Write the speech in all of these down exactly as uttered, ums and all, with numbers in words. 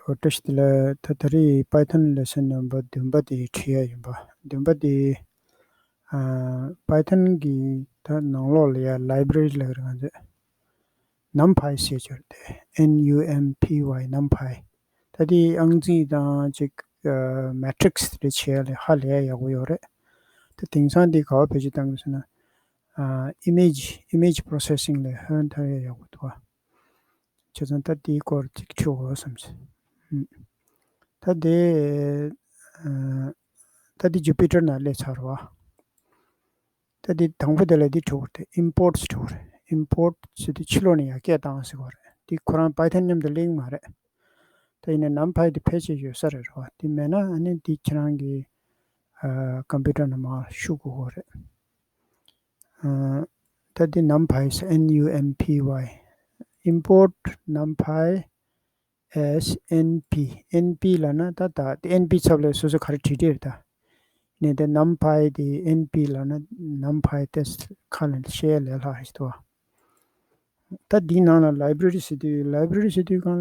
ཨོ་བཀྲ་ཤིས་བདེ་ལེགས། ད་ད་རེས་Python lesson number བདུན་པ་དེ་ཁྲིད་ཡ་ཡིན་པ། བདུན་པ་དེ་ཨ་Python གི་ད་ནང་ལོགས་ལ་ཡ་library ལབ་ཀྱི་རེད་ང་ཚོས། NumPy ཟེར་གྱི་རེད་དེ། N U M P Y NumPy། ད་དེ་ཨང་རྩིས་དང་ཅིག་ཨ་matrix དེ་འདྲ་བྱེད་ཡ་ལ་ཧ་ལས་ཡག་པོ་ཡོད་རེད། ད་དེང་སང་དེ་ག་པར་བེད་སྤྱོད་བཏང་གི་ཟེར་ན། ཨ་image image processing ལ་ཧོན་ཐར་ཡ་ཡག་པོ་འདུག་བ། བྱས་ཙང་ད་དེའི་སྐོར་ཅིག་ཁྲིད་དགོས་བསམ་སོང་། ཨུམ། ད་དེ་ཨ་ད་དེ་Jupyter ནང་སླེབས་ཚར་བ། ད་དེ་དང་པོ་དེ་ལ་དེ་འགྲོ་དགོས་རེད། Import འགྲོ་དགོས་རེད། Import ཟེར་དུས་ཕྱི་ལོགས་ནས་ཡར་སྐད་བཏང་ཟེར་དགོས་རེད། དེ་ཁོ་རང་Python མཉམ་དུ་གླེང་མ་རེད། ད་ཡིན་ན་NumPy དེ་ཕལ་ཆེར་ཡོད་ས་རེད་རོ། དེ་མེད་ན་ཨ་ནི་དེ་ཁྱེད་རང་གི་ཨ་computer ནང་མར་བཤུ་དགོས་རེད། ཨ་ད་དེ NumPy ཟེར། N U M P Y import NumPy S N P NP ལབ་ན་ད་ད་དེ་NP ཚབ་ལས་སོ་སོ་ག་རེ་བྲིས་བྲིས་རེད་ད། ནས་དེ་NumPy དེ་NP ལབ་ན་NumPy དེ་ཁ་ལ་བཤད་ལས་ལྷག་ཞིག་ཏུ་བ། ད་འདིའི་ནང་ལ་library ཟེར་དུས། library ཟེར་དུས་གང་ལ་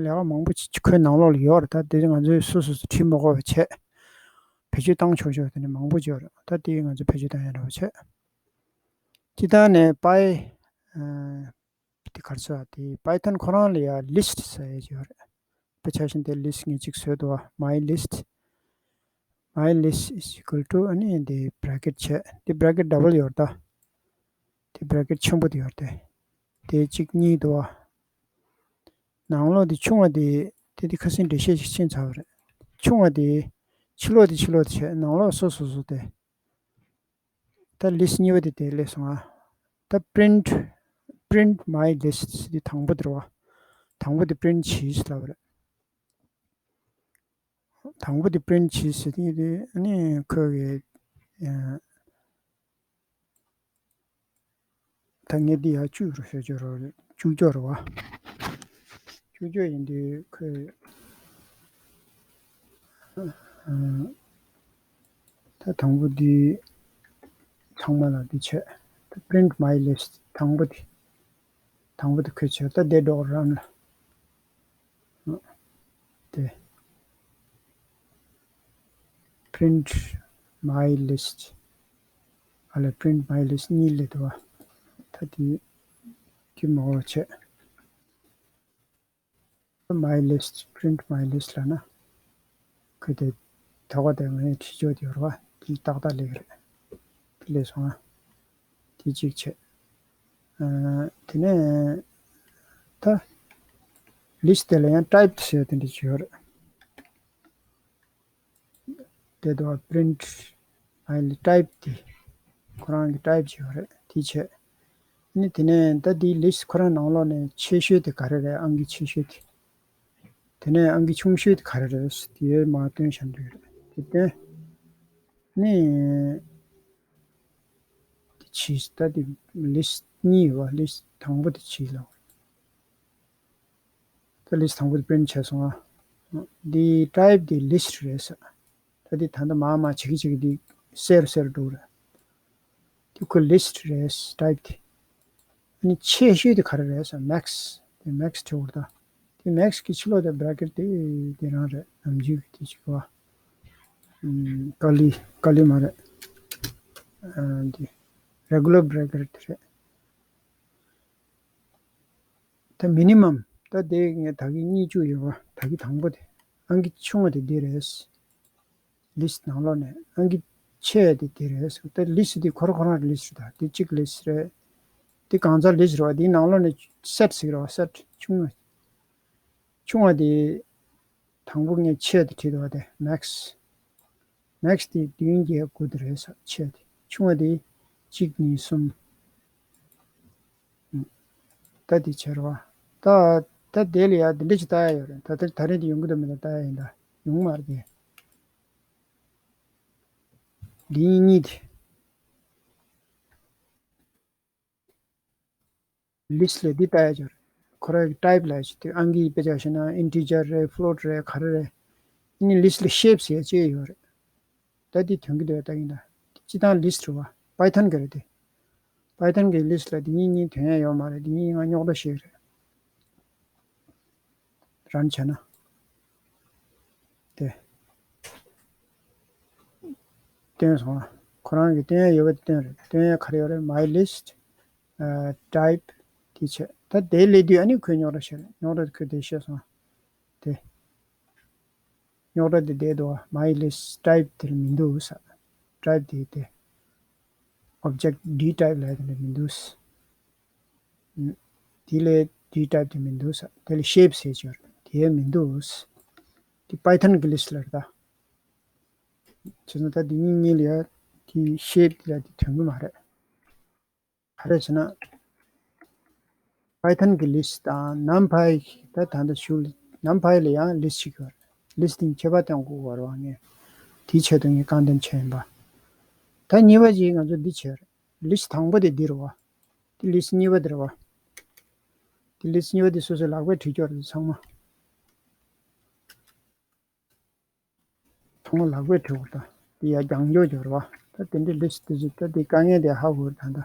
ལས་ཀ་མང་པོ་ཅིག་ཁོའི་ནང་ལོགས་ལ་ཡོད་རེད། ད་དེ་ང་ཚོས་སོ་སོ་སོ་བྲིས་མ་དགོས་པ་བྱས། བེད་སྤྱོད་བཏང་ཆོག་ཆོག་དེ་ནས་མང་པོ་ཅིག་ཡོད་རེད། ད་དེ་ང་ཚོས་བེད་སྤྱོད་བཏང་ཡ་འདྲ་བ་བྱས། སྤྱིར་བཏང་ནས་Py ཨ་དེ་ག་རེ་ཟེར་དེ་Python ཁོ་རང་ལ་ཡ་list ཟེར་ཡ་ཅིག་ཡོད་རེད། དཔེ་ཆ་བཞིན་དེ་list ངས་ཅིག་བཟོས་འདུག་བ། my list my list is equal to ཨ་ནི་དེ་bracket བྱས། དེ་bracket double ཡོད་རེད་ད། དེ་bracket ཆེན་པོ་དེ་ཡོད་རེད་དེ། དེ་གཅིག་གཉིས་འདུག་བ། ནང་ལོགས་དེ་ཆུང་བ་དེ་དེ་དེ་ཁ་སང་འགྲེལ་བཤད་ཅིག་ཕྱིན་ཚར་བ་རེད། ཆུང་བ་དེ་ཕྱི་ལོགས་དེ་ཕྱི་ལོགས་དེ་བྱས། ནང་ལོགས་སོ་སོ་སོ་དེ། ད་list གཉིས་པ་དེ་དེ་སླེབས་སོང་ང་། ད་print print my list དེ་དང་པོ་དེ་རེད་བ། དང་པོ་དེ་print བྱེད་ལབ་རེད། དང་པོ་དེ་print བྱེད་ཟེར་དེ་དེ་ཨ་ནི་ཁོས་གི་ཨ་ད་ངས་འདི་ཡར་བཅུག་རོགས་ཞུ་རྒྱུ་རོགས། བཅུག་རྒྱུ་རོགས་བ། བཅུག་རྒྱུ་ཡིན་དུས་ཁོས་ཨ་ད་དང་པོ་འདི་ཚང་མ་ལ་འདི་བྱས། ད་print my list དང་པོ་འདི། དང་པོ་འདི་ཁོས་བྱས། ད་འདི་འགྲོ་run ལ། དེ། print my list ཨ་ལས་print my list གཉིས་སླེབས་འདུག་བ། ད་དེ་དེ་མ་འོ་བྱས། my list print my list ལབ་ན། ཁོས་དེ་ཐོག་ཁ་དེ་ངས་བྲིས་ཆོག་དེ་ཡོད་རེད་བ། དེ་ཏག་ཏག་སླེབས་རེད། དེ་སླེབས་སོང་ང་། དེ་གཅིག་བྱས། ཨ་དེ་ནས་ད་list དེ་ལ་ཡང་type ཟེར་དེ་འདྲ་ཅིག་ཡོད་རེད། དེ་དུ་print my type དེ་ཁོ་རང་གི་type ཅིག་ཡོད་རེད། དེ་བྱས། ནི་དེ་ནས་ད་དེའི་list ཁོ་རང་ནང་ལོགས་ནས་ཆེ་ཤོས་དེ་ག་རེ་རེད། ཨང་ཀི་ཆེ་ཤོས་དེ། དེ་ནས་ཨང་ཀི་ཆུང་ཤོས་དེ་ག་རེ་རེད། དེ་མར་སྟོན་བཞག་འདུག་རེད། དེ་སྟོན། ནི་དེ་ཕྱིས། ད་དེ་list གཉིས་ཡོད་པ། list དང་པོ་དེ་ཕྱིས་ལ། ད་list དང་པོ་དེ་print བྱས་སོང་ང་། འདི་type དེ་list རེད་ཟེར། ད་འདི་ད་ལྟ་མར་མར་བྱེད་ཀྱི་བྱེད་ཀྱི་འདི་གསལ་རུ་གསལ་རུ་འགྲོ་གི་རེད། འདི་ཁོ་list རེད། type དེ། ཨ་ནི་ཆེ་ཤོས་དེ་ག་རེ་རེད་ཟེར། max དེ། max བྲིས་པ་རེད་ད། དེ་max གི་ཕྱི་ལོགས་དེ་bracket དེ་དེ་རང་རེད། ནམ་རྒྱུན་གྱི་དེ་ཅིག་བ། ཨམ། curly curly མ་རེད། ཨ་འདི་regular bracket དེ་རེད། ད་minimum ད་དེ་ངས་ད་གིན་གཉིས་བཅུག་ཡོད་པ། ད་གིན་དང་པོ་དེ། ཨང་ཀི་ཆུང་བ་དེ་འདི་རེད། list ནང་ལོགས་ནས་ཨང་ཀི་ཆེ་བ་དེ་འདི་རེད། ད་list དེ་ཁོ་རང་ཁོ་རང་list རེད་ད། དེ་གཅིག་list རེད། དེ་གང་ཚང་list རེད་བ། དེའི་ནང་ལོགས་ནས་set ཟེར་གྱི་རེད་བ། set ཆུང་བ། ཆུང་བ་དེ་དང་པོ་ངས་ཆེ་དེ་བྲིས་འདུག་བ། དེ་max max དེ་བདུན་བརྒྱད་དགུ་དེ་རེད་ཟེར། ཆེ་དེ། ཆུང་བ་དེ་གཅིག་གཉིས་གསུམ། ད་དེ་ཆེ་རེད་བ། ད་ད་དེ་ལ་ཡ་དེ་འདྲ་ཅིག་ལྟ་ཡ་ཡོད་རེད། ད་ད་ད་རེས་དེ་ཡོང་གི་འདུག་མི་འདུག་ལྟ་ཡ་ཡིན། ད་ཡོང་མ་རེད་དེ། འདི་གཉིས་དེ། list ལ་འདི་ལྟ་ཡ་ཅིག་རེད། ཁོ་རའི་type ལ་ཅིག་དེ་ཨང་ཀི་དཔེ་ཆ་བཞག་ན་integer རེད། float རེད། ག་རེ་རེད། ཨ་ནི་list ལ་shape ཟེར་ཡ་ཅིག་ཡོད་རེད། ད་འདི་ཐོན་གྱི་འདུག་ད་གིན་ད། སྤྱིར་བཏང་list རེད་བ། Python གི་རེད་དེ། Python གི་list ལ་འདི་གཉིས་གཉིས་ཐོན་ཡ་ཡོད་མ་རེད། འདི་གཉིས་ང་རྙོག་དྲ་ཞིག་རེད། run བྱས་ན། བཏོན་སོང་ང་། ཁོ་རང་གི་བཏོན་ཡ་ཡོད་པ་དེ་བཏོན་རེད། བཏོན་ཡ་ག་རེ་ཡོད་རེད། my list, type དེ་བྱས། ད་དེ་སླེབས་དུས་ཨ་ནི་ཁོས་རྙོག་དྲ་བཤད་རེད། རྙོག་དྲ་ཁོས་དེ་བཤད་སོང་། དེ་རྙོག་དྲ་དེ་བསྡད་འདུག་བ། my list type དེར་མི་འདུག་ས། type དེ་དེ་object dtype ལབ་དེ་ལ་མི་འདུག་ས། དེ་ལས་dtype དེ་མི་འདུག་ས། དེ་ལ་shape ཟེར་གྱི་ཡོད་རེད། དེ་མི་འདུག་ས། དེ་Python གི་list ལ་རེད་ད། བྱས་ཙང་ད་འདི་གཉིས་གཉིས་ལ་ཡ་དེ་shape དེ་ལ་དེ་ཐོན་གི་མ་རེད། ག་རེ་བྱས་ན། Python གི་list དང་NumPy ད་ད་ལྟ་ཞུ། NumPy ལ་ཡང་list ཞིག་ཡོད་རེད། list དེ་ཁྱད་པར་གཏོང་དགོས་པ་རེད་བ། ངས་དེའི་ཆེད་དུ་ངས་རྐང་འདོན་བྱས་ཡིན་པ། ད་གཉིས་པ་ཅིག་ང་ཚོ་འདི་བྱས་རེད། list དང་པོ་དེ་འདི་རེད་བ། དེ་list གཉིས་པ་དེ་རེད་བ། དེ་list གཉིས་པ་དེ་སོ་སོའི་ལག་པས་བྲིས་ཀྱི་ཡོད་རེད་ཚང་མ། ཚང་མ་ལག་པས་བྲིས་དགོས་ད། དེ་ཡ་རྒྱང་འཇོག་སྦྱོར་བ། ད་དེ་འདྲའི་list དེ་ཚོ་ད་དེ་དཀའ་ངལ་དེ་ཧ་གོ་རེད་ད་ལྟ།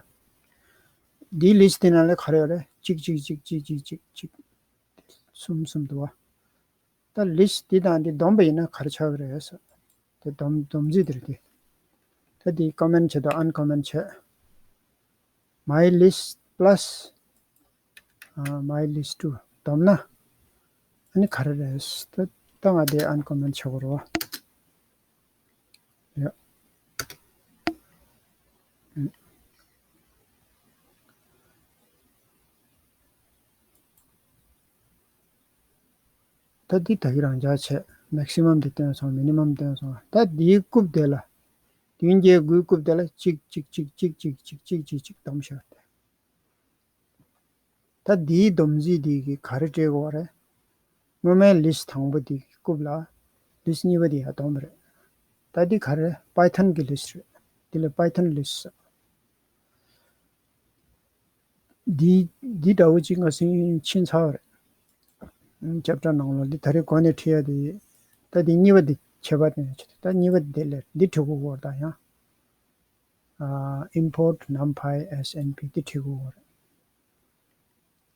འདིའི་list དེ་ནང་ལ་ག་རེ་ཡོད་རེད། གཅིག་གཅིག་གཅིག་གཅིག་གཅིག་གཅིག་གཅིག་གསུམ་གསུམ་འདུག་བ། ད་list དེ་དང་དེ་བསྡོམས་པ་ཡིན་ན་ག་རེ་ཆགས་ཀྱི་རེད་ཟེར། དེ་བསྡོམས་བསྡོམས་རྩིས་དེ་རེད་དེ། ད་དེ་comment བྱེད་དང་uncomment བྱེད། my list plus my list two བསྡོམས་ན་ཨ་ནི་ག་རེ་རེད། ད་ད་ང་དེ་uncomment བྱེད་དགོས་རེད་བ། ཡ། ད་འདི་ད་གི་རང་འཇགས་བྱས། maximum དེ་བཏོན་སོང་། minimum བཏོན་སོང་། ད་འདིའི་རྐུབ་དེ་ལ། བདུན་བརྒྱད་དགུའི་རྐུབ་དེ་ལ་གཅིག་གཅིག་གཅིག་གཅིག་གཅིག་གཅིག་གཅིག་གཅིག་བསྡོམས་ཤག་སྟེ། ད་འདིའི་བསྡོམས་རྩིས་འདི་གིས་ག་རེ་སྤྲད་དགོས་རེད། སྔོན་མའི་list དང་པོ་འདི་གི་རྐུབ་ལ་list གཉིས་པ་འདི་ཡར་བསྡོམས་པ་རེད། ད་འདི་ག་རེ། Python གི་list རེད། འདི་ལ་Python list ཟེར། འདི་འདི་འདྲ་བོ་ཅིག་ང་སེམས་ཕྱིན་ཚར་བ་རེད། ཨ་chapter ནང་ལོགས་འདི་ད་རེས་གོ་ནས་ཁྲིད་ཡ་དེ། ད་འདི་གཉིས་པ་འདི་ཁྱད་པར་དེ་ནས་ཆེ། ད་གཉིས་པ་འདི་ལས་འདི་ཁྲིད་དགོས་སྐོར་དང་ཡང་། ཨ་import numpy as np འདི་ཁྲིད་དགོས་སྐོར།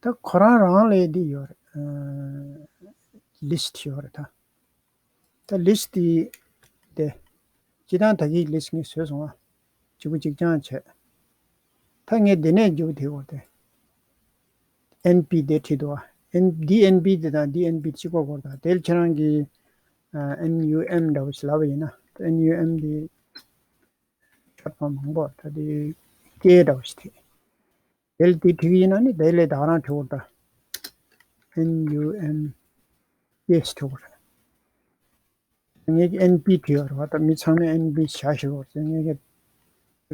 ད་ཁོ་རང་རང་ལས་འདི་ཡོད་རེད། ཨ་list ཡོད་རེད་ད། ད་list དེ་དེ། སྤྱིར་བཏང་ད་གིན་list ངས་བཟོས་སོང་ང་། གཅིག་པུ་གཅིག་རྐྱང་བྱས། ད་ངས་འདི་ནས་མཇུག་དེ་བོར་ཏེ། np དེ་ཁྲིད་འདུག་བ། n འདི་np དེ་དང་འདི་np གཅིག་པ་སྐོར་དང་དེ་ལ་ཁྱེད་རང་གིས་num འདྲ་བོ་ཞིག་ལབ་པ་ཡིན་ན། ད་num དེ་ཆར་པ་མང་པོ་ད་དེ་སྐད་འདྲ་བོ་ཞིག་ཐེག་དེ་ལ་དེ་ཁྲིད་ཀྱི་ཡིན་ན་ནི་དེ་ལས་ད་ག་རང་ཁྲིད་འོར་ད། num yes ཁྲིད་འོར། ངས་ཀྱི་np ཁྲིད་ཡོད་རེད་བ། ད་མི་ཚང་མས་np བྱ་ཞིག་འོར་ཚེ་ངས་ཀྱི་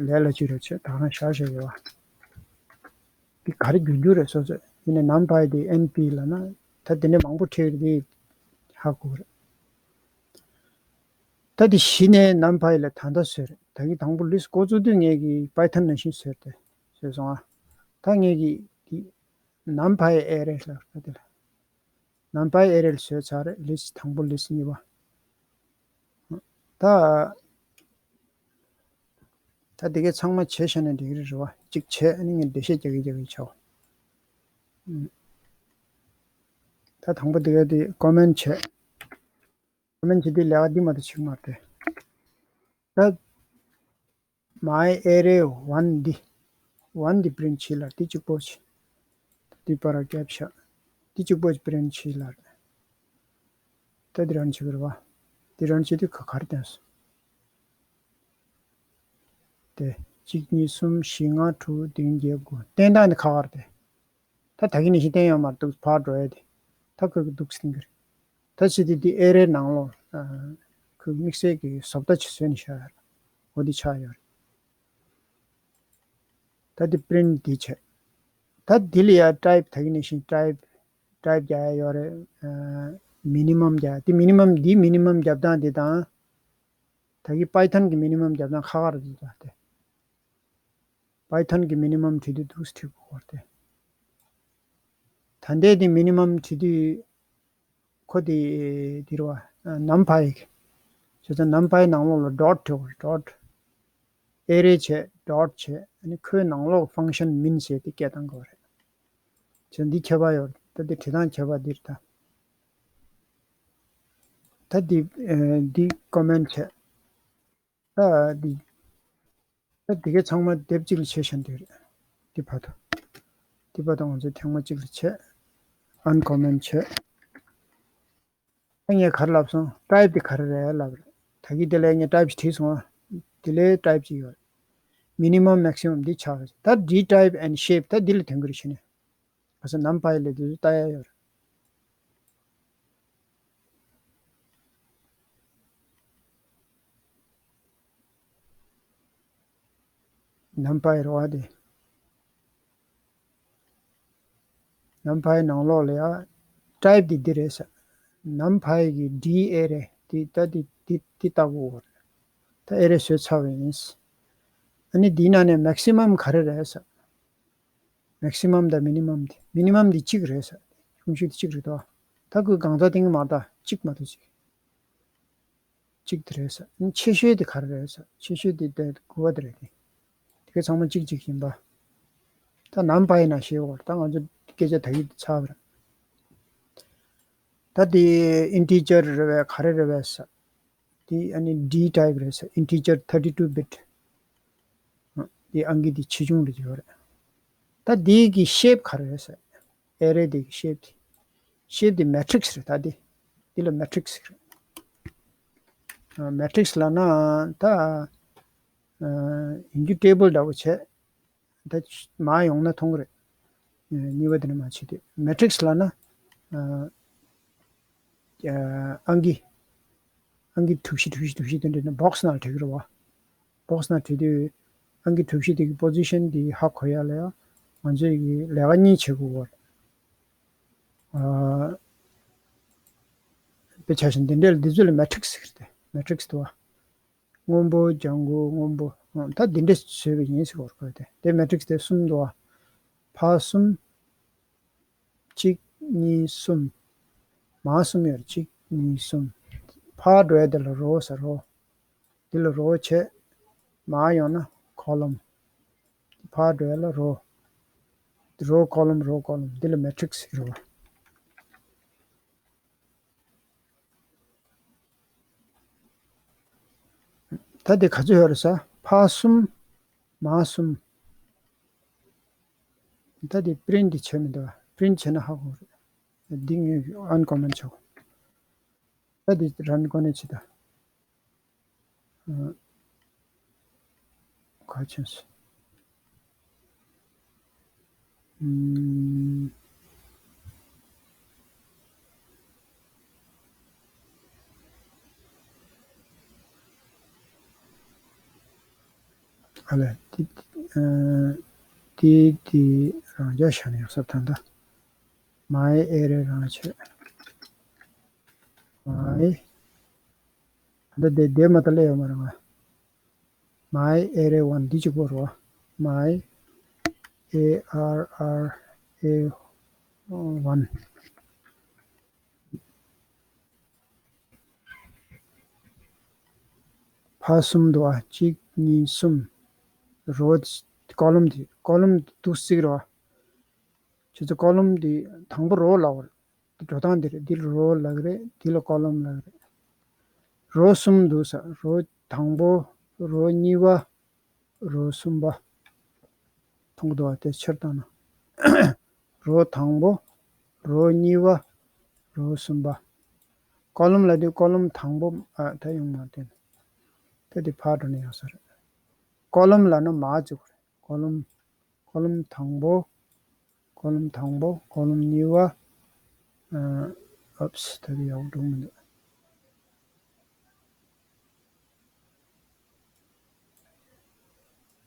ལས་ལ་ཅི་རེད་ཆེ་ད་ག་རང་བྱ་ཞིག་ཡོད་བ། འདི་ག་རེ་བསྒྱུར་རྒྱུ་རེད་སོ་སོས། ཡིན་ནའི་numpy དེ་np ལབ་ན་ད་དེ་འདྲ་མང་པོ་ཁྲིད་རེད་དེ་ཧ་གོ་རེད། ད་དེ་གཞི་ནས་numpy ལ་ད་ལྟ་བཟོས་རེད། ད་གི་དང་པོ་list འགོ་བཙུགས་དུས་ངས་ཀྱི་Python ནང་བཞིན་བཟོས་ཏེ་བཟོས་སོང་ཨ། ད་ངས་ཀྱི་དེ་numpy array ལ་ད་དེ་ལ་numpy array ལ་བཟོས་ཚར་རེད། list དང་པོ་list གཉིས་པ། ད་ད་དེ་གའི་ཚང་མ་བྱས་བཞག་ན་འགྲིག་གི་རེད་བ། གཅིག་བྱས་ཨ་ནི་ངས་འགྲེལ་བཤད་རྒྱག་གི་རྒྱག་གི་བྱའོ། ད་དང་པོ་དེ་གའི་དེ་comment བྱས། comment བྱེད་དུས་ལས་ཀ་འདི་མ་གཏོགས་བྱེད་ཀྱི་མ་རེད། ད་my array one འདི་one འདི་print བྱེད་ལ་འདི་གཅིག་པོ་བྱེད། འདི་པར་ར་བརྒྱབ་བཞག་འདི་གཅིག་པོ་print བྱེད་ལ། ད་འདི་run བྱེད་དགོས་རེད་བ། འདི་run བྱེད་དུས་ག་ག་རེ་བཏོན་སོང་། དེ་གཅིག་གཉིས་གསུམ་བཞི་ལྔ་དྲུག་བདུན་བརྒྱད་དགུ་བསྟན་སྟངས་འདི་ཁག་ཁག་རེད་དེ། ད་ད་གིན་ནས་ཤིང་བསྟན་ཡོད་མ་རེད་འདུག་ཕར་འགྲོ་ཡ་དེ། ད་ཁོས་ཀྱི་འདུག་སྟེང་གི་རེད། ད་ཕྱི་དེ་དེ་ཨེ་རེ་ནང་ལོགས་ཁོས་དམིགས་བསལ་གྱི་བཟོ་ལྟ་ཅིག་བཟོས་ནས་བཞག་ཡོད་རེད། འོ་དེ་ཆགས་ཡོད་རེད། ད་དེ་པི་རིན་ཊི་དེ་བྱས། ད་དེ་ལ་ཡ་ཊའིབ་ད་གིན་ནས་ཤིང་ཊའིབ་ཊའིབ་རྒྱག་ཡ་ཡོད་རེད། མི་ནི་མམ་རྒྱག་དེ་མི་ནི་མམ་དེ་མི་ནི་མམ་རྒྱབ་སྟངས་དེ་དང་། ད་གི་པའི་ཐོན་གི་མི་ནི་མམ་རྒྱབ་སྟངས་ཁག་ཁག་རེད་འདུག་ད་དེ། པའི་ཐོན་གི་མི་ནི་མམ་བྲིས་དུས་འདུག་སེ་བྲིས་དགོས་རེད་དེ། ད་ལྟའི་དེ་མི་ནི་མམ་བྲིས་དུས་ཁོ་དེ་དེ་རེད་བ། ནམ་པའི་བྱས་ཙང་ནམ་པའི་ནང་ལོགས་ལ་ཌོཊ་བྲིས་དགོས་རེད། ཌོཊ། ཨེ་རེ་བྱས་ཌོཊ་བྱས་ཨ་ནི་ཁོའི་ནང་ལོགས་ཕང་ཤན་མིན་ཟེར་དེ་སྐད་བཏང་དགོས་རེད། བྱས་འདི་ཁྱད་པར་ཡོད་རེད། ད་དེ་བྲིས་སྟངས་ཁྱད་པར་འདི་རེད་ད། ད་འདི་འདི་ཀོ་མེན་ཊི་བྱས། ད་ ད་འདི་ད་འདི་གའི་ཚང་མ་དེབ་གཅིག་ལ་ཆེད་བཞག་འདོད་རེད། འདི་བར་དུ་འདི་བར་དུ་ང་ཚོས་ཐེངས་མ་གཅིག་ལ་ཆེད་ཨན་ཀོ་མེན་ཊི་ཆེད། ད་ངས་ག་རེ་ལབ་སོང་། ཊའིབ་དེ་ག་རེ་རེད་ལབ་རེད། ད་གི་དེ་ལས་ངས་ཊའིབ་ཞིག་བྲིས་སོང་ཨ། དེ་ལས་ཊའིབ་ཅིག་ཡོད་རེད། མི་ནི་མམ་མེག་སི་མམ་འདི་ཆགས་རེད། ད་ཌི་ཊའིབ་ཨེན་ཌི་ཤེབ་ད་འདི་ལ་ཐོན་གི་རེད་ཤི་ནས། ག་ས་ནམ་ཕའི་ལས་དེ་ཚོ་ལྟ་ཡ་ཡོད་རེད། ནམ་ཕའི་རོ་ཨ་དེ། ནམ་ཕའི་ནང་ལོགས་ལ་ཡ་ཊའིབ་དེ་འདི་རེད་ས། ནམ་ཕའི་གི་ཌི་ཨེ་རེ་དེ་ད་དེ་དེ་དེ་ལྟ་བུ་འོ་རེད། ད་ཨེ་རེ་བཟོས་ཚར་བ་ཡིན། ཨ་ནི་འདིའི་ནང་ནས་མེག་སི་མམ་ག་རེ་རེད་ས། མེག་སི་མམ་དང་མི་ནི་མམ་དེ། མི་ནི་མམ་དེ་གཅིག་རེད་ས། གསུང་ཆོས་དེ་གཅིག་རེད་དོ། ད་ཁོས་གང་ཙམ་བསྟན་གི་མ་ད་གཅིག་མ་གཏོགས་གཅིག་གཅིག་དེ་རེད་ས། ཆེ་ཤོས་དེ་ག་རེ་རེད་ས། ཆེ་ཤོས་དེ་དེ་དགུ་པ་དེ་རེད་དེ། དེ་ག་ཚང་མ་གཅིག་གཅིག་ཡིན་པ། ད་ནམ་ཕའི་ན་ཤེས་བོར་ད་ང་ཚོ་སྐད་ཆ་ད་ཡིད་ཚར་བ་རེད། ད་དེ་ཨིན་ཊི་ཇར་རེད་བས་ག་རེ་རེད་བས་ས། དེ་ཨ་ནི་ཌི་ཊའིབ་རེད་ས། ཨིན་ཊི་ཇར་ཐར་ཊི་ཊུ་བྷིཊ། དེ་ཨང་ཀི་དེ་ཆེ་ཆུང་རེ་ཡོད་རེད། ད་དེ་གི་ཤེབ་ག་རེ་རེད་ས། ཨེ་རེ་དེ་གི་ཤེབ་དེ། ཤེབ་དེ་མེ་ཊི་རིག་སི་རེད། ད་དེ་དེ་ལ་མེ་ཊི་རིག་སི་རེད། མེ་ཊི་རིག་སི་ལབ་ན་ད་ཡིན་རྒྱུ་ཊེ་བལ་འདྲ་བོ་བྱས། ད་མར་ཡོང་ན་མཐོང་གི་རེད། གཉིས་པ་དེ་ནས་མར་བྱེད་དུས་མེ་ཊི་རིག་སི་ལབ་ན། ཨང་ཀི་ཨང་ཀི་གྲུ་བཞི་གྲུ་བཞི་གྲུ་བཞི་དེ་འདྲ་ནས་སྦོག་སི་ནང་བྲིས་ཀྱི་རེད་བ། སྦོག་སི་ནང་བྲིས་དུས་ཨང་ཀི་གྲུ་བཞི་དེ་གི་པོ་ཟི་ཤན་དེ་ཧ་གོ་ཡ་ལ་ཡ་ང་ཚོས་ཀྱི་ལས་ཀ་གཉིས་བྱེད་དགོས་པ་རེད། དཔེ་ཆ་བཞིན་འདི་འདྲ་ལ་འདི་ཚོ་ལ་མེ་ཊི་རིག་སི་ཟེར་ཏེ་མེ་ཊི་རིག་སི་འདུག་བ། སྔོན་པོ་ལྗང་གུ་སྔོན་པོ། ད་འདི་འདྲ་བཟོས་པ་ཡིན་ཟེར་བར་བཀོད་དེ་དེ་མེ་ཊི་རིག་སི་དེ་གསུམ་འདུག་བ། ཕར་གསུམ། གཅིག་གཉིས་གསུམ། མར་གསུམ་ཡོད་རེད། གཅིག་གཉིས་གསུམ། ཕར་འགྲོ་ཡ་དེ་ལ་རོ་ཟེར་རོ། འདི་ལ་རོ་བྱས། མར་ཡོང་ན་ཀོ་ལོམ། ཕར་འགྲོ་ཡ་ལ་རོ། རོ་ཀོ་ལོམ་རོ་ཀོ་ལོམ་འདི་ལ་མེ་ཊི་རིག་སི་ཟེར་རོ། ད་དེ་ག་ཚོད་ཡོད་རེད་ས། ཕར་གསུམ། མར་གསུམ། ད་དེ་པི་རིན་ཊི་བྱས་མི་འདུག་པི་རིན་ཊི་བྱས་ན་ཧ་གོ་རེད། འདི་ངས་ཨན་ཀོ་མེན་ཊི་བྱེད། ད་དེ་རན་གོ་ནས་བྱེད་ད། ཁ་ཆེམས། ཨ་ལས། དེ་དེ་དེ་རང་འཇགས་བཞག་ནས་ཡོང་ས་ད་ལྟ། མའི་ཨེ་རེ་རང་བྱས། མའི། ད་ལྟ་དེ་དེ་མ་ལྟ་ལས་ཡོད་མ་རེད་ང་། མའི་ཨེ་རེ་ཝན་འདི་གཅིག་པོ་རོ། མའི་ཨེ་ཨར་ཨར་ཨེ་ཝན། ཕར་གསུམ་འདུག་ཨ། གཅིག་གཉིས་གསུམ། རོ། ཀོ་ལོམ་འདི་ཀོ་ལོམ་འདི་འདུག་སེ་རོ། ཁྱེད་ཚོ་ཀོ་ལོམ་འདི་དང་པོ་རོ་ལབ་པ་རེད། འགྲོ་སྟངས་འདི་རེད། འདི་ལ་རོ་ལབ་ཀྱི་རེད། འདི་ལ་ཀོ་ལོམ་ལབ་ཀྱི་རེད། རོ་གསུམ་འདུག་ས། རོ་དང་པོ། རོ་གཉིས་པ། རོ་གསུམ་པ། མཐོང་གི་འདུག་བ། དེ་ཕྱིར་བཏང་ན། རོ་དང་པོ། རོ་གཉིས་པ། རོ་གསུམ་པ། ཀོ་ལོམ་ལབ་དུས་ཀོ་ལོམ་དང་པོ་ཨ་ད་ཡོང་མ་ཐོན། ད་དེ་ཕར་འགྲོ་ན་ཡོང་ས་རེད། ཀོ་ལོམ་ལབ་ན་མར་འཛུགས་རེད། ཀོ་ལོམ། ཀོ་ལོམ་དང་པོ། ཀོ་ལོམ་དང་པོ། ཀོ་ལོམ་གཉིས་པ། ཨ། ཨོབས། ད་དེ་ཡག་པོ་འགྲོ་མི་འདུག་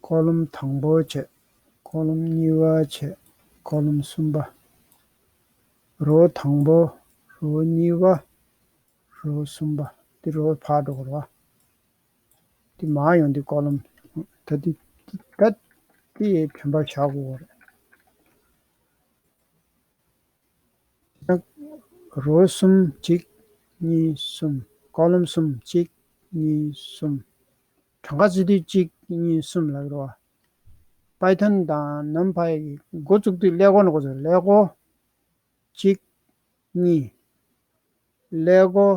ཀོ་ལོམ་དང་པོ་བྱས། ཀོ་ལོམ་གཉིས་པ་བྱས། ཀོ་ལོམ་གསུམ་པ། རོ་དང་པོ། རོ་གཉིས་པ། རོ་གསུམ་པ། འདི་རོ་ཕར་འགྲོ་དགོས་རེད་བ། འདི་མར་ཡོང་དུས་ཀོ་ལོམ། ད་འདི་འདི་ད་འདི་དྲན་པ་བཞག་དགོས་རེད། རོ་གསུམ། གཅིག་གཉིས་གསུམ། ཀོ་ལོམ་གསུམ། གཅིག་གཉིས་གསུམ། གྲངས་ཀ་བརྩི་དུས་གཅིག་གཉིས་གསུམ་ལབ་རེད་བ། པའི་ཐོན་དང་ནམ་ཕའི་གི་འགོ་བཙུགས་དུས་ཀླད་ཀོར་ནས་འགོ་བཙུགས། ཀླད་ཀོར་གཅིག་གཉིས། ཀླད་ཀོར་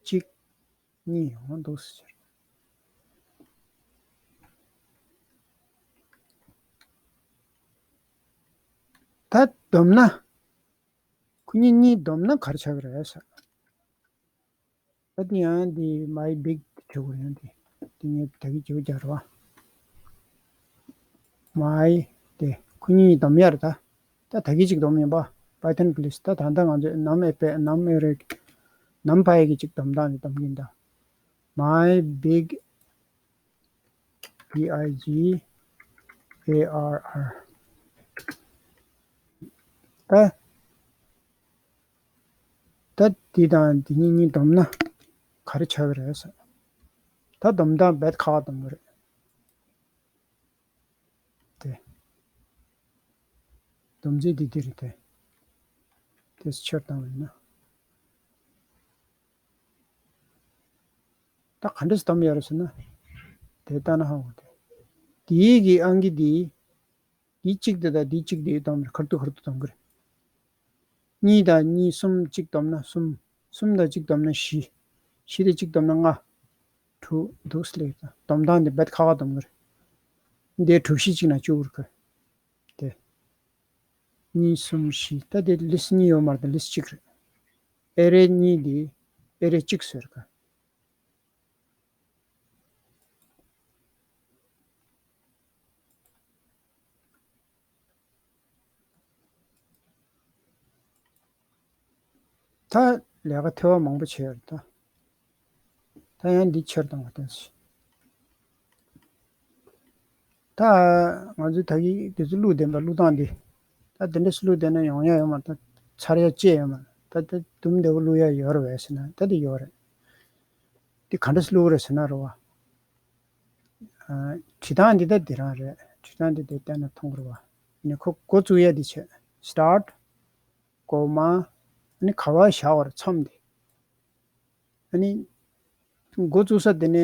གཅིག་གཉིས་ཡོང་འདུག་ཟེར། ད་བསྡོམས་ན། ཁོ་གཉིས་གཉིས་བསྡོམས་ན་ག་རེ་ཆགས་ཀྱི་རེད་ཟེར། ད་དེ་ཡང་དེ་my big དེ་བྲིས་དགོས་ཡང་དེ། དེ་ངས་ད་གི་བརྗོད་རྒྱག་རོགས། my དེ་ཁོ་གཉིས་བསྡོམས་ཡ་རེད་ད། ད་ད་གི་གཅིག་བསྡོམས་ཡིན་པ། Python གི་ལིས་ད་ད་ལྟ་ང་ཚོས་num ཨེ་པེ་num array numpy གི་གཅིག་བསྡོམས་སྟངས་དེ་བསྡོམས་ཀྱིན་ད། my big B I G A R R ད། ད་འདི་དང་འདི་གཉིས་གཉིས་བསྡོམས་ན་ག་རེ་ཆགས་ཀྱི་རེད་ཟེར། ད་བསྡོམས་སྟངས་རྦད་ཁག་བསྡོམས་ཀྱི་རེད། དེ། བསྡོམས་རྩིས་འདི་འདི་རེད་དེ། དེ་ཕྱིར་བཏང་བ་ཡིན་ན། ད་ག་འདྲས་སེ་བསྡོམས་ཡོད་རེད་ཟེར་ན། དེ་ལྟ་ན་ཧ་གོ་དེ། འདིའི་གི་ཨང་ཀི་འདི། འདི་གཅིག་དེ་དང་འདི་གཅིག་དེ་བསྡོམས་རེད། ཁ་ཐུག་ཁ་ཐུག་བསྡོམས་ཀྱི་རེད། གཉིས་དང་གཉིས་གསུམ་གཅིག་བསྡོམས་ན་གསུམ། གསུམ་དང་གཅིག་བསྡོམས་ན་བཞི། བཞི་དང་གཅིག་བསྡོམས་ན་ལྔ། དྲུག་འདུག་སེ་ལབ་ཀྱི་རེད། བསྡོམས་སྟངས་དེ་རྦད་ཁག་ཁག་བསྡོམས་ཀྱི་རེད། འདི་གྲུ་བཞི་གཅིག་ནང་བཅུག་གི་རེད། དེ། གཉིས་གསུམ་བཞི། ད་དེ་ལིས་གཉིས་ཡོད་མ་རེད་ད། ལིས་གཅིག་རེད། ཨེ་རེ་གཉིས་དེ་ཨེ་རེ་གཅིག་བཟོས་རེད་ཀ། ད་ལས་ཀ་ཐེ་བ་མང་པོ་བྱས་ཡོད་རེད་ད། ད་ཡང་འདི་ཕྱིར་བཏང་བ་བསྟན་སོང་། ད་ང་ཚོས་ད་གི་དེ་ཚོ་བླུགས་བསྡད་པ་བླུགས་སྟངས་འདི། ད་དེ་འདྲས་སེ་བླུགས་བསྡད་ན་ཡོང་ཡ་ཡོད་མ་རེད་ད། ཚར་ཡ་བཅད་ཡོད་མ་རེད་ད། ད་དུམ་བདེ་པོ་བླུགས་ཡ་ཡོད་རེད་པས་ཟེར་ན་ད་འདི་ཡོད་རེད། འདི་ག་འདྲས་སེ་བླུགས་རེད་ཟེར་ན་རེད་བ། ཨ། བྲིས་སྟངས་འདི་ད་འདི་རང་རེད། བྲིས་སྟངས་འདི་དེ་བལྟས་ན་མཐོང་གི་རེད་བ། ཨ་ནི་ཁོ་འགོ་བཙུགས་ཡ་འདི་བྱས། start comma ཨ་ནི་ག་པར་བཞག་པ་རེད་མཚམས་འདི། ཨ་ནི། འགོ་བཙུགས་ས་དེ་ནས་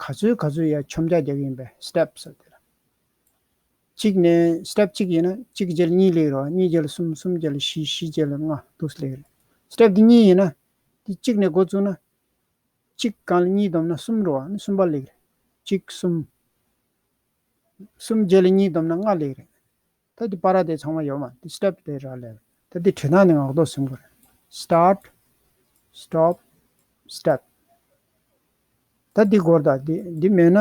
ག་ཚོད་ག་ཚོད་ཡར་མཆོང་རྒྱག་རྒྱག་ཡིན་པས་སི་ཊེབ་ཟེར་དེ་ལ། གཅིག་ནས་སི་ཊེབ་གཅིག་ཡིན་ན་གཅིག་རྗེས་ལ་གཉིས་སླེབས་རོགས། གཉིས་རྗེས་ལ་གསུམ། གསུམ་རྗེས་ལ་བཞི། བཞི་རྗེས་ལ་ལྔ་འདུག་སེ་སླེབས་རེད། སི་ཊེབ་འདི་གཉིས་ཡིན་ན། འདི་གཅིག་ནས་འགོ་བཙུགས་ན། གཅིག་སྒང་ལ་གཉིས་བསྡོམས་ན་གསུམ་རེད་བ། ཨ་ནི་གསུམ་པ་སླེབས་རེད། གཅིག་གསུམ། གསུམ་རྗེས་ལ་གཉིས་བསྡོམས་ན་ལྔ་སླེབས་རེད། ད་འདི་བར་དེ་ཚང་མ་ཡོད་མ་རེད། འདི་སི་ཊེབ་དེ་རག་ལས་རེད། ད་འདི་བྲིས་སྟངས་ནི་ངག་ཐོག་ཟིན་དགོས་རེད། start stop step ད་འདི་སྐོར་ད་འདི་འདི་མེད་ན་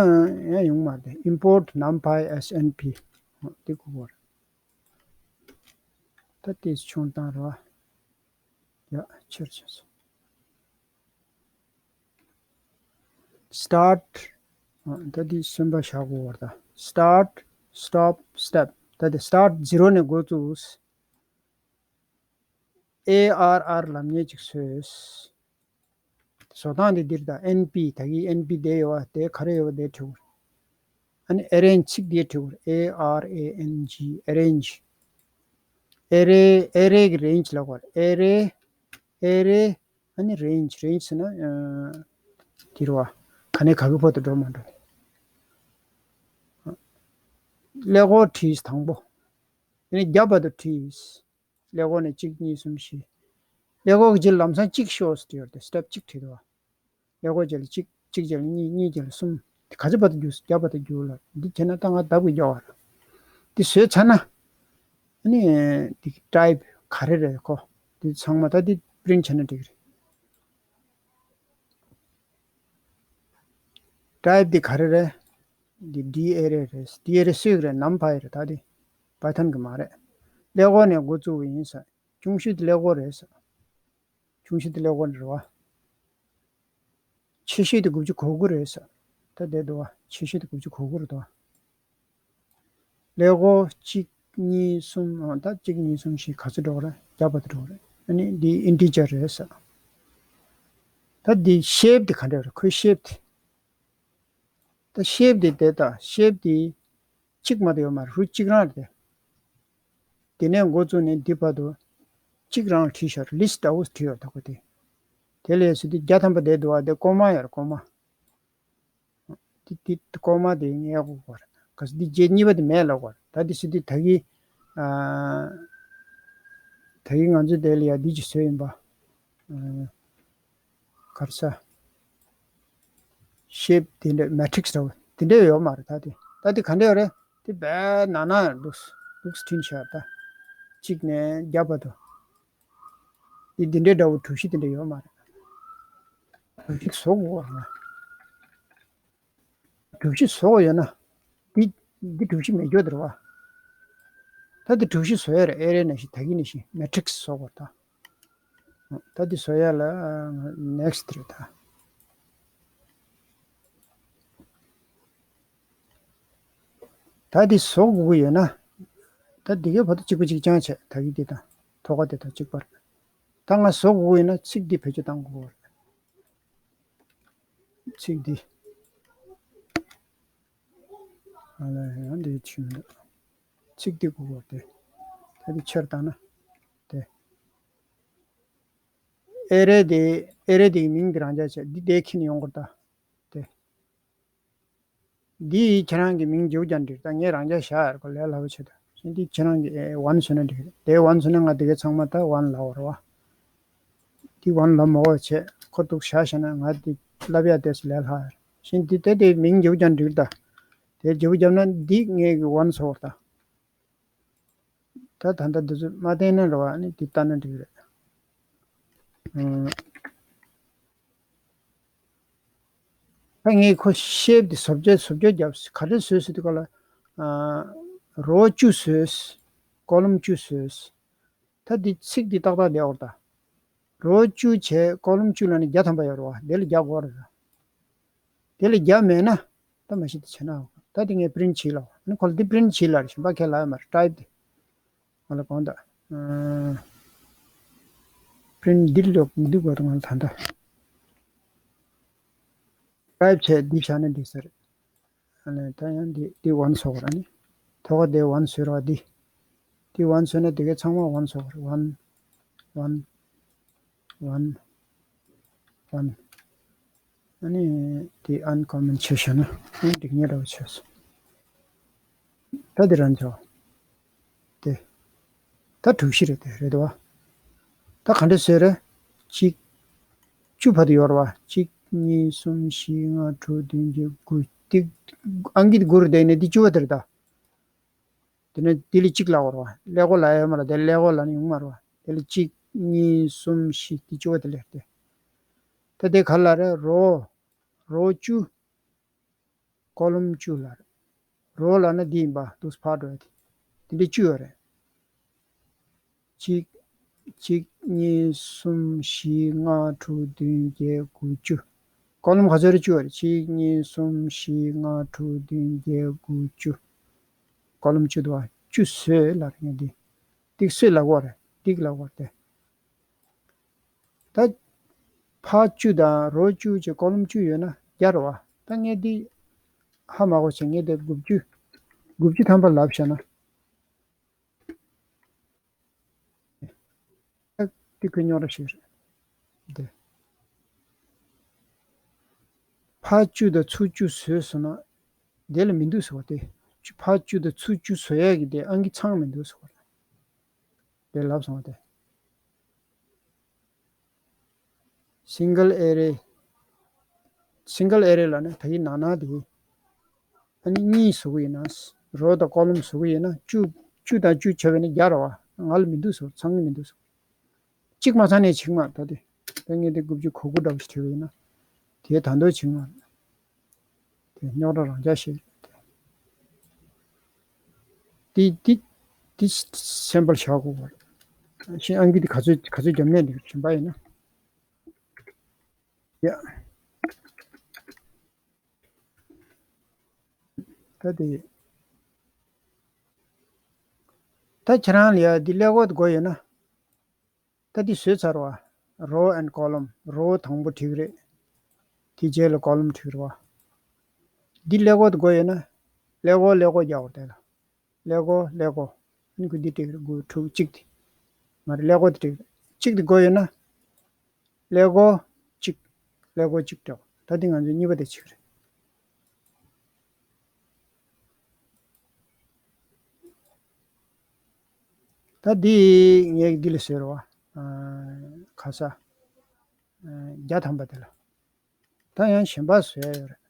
ཡང་ཡོང་མ་རེད། import numpy as np འདི་དགོས་དགོས་རེད། ད་དེ་ཆུང་བཏང་རོགས། ཡ་ཕྱིར་ཕྱིར་སོང་། start ཨ། ད་འདི་གསུམ་པ་བཞག་དགོས་པར་ད། start stop step ད་འདི་start zero ནས་འགོ་བཙུགས། ཨེ་ཨར་ཨར་ལབ་མཁན་ཅིག་བཟོས། བཟོ་སྟངས་འདི་འདིར་ད། ཨེན་པི་ད་གི་ཨེན་པི་དེ་ཡོད་པ་དེ་ག་རེ་ཡོད་པ་དེ་བྲིས། ཨ་ནི་ཨེ་རེན་ཇི་ཚིག་དེ་བྲིས། ཨེ་ཨར་ཨེ་ཨེན་ཇི་ཨེ་རེན་ཇི། ཨེ་རེ་ཨེ་རེ་གི་རེན་ཇི་ལབ་དགོས་རེད། ཨེ་རེ་ཨེ་རེ། ཨ་ནི་རེན་ཇི་རེན་ཇི་ཟེར་ན། ཨ། དེ་རེད་བ། ག་ནས་ག་གི་བར་དུ་འགྲོ་མ་འགྲོ། ཀླད་ཀོར་བྲིས་དང་པོ། དེ་ནས་རྒྱབ་བར་དུ་བྲིས། ཀླད་ཀོར་ནས་གཅིག་གཉིས་གསུམ་བཞི། ཀླད་ཀོར་གྱི་རྗེས་ལམ་སང་གཅིག་ཤོག་ཟེར་ཡོད་དེ་སི་ཊེབ་གཅིག་བྲིས་འདུག་བ། ཀླད་ཀོར་རྗེས་ལ་གཅིག་གཅིག་རྗེས་ལ་གཉིས། གཉིས་རྗེས་ལ་གསུམ། དེ་ག་ཚོད་བར་དུ་རྒྱུགས། རྒྱབ་བར་དུ་རྒྱུགས་ལ། འདི་བྱས་ན་ད་ང་ལྡབ་ཀྱིས་རྒྱག་པ་རེད། འདི་བཟོས་ཚར་ན། ཨ་ནི། འདི་ཊའིབ་ག་རེ་རེད་ཁོ། འདི་ཚང་མ་ད་འདི་པི་རིན་ཊི་བྱས་ན་འགྲིག་གི་རེད། ཊའིབ་འདི་ག་རེ་རེད། འདི་ཌི་ཨེ་རེ་རེད། ཌི་ཨེ་རེ་སུའི་རེད། ནམ་པའི་རེད། ད་འདི་པའི་ཐོན་གི་མ་རེད། ཀླད་ཀོར་ནས་འགོ་བཙུགས་པ་ཡིན་ས། ཆུང་ཤོས་དེ་ཀླད་ཀོར་རེད་ས། ཆུང་ཤོས་དེ་ཀླད་ཀོར་རེད་བ། ཆེ་ཤོས་དེ་དགུ་བཅུ་གོ་དགུ་རེད་ས། ད་བསྡད་འདུག་བ། ཆེ་ཤོས་དེ་དགུ་བཅུ་གོ་དགུ་རེད་འདུག་བ། ཀླད་ཀོར་གཅིག་གཉིས་གསུམ། ཨ། ད་གཅིག་གཉིས་གསུམ་བཞི་ག་ཚོད་འགྲོ་གི་རེད། རྒྱབ་བར་དུ་འགྲོ་གི་རེད། ཨ་ནི་འདི་ཨིན་ཊི་ཇར་རེད་ས། ད་འདི་ཤེབ་དེ་ག་འདྲ་རེད། ཁོའི་ཤེབ་དེ། ད་ཤེབ་དེ་དེ་ད་ཤེབ་དེ་གཅིག་མ་གཏོགས་ཡོད་མ་རེད། རུ་གཅིག་རང་རེད་དེ། དེ་ནས་འགོ་བཙུགས་ནས་འདི་བར་དུ་གཅིག་རང་བྲིས་ཤག་ལིས་ཊི་འདྲ་བོ་བྲིས་ཡོད་ད་ཁོ་དེ། དེ་ལས་སུ་དེ་བརྒྱ་ཐམ་པ་བསྡད་འདུག་བ། དེ་ཀོ་མ་ཡོད་རེད། ཀོ་མ། དེ་དེ་ཀོ་མ་དེ་ངས་ཡག་པོ་གོ་རེད། ག་ས་འདི་རྗེས་གཉིས་པ་དེ་མེད་ལབ་གོ་རེད། ད་དེ་སུ་དེ་ད་གི། ཨ། ད་གི་ང་ཚོའི་དེ་ལ་ཡ་འདི་ཅིག་བཟོས་ཡིན་པ། ཨ། ག་རེ་ཟ། ཤེབ་དེ་འདྲ་མེ་ཊི་རིག་སི་འདྲ་བོ་དེ་འདྲ་ཡོད་མ་རེད། ད་དེ་ད་དེ་ག་འདྲ་ཡོད་རེད། དེ་བས་ན་ན་ལུགས་ལུགས་ཊི་བྲིས་ཤག་ད། གཅིག་ནས་བརྒྱ་བར་དུ། འདི་འདི་འདྲའི་འདྲ་བོ་གྲུ་བཞི་དེ་འདྲ་ཡོད་མ་རེད། གྲུ་བཞི་བཟོ་དགོས་པ་ང་། གྲུ་བཞི་བཟོ་དགོས་ཡོད་ན། འདི་འདི་གྲུ་བཞི་མེད་རྒྱུ་དེ་རེད་བ། ད་འདི་གྲུ་བཞི་བཟོ་ཡ་རེད། ཨེ་རེ་ནང་བཞིན་ད་གིན་ནང་བཞིན་མེ་ཊི་རིག་སི་བཟོ་དགོས་ད། ད་འདི་བཟོ་ཡ་ལ་ནེག་སི་ཊི་རེད་ད། ད་འདི་བཟོ་དགོས་ཀྱི་ཡོད་ན། ད་འདི་གའི་བར་དུ་གཅིག་པ་གཅིག་རྐྱང་བྱས། ད་གིན་འདི་དང་ཐོག་ཁ་དེ་དང་གཅིག་པ་རེད། ད་ང་བཟོ་དགོས་ཀྱི་ཡོད་ན་ཚིག་འདི་བེད་སྤྱོད་གཏང་དགོས་རེད། ཚིག་འདི། ཨ་ལ་ཡང་འདི་ཆུ་མི་འདུག་ཚིག་འདི་དགོས་པ་དེ། ད་འདི་ཆེར་བཏང་ན། དེ། ཨེ་རེ་དེ། ཨེ་རེ་དེ་གི་མིང་འདི་རང་འཇགས་བྱས། འདི་དེ་ཁྱེར་ནས་ཡོང་དགོས་ད། དེ། འདི་ཁྱེད་རང་གི་མིང་བརྗེ་པོ་རྒྱག་ན་འགྲིག་ད་ངས་རང་འཇགས་བཞག་ཡར་གོ་ལས་སླ་པོ་ཆེ་ད། ཤིང་འདི་ཁྱེད་རང་གི་ཨེ་ཝན་བཟོས་ན་འགྲིག་དེ་ཝན་བཟོས་ན་ང་དེ་གའི་ཚང་མ་ད་ཝན་ལབ་པ་རེད་བ། འདི་ཝན་ལབ་མ་དགོས་བྱས་ཁོ་འདུག་བཞག་བཞག་ན་ང་འདི་ལབ་ཡ་དེ་སུ་ལས་སླ་ཡ་རེད། ཤིང་འདི་དེ་དེ་མིང་བརྗེ་པོ་རྒྱག་ན་འགྲིག་ད། དེ་བརྗེ་པོ་བརྒྱབ་ན་འདི་ངས་གི་ཝན་བཟོ་བར་ད། ད་ད་ལྟ་འདི་ཚོ་མ་བསྟན་ན་རེད་བ། ཨ་ནི་འདི་ལྟ་ན་འགྲིག་རེད། ཨང་། ད་ངས་ཁོ་ཤེབ་འདི་བཟོ་བཅོས་བཟོ་བཅོས་བརྒྱབ། ག་འདྲ་བཟོས་ཟེར་དུས་ག་ལ། ཨ། རོ་བཅུ་བཟོས། ཀོ་ལོམ་བཅུ་བཟོས། ད་འདི་ཚིག་འདི་ཏག་ཏག་བསྡད་ཡོད་རེད་ད། རོ་བཅུ་བྱས་ཀོ་ལོམ་བཅུ་ལ་ནི་བརྒྱ་ཐམ་པ་ཡོད་རེད་བ། དེ་ལ་བརྒྱ་དགོས་རེད་ད། དེ་ལ་བརྒྱ་མེད་ན། ད་མ་གཞི་དེ་བྱས་ན། ད་དེ་ངས་པི་རིན་ཊི་བྱེད་ལ། ཨ་ནི་ཁོ་ལ་དེ་པི་རིན་ཊི་བྱེད་ལ་རེད། གཞན་པ་ཁས་ལ་ཡོད་མ་རེད། ཊའིབ་དེ། ང་ལ་གང་ལྟར། པི་རིན་ཊི་འདི་ལོག་འདི་དགོས་ད། ང་ལ་ད་ལྟ། ཊའིབ་བྱས་འདི་བཞག་ན་འགྲིག་ས་རེད། ཨ་ནི་ད་ཡང་འདི་འདི་ཝན་བཟོ་དགོས་ར་ནི། ཐོག་ཁ་དེ་ཝན་བཟོས་ར་འདི། འདི་ཝན་བཟོས་ན་དེ་གའི་ཚང་མ་ཝན་བཟོ་དགོས་ར། ཝན། ཝན། ཝན། ཝན། ཨ་ནི་དེ་ཨན་ཀོ་མེན་ཊི་བྱས་བཞག་ན་ཨ་ནི་འགྲིག་ངེས་འདྲ་བོ་བྱས་སོང་། ད་དེ་རང་ཆོག་དེ། ད་གྲུ་བཞི་རེད་དེ། རེད་དོ། ད་ག་འདྲ་བཟོས་རེད། གཅིག་བཅུ་བར་དུ་ཡོད་རེད་བ། གཅིག་གཉིས་གསུམ་བཞི་ལྔ་དྲུག་བདུན་བརྒྱད་དགུ། ཏིག་ཨང་ཀི་དགུ་རུ་བསྡད་ནས་འདི་བཅུ་པ་དེ་རེད་ད། དེ་ནས་འདི་ལ་གཅིག་ལབ་དགོས་རེད་བ། ཀླད་ཀོར་ལབ་ཡོད་མ་རེད། དེ་ཀླད་ཀོར་ལབ་ན་ཡོང་མ་རེད་བ། དེ་ལ་གཅིག་གཉིས་གསུམ་བཞི་འདི་བཅུ་པ་དེ་ལ་རེད་དེ། ད་དེ་ག་ལ་རེད། རོ། རོ་བཅུ། ཀོ་ལོམ་བཅུ་ལ་རེད། རོ་ལབ་ན་འདི་ཡིན་པ། འདུག་སེ་ཕར་འགྲོ་ཡ་དེ། དེ་འདྲའི་བཅུ་ཡོད་རེད། གཅིག་གཅིག་གཉིས་གསུམ་བཞི་ལྔ་དྲུག་བདུན་བརྒྱད་དགུ་བཅུ། ཀོ་ལོམ་ག་ཚོད་རེད། བཅུ་ཡོད་རེད། གཅིག་གཉིས་གསུམ་བཞི་ལྔ་དྲུག་བདུན་བརྒྱད་དགུ་བཅུ། ཀོ་ལོམ་བཅུ་འདུག་བ། བཅུ་བཟོས་ལབ་རེད་ངས་འདི། ཏིག་བཟོས་ལབ་དགོས་རེད། ཏིག་ལབ་དགོས་རེད་དེ། ད་ཕར་བཅུ་དང་རོ་བཅུ་བྱས་ཀོ་ལོམ་བཅུ་ཡོད་ན་བརྒྱ་རེད་བ། ད་ངས་འདི་ཧ་མ་གོ་བྱས་ངས་དེ་དགུ་བཅུ། དགུ་བཅུ་ཐམ་པ་ལབ་བཞག་ན། ད་འདི་ཁོའི་རྙོག་དྲ་ཞིག་རེད་དེ། ཕར་བཅུ་དང་ཚུར་བཅུ་བཟོས་སོང་ན་དེ་ལ་མི་འདུག་ཟེར་བ་དེ། ཕར་བཅུ་དང་ཚུར་བཅུ་བཟོ་ཡག་གི་དེ་ཨང་ཀི་ཚང་མི་འདུག་ཟེར་བ་རེད། དེ་ལབ་སོང་བ་དེ། སིང་གལ་ཨེ་རེ། སིང་གལ་ཨེ་རེ་ལབ་ན་ད་གིན་ནང་ན་དེ། ཨ་ནི་གཉིས་བཟོ་གི་ཡིན་ན། རོ་དང་ཀོ་ལོམ་བཟོ་གི་ཡིན་ན་བཅུ། བཅུ་དང་བཅུ་བྱས་པ་ཡིན་ན་བརྒྱ་རེད་བ། ང་ལ་མི་འདུག་ཟེར། ཚང་གི་མི་འདུག་ཟེར། གཅིག་མ་ཚང་ནས་གཅིག་མ་ད་དེ། ད་ངས་དེ་དགུ་བཅུ་གོ་དགུ་འདྲ་བོ་ཞིག་བྲིས་པ་ཡིན་ན། དེ་ད་དུང་གཅིག་མ་རེད། དེ་རྙོག་དྲ་རང་འཇགས་ཤིག་རེད། དེ་དེ་དེ་སེམས་པར་བཞག་དགོས་པ་རེད། ཤིང་ཨང་ཀི་དེ་ག་ཚོད་ག་ཚོད་བརྒྱབ་ནས་འདུག་གཞན་པ་ཡིན་ན། ཡ། ད་དེ། ད་ཁྱེད་རང་ལ་ཡ་འདི་ཀླད་ཀོར་དགོས་ཡོད་ན། ད་འདི་བཟོས་ཚར་བ། Row and column། རོ་དང་པོ་བྲིས་རེད། དེ་རྗེས་ལ་ཀོ་ལོམ་བྲིས་རེད་བ། འདི་ཀླད་ཀོར་དགོས་ཡོད་ན། ཀླད་ཀོར་ཀླད་ཀོར་རྒྱག་དགོས་དེ་ལ། ཀླད་ཀོར་ཀླད་ཀོར། ཨ་ནི་ཁོ་འདི་བྲིས་རེད། དགུ་དྲུག་གཅིག་དེ། མ་རེད། ཀླད་ཀོར་དེ་བྲིས་རེད། གཅིག་དེ་དགོས་ཡོད་ན། ཀླད་ཀོར་གཅིག་ཀླད་ཀོར་གཅིག་འདྲ་བོ། ད་འདི་ང་ཚོའི་གཉིས་པ་དེ་གཅིག་རེད། ད་འདི་ངས་འདི་ལ་བཟོས་རེད་བ། ཨ། ག་ས། ཨ། བརྒྱ་ཐམ་པ་དེ་ལ། ད་ཡང་གཞན་པ་བཟོ་ཡ་ཡོད་རེད།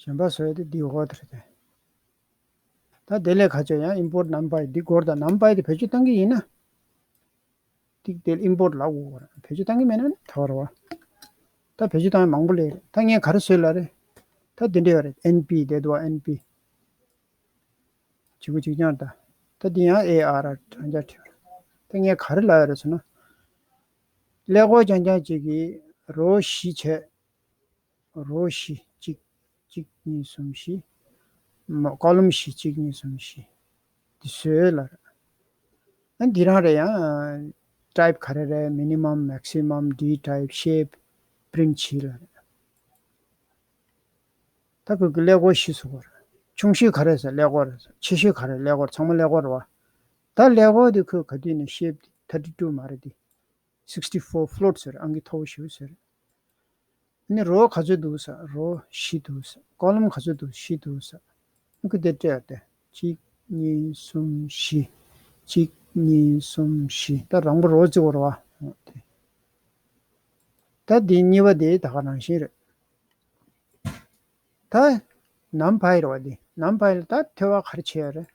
གཞན་པ་བཟོ་ཡ་དེ་འདི་འོག་དེ་རེད་དེ། ད་དེ་ལས་ཁ་ཆེ་ཡང་import numpy འདི་སྐོར་དང་numpy དེ་བེད་སྤྱོད་བཏང་གི་ཡིན་ན། ཏིག་དེ་import ལབ་དགོས་ར། བེད་སྤྱོད་བཏང་གི་མེད་ན་ནི་ཐོར་བ། ད་བེད་སྤྱོད་བཏང་ཡ་མང་པོ་ལས་རེད། ད་ངས་ག་རེ་བཟོས་ལ་རེད། ད་དེ་འདྲ་ཡོད་རེད། np དེ་འདུག np གཅིག་པུ་གཅིག་རྐྱང་ད། ད་འདི་ཡང་ཨེ་ཨར་ཨར་གྲངས་ཀ་བྲིས་པ་རེད། ད་ངས་ག་རེ་ལབ་ཡོད་རེད་ཟེར་ན། ཀླད་ཀོར་རྐྱང་རྐྱང་གཅིག་གིས་རོ་བཞི་བྱས། རོ་བཞི་གཅིག་གཅིག་གཉིས་གསུམ་བཞི། མ་ཀོ་ལོམ་བཞི་གཅིག་གཉིས་གསུམ་བཞི། འདི་བཟོས་ལ་རེད། ཨ་འདི་རང་རེད་ཡང་། type ག་རེ་རེད། minimum maximum d type shape print བྱེད་ལ་རེད། ད་ཁོས་ཀྱི་ཀླད་ཀོར་བཞི་བཟོ་དགོས་རེད། ཆུང་ཤོས་ག་རེ་ཟེར་ཀླད་ཀོར་རེད་ཟེར། ཆེ་ཤོས་ག་རེ། ཀླད་ཀོར་ཚང་མ་ཀླད་ཀོར་རེད་བ། ད་ཀླད་ཀོར་དེ་ཁོས་ག་དུས་ནས་shape དེ་thirty two མ་རེད་དེ། sixty four float ཟེར། ཨང་ཀི་མཐོ་པོ་ཞེ་པོ་ཟེར། ཨ་ནི་རོ་ག་ཚོད་འདུག་ཟེར། རོ་བཞི་འདུག་ཟེར། ཀོ་ལོམ་ག་ཚོད་འདུག་བཞི་འདུག་ཟེར། ཨ་ཁོས་དེ་སྤྲད་དེ། གཅིག་གཉིས་གསུམ་བཞི། གཅིག་གཉིས་གསུམ་བཞི། ད་རང་པོ་རོ་བརྩི་བ་རེད་བ། ད་འདི་གཉིས་པ་དེ་ད་ག་ནང་བཞིན་རེད། ད་numpy རེད་བ། འདི་numpy ལ་ད་ཐོ་བ་ག་རེ་བྱས་ཡ་རེད།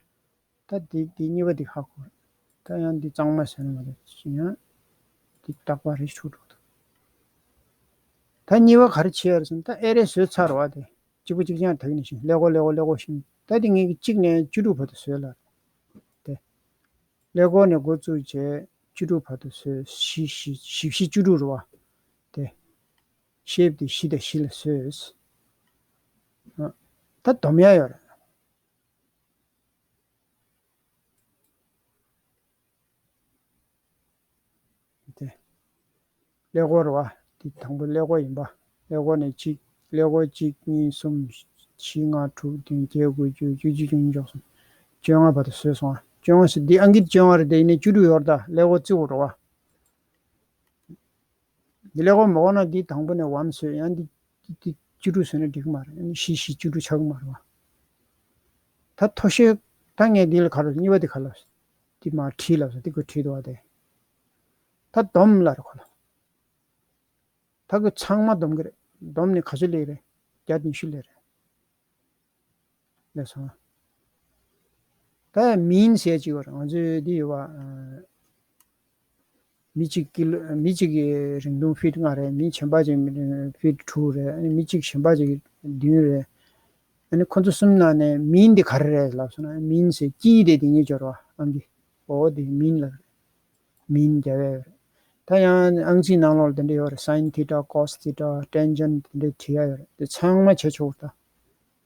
ད་འདི་འདི་གཉིས་པ་འདི་ཧ་གོ། ད་ཡང་འདི་གཙང་མ་བཟོས་ན་མ་གཏོགས་ཡང་འདི་རྟག་པར་རེ་ཆུག་འགྲོ་འདུག་ད་གཉིས་པ་ག་རེ་བྱེད་ཡ་རེད་ཟེར་ན། ད་ཨེ་རེ་བཟོས་ཚར་བ་དེ་གཅིག་པུ་གཅིག་རྐྱང་དག་ནས་ཤིང་ཀླད་ཀོར་ཀླད་ཀོར་ཀླད་ཀོར་ཤིང་། ད་འདི་ངས་ཀྱི་གཅིག་ནས་བཅུ་དྲུག་བར་དུ་བཟོས་ལ། དེ་ཀླད་ཀོར་ནས་འགོ་བཙུགས་བྱས་བཅུ་དྲུག་བར་དུ་བཟོས། བཞི་བཞི་བཞི་བཞི་བཅུ་དྲུག་རེད་བ། དེ་shape དེ་བཞི་དང་བཞི་ལ་བཟོས། ད་སྡོམ་ཡ་ཡོད་རེད། དེ། ཀླད་ཀོར་རེད་བ། དེ་དང་པོ་ཀླད་ཀོར་ཡིན་པ། ཀླད་ཀོར་ནས་གཅིག་ཀླད་ཀོར་གཅིག་གཉིས་གསུམ། བཞི་ལྔ་དྲུག་བདུན་བརྒྱད་དགུ་བཅུ། བཅུ་གཅིག་བཅུ་གཉིས་བཅུ་གསུམ། བཅོ་ལྔ་བར་དུ་བཟོས་སོང་ང་། བཅོ་ལྔ་ཟེར་འདི་ཨང་ཀི་བཅོ་ལྔ་རེད་དེ། ཡིན་ནའི་བཅུ་དྲུག་ཡོད་རེད་ད། ཀླད་ཀོར་བརྩི་དགོས་རེད་བ། འདི་ཀླད་ཀོར་མ་གོ་ན་འདི་དང་པོ་ནས་one བཟོས། ཡང་འདི་འདི་འདི་བཅུ་དྲུག་བཟོས་ན་འགྲིག་གི་མ་རེད། ཨ་ནི་བཞི་བཞི་བཅུ་དྲུག་ཆགས་ཀྱི་མ་རེད་བ། ད་མཐོ་ཤོས། ད་ངས་འདི་ལ་ག་རེ། གཉིས་པ་འདི་ག་ལ། འདི་མར་བྲིས་ལབ་སོང་། འདི་ཁོས་བྲིས་འདུག་བ་དེ། ད་སྡོམ་ལ་རེད་ཁོ་ལ། ད་ཁོས་ཚང་མ་སྡོམ་གི་རེད། སྡོམ་ནས་ག་ཚོད་སླེབས་རེད། བརྒྱ་ཉི་ཤུ་སླེབས་རེད། ལས་སོང་། ད་mean ཟེར་ཅིག་ཡོད་རེད། ང་ཚོའི་འདི་ཡོད་པ། ཨ། མི་གཅིག་ཀི་ལོ། མི་གཅིག་གི་རིང་ཐུང་ཕིཊ་ལྔ་རེད། མི་གཞན་པ་ཅིག་ཕིཊ་དྲུག་རེད། ཨ་ནི་མི་གཅིག་གཞན་པ་ཅིག་བདུན་རེད། ཨ་ནི་ཁོ་ཚོ་གསུམ་ནང་ནས་mean དེ་ག་རེ་རེད་ལབ་སོང་ན། mean ཟེར་དཀྱིལ་དེ་དེ་ཉིད་སྦྱོར་བ། ཨང་ཀི་འོ་དེ་mean ལབ་རེད། mean རྒྱབ་ཡ་ཡོད་རེད། ད་ཡང་ཨང་རྩིས་ནང་ལོགས་ལ་དེ་འདྲ་ཡོད་རེད། sine theta cos theta tangent དེ་འདྲ་བྲིས་ཡ་ཡོད་རེད། དེ་ཚང་མ་བྱེད་ཆོག་ད།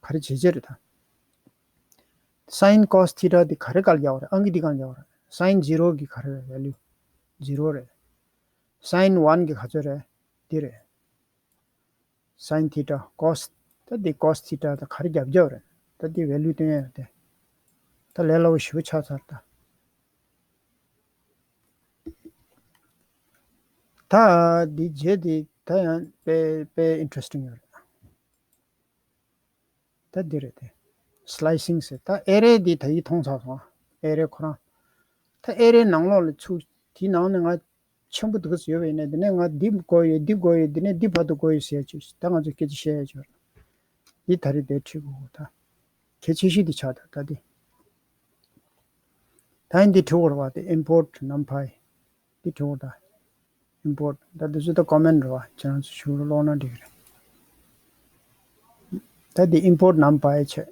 ག་རེ་བྱེད་བྱེད་རེད་ད། sine cos theta དེ་ག་རེ་ག་ལ་རྒྱག་པ་རེད། ཨང་ཀི་དེ་ག་ལ་རྒྱག་པ་རེད། sine zero གི་ག་རེ་རེད། value zero རེད། sine one གི་ག་ཚོད་རེད། འདི་རེད། sine theta cos ད་འདི་cos theta ད་ག་རེ་རྒྱབ་རྒྱབ་རེད། ད་འདི་value སྟོན་ཡ་རེད་དེ། ད་ལས་སླ་པོ་ཞེ་པོ་ཆགས་ཚར་ད། ད་འདི་རྗེས་འདི་ད་ཡང་དཔེ་དཔེ་interesting ཡོད་རེད། ད་འདི་རེད་དེ། slicing ཟེར། ད་ཨེ་རེ་འདི་ད་ཡིག་མཐོང་ཚར་སོང་། ཨེ་རེ་ཁོ་རང་། ད་ཨེ་རེ་ནང་ལོགས་ལ་ཚུར་དེའི་ནང་ནས་ང་ཆེན་པོ་འདུག་ཟེར་ཡོད་པ་ཡིན་ན། དེ་ནས་ང་འདི་དགོས་ཡོད། འདི་དགོས་ཡོད། དེ་ནས་འདི་བར་དུ་དགོས་ཡོད་ཟེར་ཅིག་ད་ང་ཚོས་སྐད་ཆ་བཤད་ཡ་ཅིག་ཡོད་རེད། འདི་ད་རེས་དེ་བྲིས་དགོས་གོ་ད། གལ་ཆེ་ཤོས་འདི་ཆགས་ད་ད་འདི། ད་ཡིན་འདི་བྲིས་དགོས་རེད་བ། དེ་import numpy འདི་བྲིས་དགོས་ད། import ད་འདི་ཚོ་ད་comment རེད་བ། ཁྱེད་རང་ཚོ་ཞུ་ཀློག་ན་འགྲིག་གི་རེད། ད་འདི་import numpy བྱས།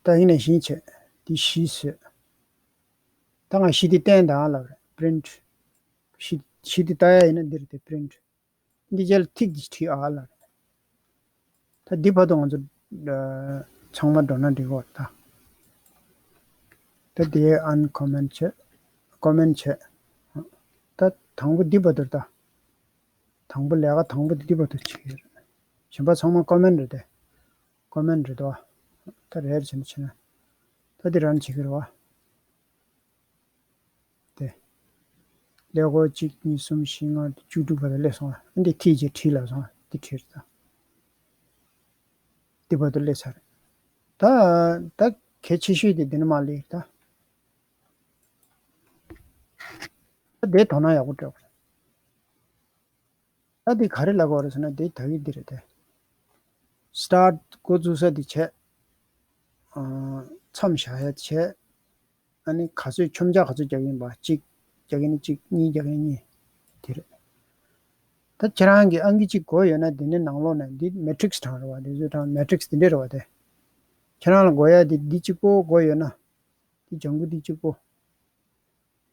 ད་ཡིན་ནས་བཞིན་བྱས། འདི་བཞི་བཟོས། ད་ང་བཞི་འདི་བསྟན་དང་ལབ་རེད། print བཞི་བཞི་འདི་ལྟ་ཡ་ཡིན་ན་འདི་རེད་དེ། print འདི་རྗེས་ལ་ཐིག་ཅིག་བྲིས་ཨ་ལ། ད་འདི་བར་དུ་ང་ཚོ་ཨ་ཚང་མ་འགྲོ་ན་འགྲིག་གོ་ད། ད་དེ་uncomment བྱས། comment བྱས། ད་དང་པོ་འདི་བར་དུ་ད། དང་པོ་ལས་ཀ་དང་པོ་འདི་བར་དུ་བྱེད་ཀྱི་རེད། གཞན་པ་ཚང་མ་comment རེད་དེ། comment རེད་དོ། ད་རེད་བྱས་ནས་བྱས་ན། ད་འདི་run བྱེད་ཀྱི་རེད་བ། དེ། ཀླད་ཀོར་གཅིག་གཉིས་གསུམ་བཞི་ལྔ་བཅུ་དྲུག་བར་དུ་སླེབས་སོང་བ། འདི་ཐིག་ཅིག་བྲིས་ལབ་སོང་བ། འདི་བྲིས་རེད་ད། འདི་བར་དུ་སླེབས་ཚར་རེད། ད་ད་གལ་ཆེ་ཤོས་དེ་འདི་ནས་མར་སླེབས་ད། ད་དེ་དོ་སྣང་ཡག་པོ་སྤྲད་དགོས་རེད། ད་འདི་ག་རེ་ལབ་དགོས་རེད་ཟེར་ན། འདི་ད་གི་འདི་རེད་དེ། start འགོ་འཛུགས་ས་འདི་བྱས། ཨ། མཚམས་བཞག་ཡ་བྱས། ཨ་ནི་ག་ཚོད་མཆོང་རྒྱག་ག་ཚོད་རྒྱག་གི་ཡིན་པ། གཅིག་རྒྱག་གི་ན་གཅིག་གཉིས་རྒྱག་གི་ན་གཉིས། དེ་རེད། ད་ཁྱེད་རང་གིས་ཨང་ཀི་གཅིག་དགོས་ཡོད་ན། དེ་ནི་ནང་ལོགས་ནས་འདི་མེ་ཊི་རིག་སི་གྲངས་རེད་བ། དེ་ཚོའི་གྲངས་མེ་ཊི་རིག་སི་དེ་འདྲས་རེད་བ། དེ་ཁྱེད་རང་ལ་དགོས་ཡ་དེ་འདི་གཅིག་པོ་དགོས་ཡོད་ན། འདི་ལྗང་གུ་འདི་གཅིག་པོ།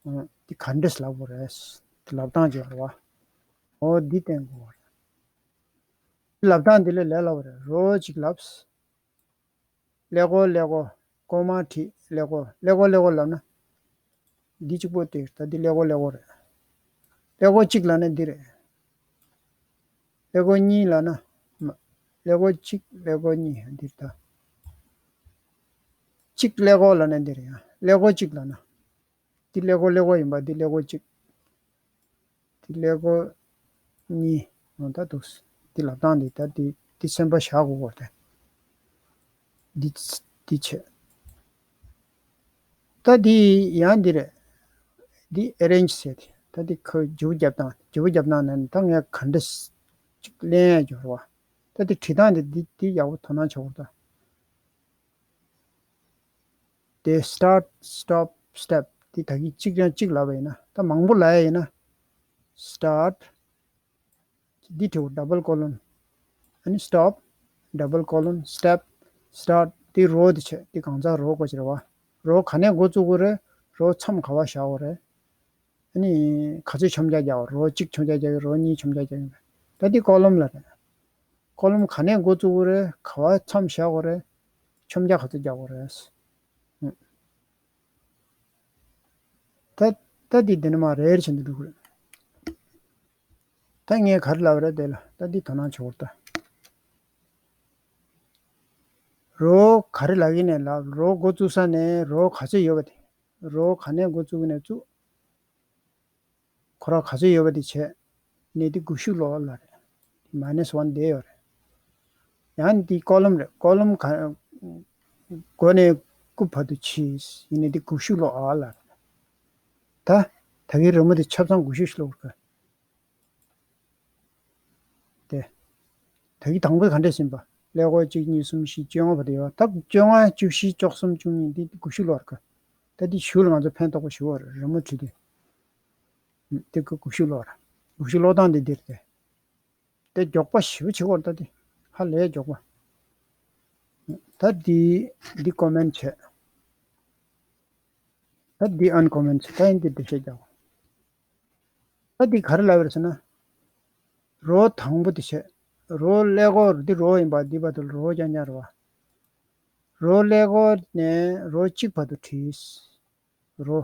ཨ། འདི་ག་འདྲས་ལབ་དགོས་རེད། འདི་ལབ་སྟངས་ཅིག་ཡོད་རེད་བ། འོ་འདི་བསྟན་དགོས་རེད། འདི་ལབ་སྟངས་འདི་ལས་ལས་སླ་བོ་རེད། རོ་གཅིག་ལབ། ཀླད་ཀོར་ཀླད་ཀོར། ཀོ་མ་བྲིས། ཀླད་ཀོར། ཀླད་ཀོར་ཀླད་ཀོར་ལབ་ན། འདི་གཅིག་པོ་དེ། ད་འདི་ཀླད་ཀོར་ཀླད་ཀོར་རེད། ཀླད་ཀོར་གཅིག་ལབ་ན་འདི་རེད། ཀླད་ཀོར་གཉིས་ལབ་ན། མ། ཀླད་ཀོར་གཅིག་ཀླད་ཀོར་གཉིས་འདི་རེད་ད། གཅིག་ཀླད་ཀོར་ལབ་ན་འདི་རེད་ཡ། ཀླད་ཀོར་གཅིག་ལབ་ན། འདི་ཀླད་ཀོར་ཀླད་ཀོར་ཡིན་པ། འདི་ཀླད་ཀོར་གཅིག་འདི་ཀླད་ཀོར་གཉིས། འོ་ད་འདུག་འདི་ལབ་སྟངས་འདི། ད་འདི་འདི་སེམས་པ་བཞག་དགོས་ཀྱི་རེད། འདི་འདི་བྱས། ད་འདི་ཡང་འདི་རེད། འདི་ཨེ་རེན་ཇི་བྱས་ཏེ། ད་འདི་ཁོ་བརྗེ་པོ་རྒྱབ་སྟངས། བརྗེ་པོ་རྒྱབ་སྟངས་ནི་ད་ངས་ག་འདྲས་ཅིག་ལེན་ཡ་འགྱུར་བ། ད་འདི་བྲིས་སྟངས་འདི་འདི་འདི་ཡག་པོ་དོ་སྣང་བྱེད་དགོས་རེད་ད། དེ་སི་ཊར་ཊི་སི་ཊོབ་སི་ཊེབ་དེ་ད་གིན་གཅིག་ཀྱང་གཅིག་ལབ་པ་ཡིན་ན། ད་མང་པོ་ལབ་ཡ་ཡིན་ན། སི་ཊར་ཊི་འདི་བྲིས། ཌབ་བལ་ཀོ་ལོན། ཨ་ནི་སི་ཊོབ། ཌབ་བལ་ཀོ་ལོན། སི་ཊེབ། སི་ཊར་ཊི། དེ་རོ་དེ་བྱས། དེ་གང་ཟག་རོ་དགོས་ཀྱི་རེད་བ། རོ་ག་ནས་འགོ་བཙུགས་དགོས་རེད། རོ་མཚམས་ག་པར་བཞག་དགོས་རེད། ཨ་ནི་ག་ཚོད་མཆོང་རྒྱག་རྒྱག་དགོས། རོ་གཅིག་མཆོང་རྒྱག་རྒྱག་གི། རོ་གཉིས་མཆོང་རྒྱག་རྒྱག་གི། ད་འདི་ཀོ་ལོམ་ལབ་རེད། ཀོ་ལོམ་ག་ནས་འགོ་བཙུགས་དགོས་རེད། ག་པར་མཚམས་བཞག་དགོས་རེད། མཆོང་རྒྱག་ག་ཚོད་རྒྱག་དགོས་རེད། ཨུ། ད་ད་འདི་འདི་ནས་མར་རེ་རེ་བྱས་ནས་འགྲོ་གི་རེད། ད་ངས་ག་རེ་ལབ་རེད་དེ་ལ། ད་འདི་དོ་སྣང་བྱེད་དགོས་རེད་ད། རོ་ག་རེ་ལབ་ཀྱི་ནས་ལབ། རོ་འགོ་བཙུགས་ས་ནས་རོ་ག་ཚོད་ཡོད་པ་དེ། རོ་ག་ནས་འགོ་བཙུགས་ནས་བཙུགས། ཁོ་རང་ག་ཚོད་ཡོད་པ་དེ་བྱས། ནས་དེ་དགུ་ཤུག་ལོག་ལབ་རེད། མའི་ནས་ཝན་བསྡད་ཡོད་རེད། ཡང་འདི་ཀོ་ལོམ་རེད། ཀོ་ལོམ་ག་མགོ་ནས་རྐུབ་བར་དུ་ཕྱེས། ཡིན་ནའི་འདི་དགུ་ཤུག་ལོག་ཨ་ལབ་རེད། ད་ད་གིན་རི་མོ་དེ་ཆ་ཚང་དགུ་ཤུག་ལོག་རེད། དེ། ད་གིན་དང་པོའི་ག་འདྲས་ཟིན་པ། ཀླད་ཀོར་གཅིག་གཉིས་གསུམ་བཞི་བཅོ་ལྔ་བར་དུ་ཡོད། ད་བཅོ་ལྔ་བཅུ་བཞི་བཅུ་གསུམ་བཅུ་གཉིས་འདི་དགུ་ཤུག་ལོག་རེད། ད་འདི་ཞུ་ལ་ང་ཚོ་ཕན་ཐོགས་པོ་ཞུ་བ་རེད། རི་མོ་བྲིས་དུས། དེ་ཀ་དགུ་ཤུག་ལོག་ར། དགུ་ཤུག་ལོག་སྟངས་དེ་འདིར་དེ། དེ་མགྱོགས་པ་ཞེ་པོ་བྱེད་དགོས་རེད་ད་དེ། ཧ་ལས་མགྱོགས་པ། ད་འདི་འདི་ཀོ་མེན་ཊི་བྱས། ད་འདི་ཨན་ཀོ་མེན་ཊི་བྱས། ད་ཡིན་འདི་འགྲེལ་བཤད་རྒྱག་དགོས། ད་འདི་ག་རེ་ལབ་རེད་ཟེར་ན། རོ་དང་པོ་དེ་བྱས། རོ་ཀླད་ཀོར་འདི་རོ་ཡིན་པ། འདི་བར་དུ་རོ་རྐྱང་རྐྱང་རེད་བ། རོ་ཀླད་ཀོར་ནས་རོ་གཅིག་བར་དུ་བྲིས། རོ།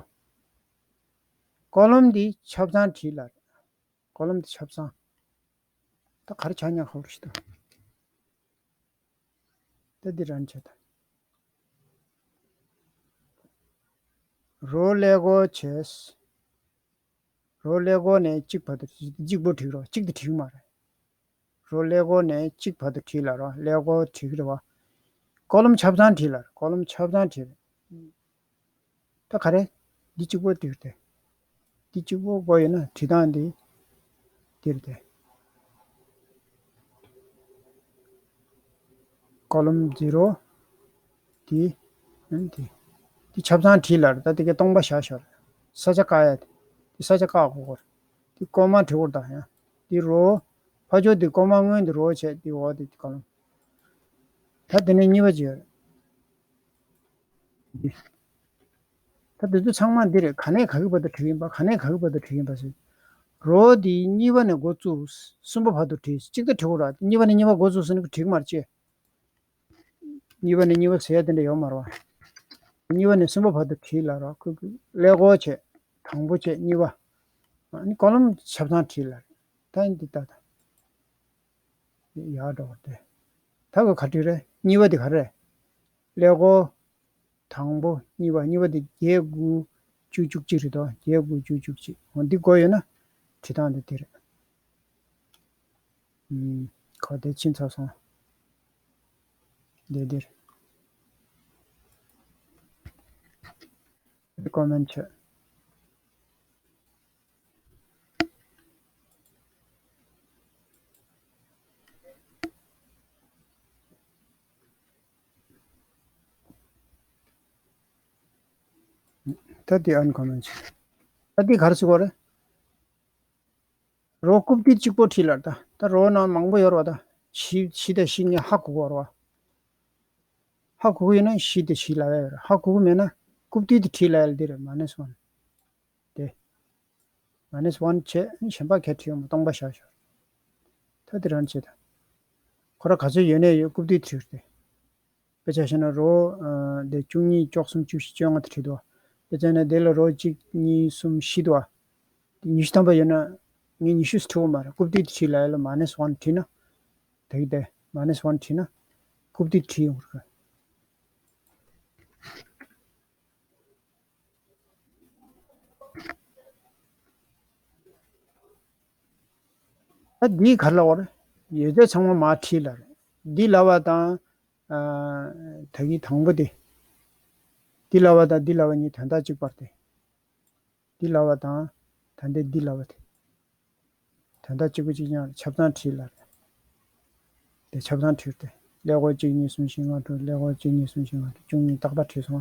ཀོ་ལོམ་འདི་ཆ་ཚང་བྲིས་ལ། ཀོ་ལོམ་འདི་ཆ་ཚང་། ད་ག་རེ་ཆགས་ཉག་ཧོར་ཞིག་ཏུ། ད་འདི་རན་ཆེ་ད། རོ་ཀླད་ཀོར་བྱས། རོ་ཀླད་ཀོར་ནས་གཅིག་བར་དུ། གཅིག་པོ་བྲིས་རོགས། གཅིག་དེ་བྲིས་མ་རེད། རོ་ཀླད་ཀོར་ནས་གཅིག་བར་དུ་བྲིས་ལ་རོ། ཀླད་ཀོར་བྲིས་ཀྱི་རེད་བ། ཀོ་ལོམ་ཆ་ཚང་བྲིས་ལ། ཀོ་ལོམ་ཆ་ཚང་བྲིས་རེད། ད་ག་རེ། འདི་གཅིག་པོ་བྲིས་ཏེ། འདི་གཅིག་པོ་དགོས་ཡོད་ན་བྲིས་སྟངས་འདི། འདིར་ཏེ། ཀོ་ལོམ་ཛི་རོ། འདི། ཨ་ནི་འདི། འདི་ཆ་ཚང་བྲིས་ལ་རེད། ད་འདི་གའི་སྟོང་པ་བཞག་ཤོག་རེད། ས་ཆ་བཀག་ཡ་དེ། འདི་ས་ཆ་བཀག་དགོས་གོ་རེད། འདི་ཀོ་མ་བྲིས་གོ་རེད་ད་ཡང་། འདི་རོ། ཕ་ཕྱོགས་འདི་ཀོ་མ་སྔོན་འདི་རོ་བྱས། འདི་འོག་འདི་ཀོ་ལོམ། ད་དེ་ནས་གཉིས་པ་ཅིག་ཡོད་རེད། འདི། ད་འདི་ཚོ་ཚང་མ་འདི་རེད། ག་ནས་ག་གི་བར་དུ་བྲིས་ཡིན་པ། ག་ནས་ག་གི་བར་དུ་བྲིས་ཡིན་པ་ཟེར། རོ་འདི་གཉིས་པ་ནས་འགོ་བཙུགས། གསུམ་པ་བར་དུ་བྲིས། གཅིག་ད་བྲིས་གོ་ར། གཉིས་པ་ནས་གཉིས་པ་འགོ་བཙུགས་ཟེར་ནས་བྲིས་མར་བཅད། གཉིས་པ་ནས་གཉིས་པ་ཟེར་ཡ་དེ་འདྲ་ཡོད་མ་རེད་བ། གཉིས་པ་ནས་གསུམ་པ་བར་དུ་བྲིས་ལ་རོ། ཁོ་ཀླད་ཀོར་བྱས། དང་པོ་བྱས། གཉིས་པ། ཨ་ནི་ཀོ་ལོམ་ཆ་ཚང་བྲིས་ལ། ད་འདི་ལྟ་ད། ཡག་འགྲོ་བ་དེ། ད་ག་ག་བྲིས་རེད། གཉིས་པ་དེ་ག་རེ་རེད། ཀླད་ཀོར། དང་པོ། གཉིས་པ། གཉིས་པ་དེ་བརྒྱད་དགུ་བཅུ་བཅུ་གཅིག་རེད་དོ། བརྒྱད་དགུ་བཅུ་བཅུ་གཅིག་འོ་འདི་དགོས་ཡོད་ན་བྲིས་སྟངས་དེ་དེ་རེད། ཨུམ། ག་དེ་ཕྱིན་ཚར་སོང་། དེ་འདིར། རི་ཀོ་མེན་ཊི་བྱས། ད་དེ་ཨན་ཁོ་མན་ཆེ། ད་དེ་ག་རེ་ཟེར་དགོས་རེད། རོ་རྐུབ་སྟེགས་གཅིག་པོ་བྲིས་ལ་ད། ད་རོ་ནང་མང་པོ་ཡོད་རེད་བ་ད། བཞི་བཞི་དང་བཞི་ནི་ཧ་གོ་གི་རེད་བ། ཧ་གོ་གི་ཡོད་ན་བཞི་དང་བཞི་ལབ་ཡ་ཡོད་རེད། ཧ་གོ་གི་མེད་ན་རྐུབ་སྟེགས་དེ་བྲིས་ལ་ཡ་ལ་འདི་རེད། མ་ནས་སོང་། དེ། མ་ནས་ཝན་བྱས་ནི་གཞན་པ་ག་བྲིས་ཡོང་མ་སྟོང་པ་བཞག་ཤོག་ད་དེ་རང་བྱེད་ད། ཁོ་ར་ག་ཚོད་ཡོད་ནས་ཡོད་རྐུབ་སྟེགས་བྲིས་ཏེ། དཔེ་ཆ་བཞག་ན་རོ་ཨ་དེ་བཅུ་གཉིས་བཅུ་གསུམ་བཅུ་བཞི་བཅོ་ལྔ་དེ་བྲིས་འདུག་དཔེ་ཆ་ན་དེ་ལ་རོ་གཅིག་གཉིས་གསུམ་བཞི་འདུག་བ། དེ་ཉི་ཤུ་ཐམ་པ་ཡོད་ན་ངས་ཉི་ཤུ་བྲིས་འོང་མ་རེད། རྐུབ་སྟེགས་དེ་བྲིས་ལ་ཡ་ལ་མ་ནས་ཝན་བྲིས་ན། དེ་གི་དེ་མ་ནས་ཝན་བྲིས་ན་རྐུབ་སྟེགས་དེ་བྲིས་ཡོང་གི་རེད། ད་འདི་ག་ལ་བར་ཡོད་ཚད་ཚང་མ་མར་བྲིས་ལ་རེད། འདི་ལ་བ་དང་ཨ་ད་གི་དང་པོ་དེ། འདི་ལ་བ་དང་འདི་ལ་བ་གཉིས་དོན་དག་གཅིག་པ་རེད། འདི་ལ་བ་དང་ད་འདི་འདི་ལ་བ་དེ། དོན་དག་གཅིག་པ་གཅིག་རྐྱང་རེད། ཆ་ཚང་བྲིས་ལ་རེད། དེ་ཆ་ཚང་བྲིས་ཏེ་ཀླད་ཀོར་གཅིག་གཉིས་གསུམ་བཞི་ལྔ་དྲུག་ཀླད་ཀོར་གཅིག་གཉིས་གསུམ་བཞི་ལྔ་དྲུག་བཅུ་གཉིས་རྟག་པར་བྲིས་སོང་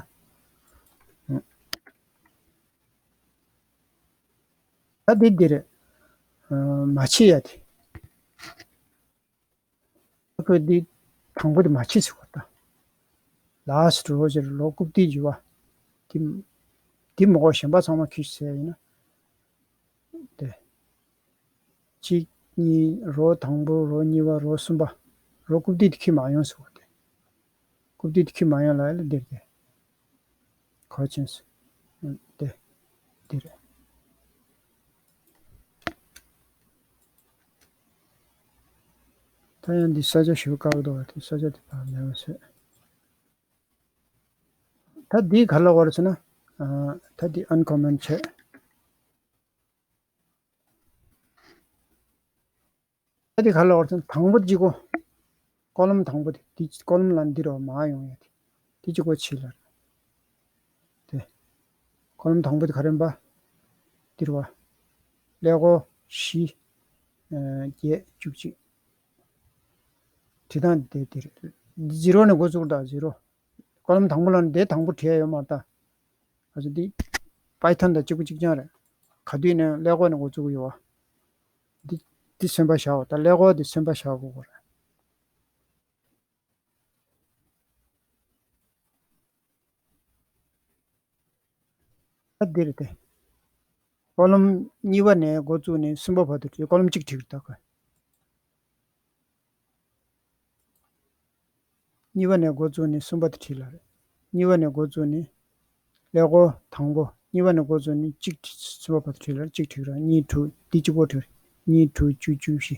ཨ། ད་འདི་འདི་རེད། མ་ཕྱེ་ཡ་དེ། ཁོས་འདི་དང་པོ་དེ་མ་ཕྱེ་ཟེར་བ་ད། ལ་སི་ཊི་རོ་ཟེར་རོ་རྐུབ་སྟེགས་བྱས་པ། དེ་དེ་མ་གཏོགས་གཞན་པ་ཚང་མ་འཁྱེར་ཟེར་ཡིན་ན། དེ། གཅིག་གཉིས་རོ་དང་པོ་རོ་གཉིས་པ་རོ་གསུམ་པ། རོ་རྐུབ་སྟེགས་དེ་འཁྱེར་མ་ཡོང་ཟེར་བ་དེ། རྐུབ་སྟེགས་དེ་འཁྱེར་མ་ཡོང་ལ་ཡ་ལ་འདིར་དེ། གོ་ཆེན་སོང་། དེ། འདི་རེད། ད་ཡང་འདི་ས་ཆ་ཞུ་དཀའ་བ་འདུག་བ་དེ་ས་ཆ་དེ་ཕར་མེད་པ་བཟོས། ད་འདི་ག་ལ་བར་ཟེར་ན། ཨ་ད་འདི་ཨན་ཁོ་མན་བྱས། ད་འདི་ག་ལ་བར་ཟེར་ན་དང་པོ་གཅིག་གོ། ཀོ་ལོམ་དང་པོ་དེ་དེ་ཀོ་ལོམ་ལ་འདི་རུ་མར་ཡོང་ཡ་དེ། དེ་གཅིག་གོ་ཕྱིས་ལ། དེ། ཀོ་ལོམ་དང་པོ་དེ་ག་རེ་ཡིན་པ། འདི་རུ་བ། ཀླད་ཀོར་བཞི། ཨ་བརྒྱད་བཅུ་གཅིག་བྲིས་སྟངས་དེ་དེ་རེད། ཛི་རོ་ནས་འགོ་བཙུགས་དང་ཛི་རོ། ཀོ་ལོམ་དང་པོ་ལ་ནི་དེ་དང་པོ་བྲིས་ཡ་ཡོད་མ་རེད་ད། ཨ་ཙི་འདི། པའི་ཐོན་དང་གཅིག་པ་གཅིག་རྐྱང་རེད། ག་དུས་ནས་ཀླད་ཀོར་ནས་འགོ་བཙུགས་ཡོད་བ། འདི། འདི་སེམས་པ་བཞག་འོ་ད་ཀླད་ཀོར་འདི་སེམས་པ་བཞག་དགོས་གོ་རེད། ད་འདི་རེད་དེ། ཀོ་ལོམ་གཉིས་པ་ནས་འགོ་བཙུགས་ནས་གསུམ་པ་བར་དུ་བྲིས། ཀོ་ལོམ་གཅིག་བྲིས་རེད་ད་ཁོས། གཉིས་པ་ནས་འགོ་བཙུགས་ནས་གསུམ་པ་དེ་བྲིས་ལ་རེད། གཉིས་པ་ནས་འགོ་བཙུགས་ནས། ཀླད་ཀོར་དང་པོ། གཉིས་པ་ནས་འགོ་བཙུགས་ནས་གཅིག་བྲིས་གསུམ་པ་བར་དུ་བྲིས་ལ་རེད། གཅིག་བྲིས་ར་གཉིས་དྲུག་འདི་གཅིག་པོ་བྲིས། གཉིས་དྲུག་བཅུ་བཅུ་བཞི།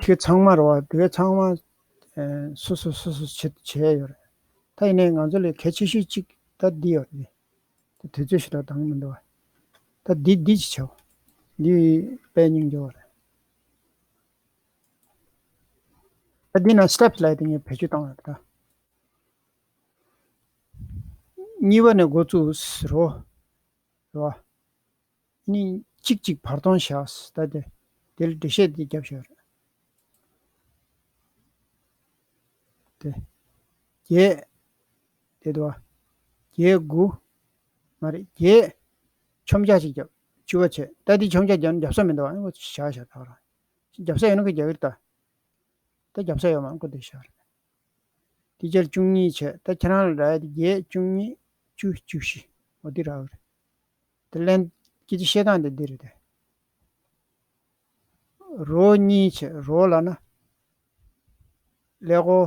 དེ་ཚང་མ་རེད་བ། དེ་ཚང་མ་ཨ་སོ་སོ་སོ་སོ་བྱེད་བྱས་ཡོད་རེད། ད་ཡིན་ནའི་ང་ཚོ་ལས་གལ་ཆེ་ཤོས་གཅིག་ད་འདི་ཡོད་རེད། དེ་དུས་ཚོད་ཞིག་ལ་འདང་མི་འདུག་བ། ད་འདི་འདི་ཅིག་བྱའོ། འདི་དཔེ་སྙིང་རྗེ་བ་རེད། ད་འདི་ན་སི་ཊེབ་སི་ལབ་ཡ་དེ་ངས་བེད་སྤྱོད་བཏང་ཡོད་རེད་ད། གཉིས་པ་ནས་འགོ་བཙུགས་རོ། རོ། ནི་གཅིག་གཅིག་བར་སྟོང་བཞག་ད་དེ། དེ་ལ་འགྲེལ་བཤད་དེ་རྒྱབ་བཞག་རེད། དེ། བརྒྱད། དེ་དུ་བ། བརྒྱད་དགུ། མ་རེད་བརྒྱད། མཆོང་བརྒྱབ་ཅིག་རྒྱབ། བཅུ་པ་བྱས་ད་དེ་མཆོང་བརྒྱབ་རྒྱབ་ན་རྒྱབ་ས་མི་འདུག་ཨ་ནི་བཞག་བཞག་ད་ག་རང་། རྒྱབ་ས་ཡོད་ན་ཁོ་རྒྱག་གི་རེད་ད། ད་རྒྱབ་ས་ཡོད་མ་ཁོ་དེ་བཞག་རེད། དེ་རྗེས་བཅུ་གཉིས་བྱས་ད་ཁྱེད་རང་ལ་རག་ཡ་དེ་བརྒྱད་བཅུ་གཉིས་བཅུ་བཅུ་བཞི། འོ་དེ་རག་གི་རེད། དེ་ལན་སྐད་ཆ་བཤད་སྟངས་དེ་འདི་རེད་དེ། རོ་གཉིས་བྱས་རོ་ལབ་ན། ཀླད་ཀོར་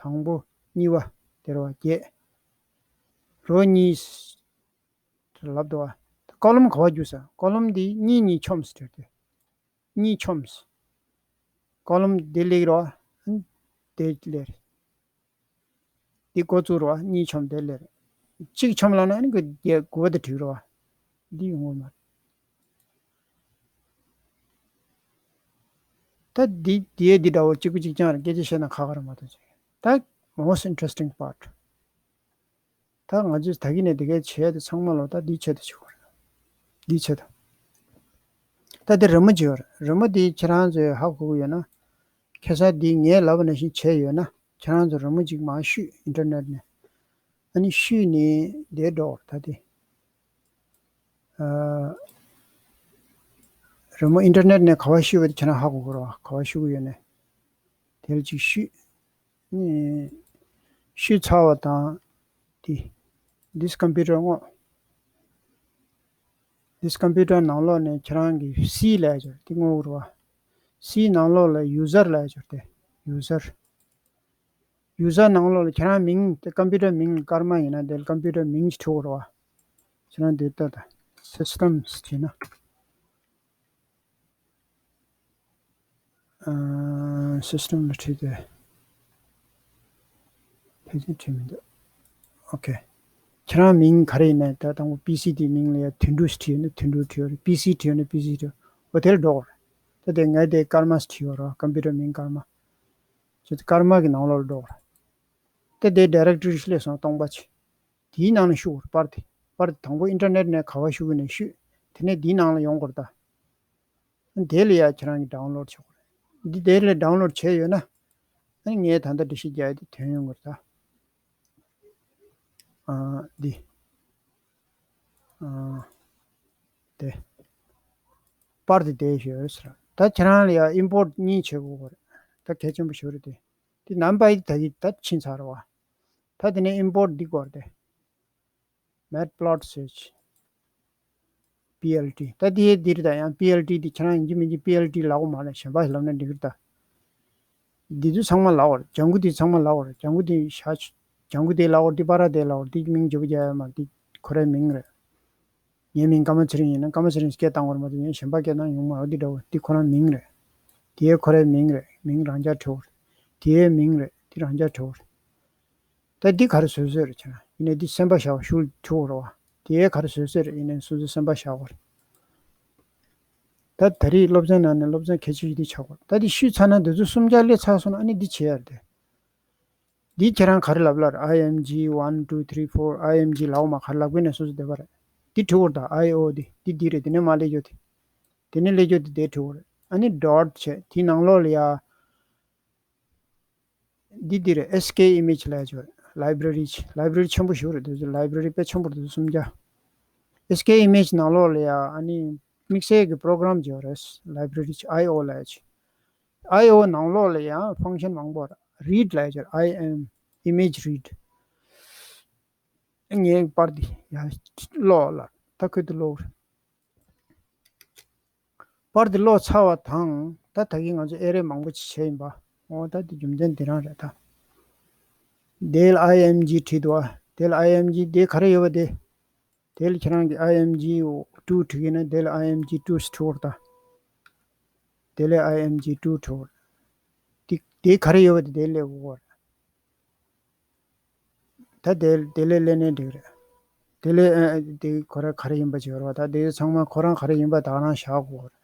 དང་པོ་གཉིས་པ་དེ་རེད་བ་བརྒྱད། རོ་གཉིས། ལབ་འདུག་བ། ཀོ་ལོམ་ག་པར་རྒྱུག་ས། ཀོ་ལོམ་འདི་གཉིས་གཉིས་མཆོངས་ཟེར་དེ། གཉིས་མཆོངས། ཀོ་ལོམ་འདི་སླེབས་རོ། དེ་སླེབས། འདི་འགོ་བཙུགས་རོ། གཉིས་མཆོངས་དེ་སླེབས། གཅིག་མཆོངས་ལབ་ན་ནི་ཀླད་དགུ་པ་དེ་འགྲིག་རོ། འདི་ཡོང་གི་མ་རེད། ད་འདི་འདི་ཡས་འདི་འདྲ་བོ་གཅིག་པ་གཅིག་རྐྱང་རེད། སྐད་ཆ་བཤད་ན་ཁག་ཁག་རེད་མ་གཏོགས་ཅིག་ད་most interesting part། ད་ང་ཚོས་ད་གིན་ནས་དེ་གའི་བྱས་དེ་ཚང་མ་ལོ་ད་འདིའི་ཆེད་དུ་བྱེད་དགོས་རེད། འདིའི་ཆེད་དུ། ད་དེ་རི་མོ་བྱེད་པ་རེད། རི་མོ་དེ་ཁྱེད་རང་ཚོས་ཧ་གོ་གི་ཡོད་ན། ཁ་སང་འདི་ངས་ལབ་པ་ནང་བཞིན་བྱས་ཡོད་ན། ཁྱེད་རང་ཚོ་རི་མོ་གཅིག་མར་བཤུས། ཨིན་ཊར་ནེཊ་ནས། ཨ་ནི་བཤུས་ནས་འདིར་འགྲོ། ད་དེ། ཨ། རི་མོ་ཨིན་ཊར་ནེཊ་ནས་ག་པར་བཤུས་པ་དེ་ཁྱེད་རང་ཧ་གོ་དགོས་རེད་བ། ག་པར་བཤུས་ཀྱི་ཡོད་ནས། དེ་ལ་གཅིག་བཤུས། ཨ་ནི་བཤུས་ཚར་བ་དང་། དེ། This computer བསྔོགས། This computer ནང་ལོགས་ནས་ཁྱེད་རང་གི་C ལབ་ཡ་ཅིག་ཡོད་རེད། དེ་བསྔོག་དགོས་རེད་བ། C ནང་ལོགས་ལ་ཡུ་ཟར་ལབ་ཡ་ཅིག་ཡོད་རེད་དེ། ཡུ་ཟར། ཡུ་ཟར་ནང་ལོགས་ལ་ཁྱེད་རང་མིང་དེ། ཀམ་པུ་ཊར་མིང་ཀརྨ་ཡིན་ན་དེ་ལ་ཀམ་པུ་ཊར་མིང་ཅིག་འབྲི་དགོས་རེད་བ། ཁྱེད་རང་དེ་ལྟ་ད། སིས་ཊམ་བྱས་ན། ཨ། སིས་ཊམ་ལ་བྲིས་ཏེ། ཕལ་ཆེར་བྲིས་མི་འདུག་ཨོ་ཁེ། ཁྱེད་རང་མིང་ག་རེ་ཡིན་ནའི། ད་དང་པོ་པི་སི་དེའི་མིང་ལ་ཡ་དོན་གྲུབ་ཞིག་བྲིས་ཡོད་ན་དོན་གྲུབ་བྲིས་ཡོད་རེད། པི་སི་བྲིས་ཡོད་ན་པི་སི་བྲིས་ཡོད། འོ་དེ་ལ་འགྲོ་དགོས་རེད། ད་དེ་ངས་དེ་ཀརྨ་ཞིག་བྲིས་ཡོད་རེད་བ། ཀམ་པུ་ཊར་མིང་ཀརྨ། ཅེས་ཀརྨ་གི་ནང་ལོགས་ལ་འགྲོ་དགོས་རེད། ད་དེ་ཌའི་རེག་ཊོ་རི་སླེབས་སོང་། སྟོང་པ་ཅིག་དེའི་ནང་ནས་བཤུས་དགོས་རེད། པར་དེ། པར་དེ་དང་པོ་ཨིན་ཊར་ནེཊ་ནས་ག་པར་བཤུས་ཀྱི་ནས་བཤུས། དེ་ནས་འདིའི་ནང་ལ་ཡོང་དགོས་རེད་ད། དེ་ལ་ཡ་ཁྱེད་རང་གིས་ཌའུན་ལོཌ་བྱེད་དགོས་རེད། འདི་དེ་ལ་ཌའུན་ལོཌ་བྱས་ཡོད་ན། ཨ་ནི་ངས་ད་ལྟ་འགྲེལ་བཤད་རྒྱག་ཡ་དེ་ཐོན་ཡོང་གི་རེད་ད། ཨ། འདི། ཨ། དེ། པར་དེ་དེ་ཡོད་ཟེར། ད་ཁྱེད་རང་ལ་ཡ་ཨིམ་པོརཊ་གཉིས་བྱེད་དགོས་རེད། ད་གལ་ཆེན་པོ་ཞིག་རེད་དེ། དེ་ནམ་པ་ཡི་ད་གི་ད་ཕྱིན་ཚར་བ། ད་དེ་ནས་ཨིམ་པོརཊ་འདི་དགོས་རེད་དེ། མེཊ་པི་ལོཊ་ཟེར་ཅིག་པི་ཨེལ་ཊི། ད་དེ་འདིར་ད་ཡང་པི་ཨེལ་ཊི་འདི་ཁྱེད་རང་ཡིན་གཅིག་མིན་གཅིག་པི་ཨེལ་ཊི་ལབ་དགོས་མ་རེད། གཞན་པ་ཞིག་ལབ་ན་འགྲིག་གི་རེད་ད། འདི་ཚོ་ཚང་མ་ལབ་དགོས་རེད། ལྗང་གུ་འདི་ཚང་མ་ལབ་དགོས་རེད། ལྗང་གུ་འདི་བཞག་ལྗང་གུ་འདི་ལབ་དགོས་རེད། འདི་པར་ར་དེ་ལབ་དགོས་རེད། འདི་མིང་བརྗེ་པོ་རྒྱག་ཡ་མ་རེད། འདི་ཁོ་རའི་མིང་རེད། ངའི་མིང་ཀརྨ་ཚེ་རིང་ཡིན་ན་ཀརྨ་ཚེ་རིང་སྐད་བཏང་དགོས་རེད་མ་གཏོགས། ཡང་གཞན་པ་སྐད་བཏང་ཡོང་མ་རེད། འདི་འདྲ་བོ་འདི་ཁོ་རང་མིང་རེད། དེ་ཁོ་རའི་མིང་རེད། མིང་རང་འཇགས་བྲིས་དགོས་རེད། དེའི་མིང་རེད། དེ་རང་འཇགས་བྲིས་དགོས་རེད། ད་འདི་ག་རེ་བཟོས་བཟོས་རེད་བྱས་ན། ཡིན་ནའི་འདི་སེམས་པ་བཞག་པ་ཤུགས་ཆུ་བོ་རེད་བ། དེའི་ག་རེ་བཟོས་བཟོས་རེད། ཡིན་ནའི་སོ་སོའི་སེམས་པ་བཞག་པ་རེད། ད་ད་རེས་སློབ་ཚན་ནང་ནས་སློབ་ཚན་གལ་ཆེ་ཤོས་འདི་ཆགས་པ་རེད། ད་འདི་ཤུས་ཚར་ན་འདི་ཚོ་གསུམ་ཆར་སླེབས་ཚར་སོང་ན། ཨ་ནི་འདི་བྱེད་ཡ་རེད་དེ། འདི་ཁྱེད་རང་ག་རེ་ལབ་ལབ་རེད། ཨའི་ཨེམ་ཇི་ཝན་ཊུ་ཐི་རི་ཕོར། ཨའི་ཨེམ་ཇི་ལབ་མ་ག་རེ་ལབ་དགོས་ནས་སོ་སོ་བསྡད་པ་རེད། འདི་བྲིས་པ་རེད་ད། ཨའི་ཨོ་འདི་འདི་འདི་རེད། དེ་ནས་མར་སླེབས་རྒྱུ་དེ། དེ་ནས་སླེབས་རྒྱུ་དེ་དེ་བྲིས་པ་རེད། ཨ་ནི་ཌོཊ་བྱས་དེའི་ནང་ལོགས་ལ་ཡ། འདི་འདི་རེད། ཨེས་ཀེ་ཨི་མེཇ་ལབ་ཡ་ཅིག་ཡོད་རེད། ལའི་བྷ་རེ་རི་ཅིག་ལའི་བྷ་རེ་རི་ཆེན་པོ་ཞིག་རེད། དེ་ཚོ་ལའི་བྷ་རེ་རི་དཔེ་ཆེན་པོ་རེད། དེ་ཚོ་གསུམ་ཆར། ཨེས་ཀེ་ཨི་མེཇ་ནང་ལོགས་ལ་ཡ་ཨ་ནི་དམིགས་བསལ་གྱི་པོ་རོ་གྷ་རམ་ཅིག་ཡོད་རེད། ལའི་བྷ་རེ་རི་ཅིག་ཨའི་ཨོ་ལབ་ཡ་ཅིག་ཨའི་ཨོ་ནང་ལོགས་ལ་ཡང་ཕང་ཤན་མང་པོ་རེད། རིཌ་ལབ་ཡ་ཅིག་ཡོད་རེད། ཨའི་ཨེམ། ཨི་མེཇ་རིཌ། ངའི་པར་འདི་ཡར་ཀློག་ལ། ད་ཁོས་འདི་ཀློག་རེད། པར་འདི་ཀློག་ཚར་བ་དང་། ད་ད་གིན་ང་ཚོ་ཨེ་རེ་མང་པོ་ཅིག་བྱས་ཡིན་པ། འོ་ད་འདི་རྒྱུ་མཚན་འདི་རང་རེད་ད། དེ་ལ་ཨའི་ཨེམ་ཇི་བྲིས་འདུག་བ། དེ་ལ་ཨའི་ཨེམ་ཇི་དེ་ག་རེ་ཡོད་པ་དེ། དེ་ལ་ཁྱེད་རང་གིས་ཨའི་ཨེམ་ཇི་ཊུ་བྲིས་ཀྱི་ན་དེ་ལ་ཨའི་ཨེམ་ཇི་ཊུ་ཟེར་འབྲི་དགོས་རེད་ད། དེ་ལ་ཨའི་ཨེམ་ཇི་ཊུ་འབྲི་དགོས་རེད། དེ་དེ་ག་རེ་ཡོད་པ་དེ་དེ་ལ་སླེབས་དགོས་རེད། ད་དེ་དེ་ལ་སླེབས་ནའི་འགྲིག་རེད། དེ་ལ་ཨ་དེ་ཁོ་རང་ག་རེ་ཡིན་པ་ཅིག་ཡོད་རེད་བ། ད་དེ་ཚང་མ་ཁོ་རང་ག་རེ་ཡིན་པ་ད་ག་རང་བཞག་དགོས་རེད།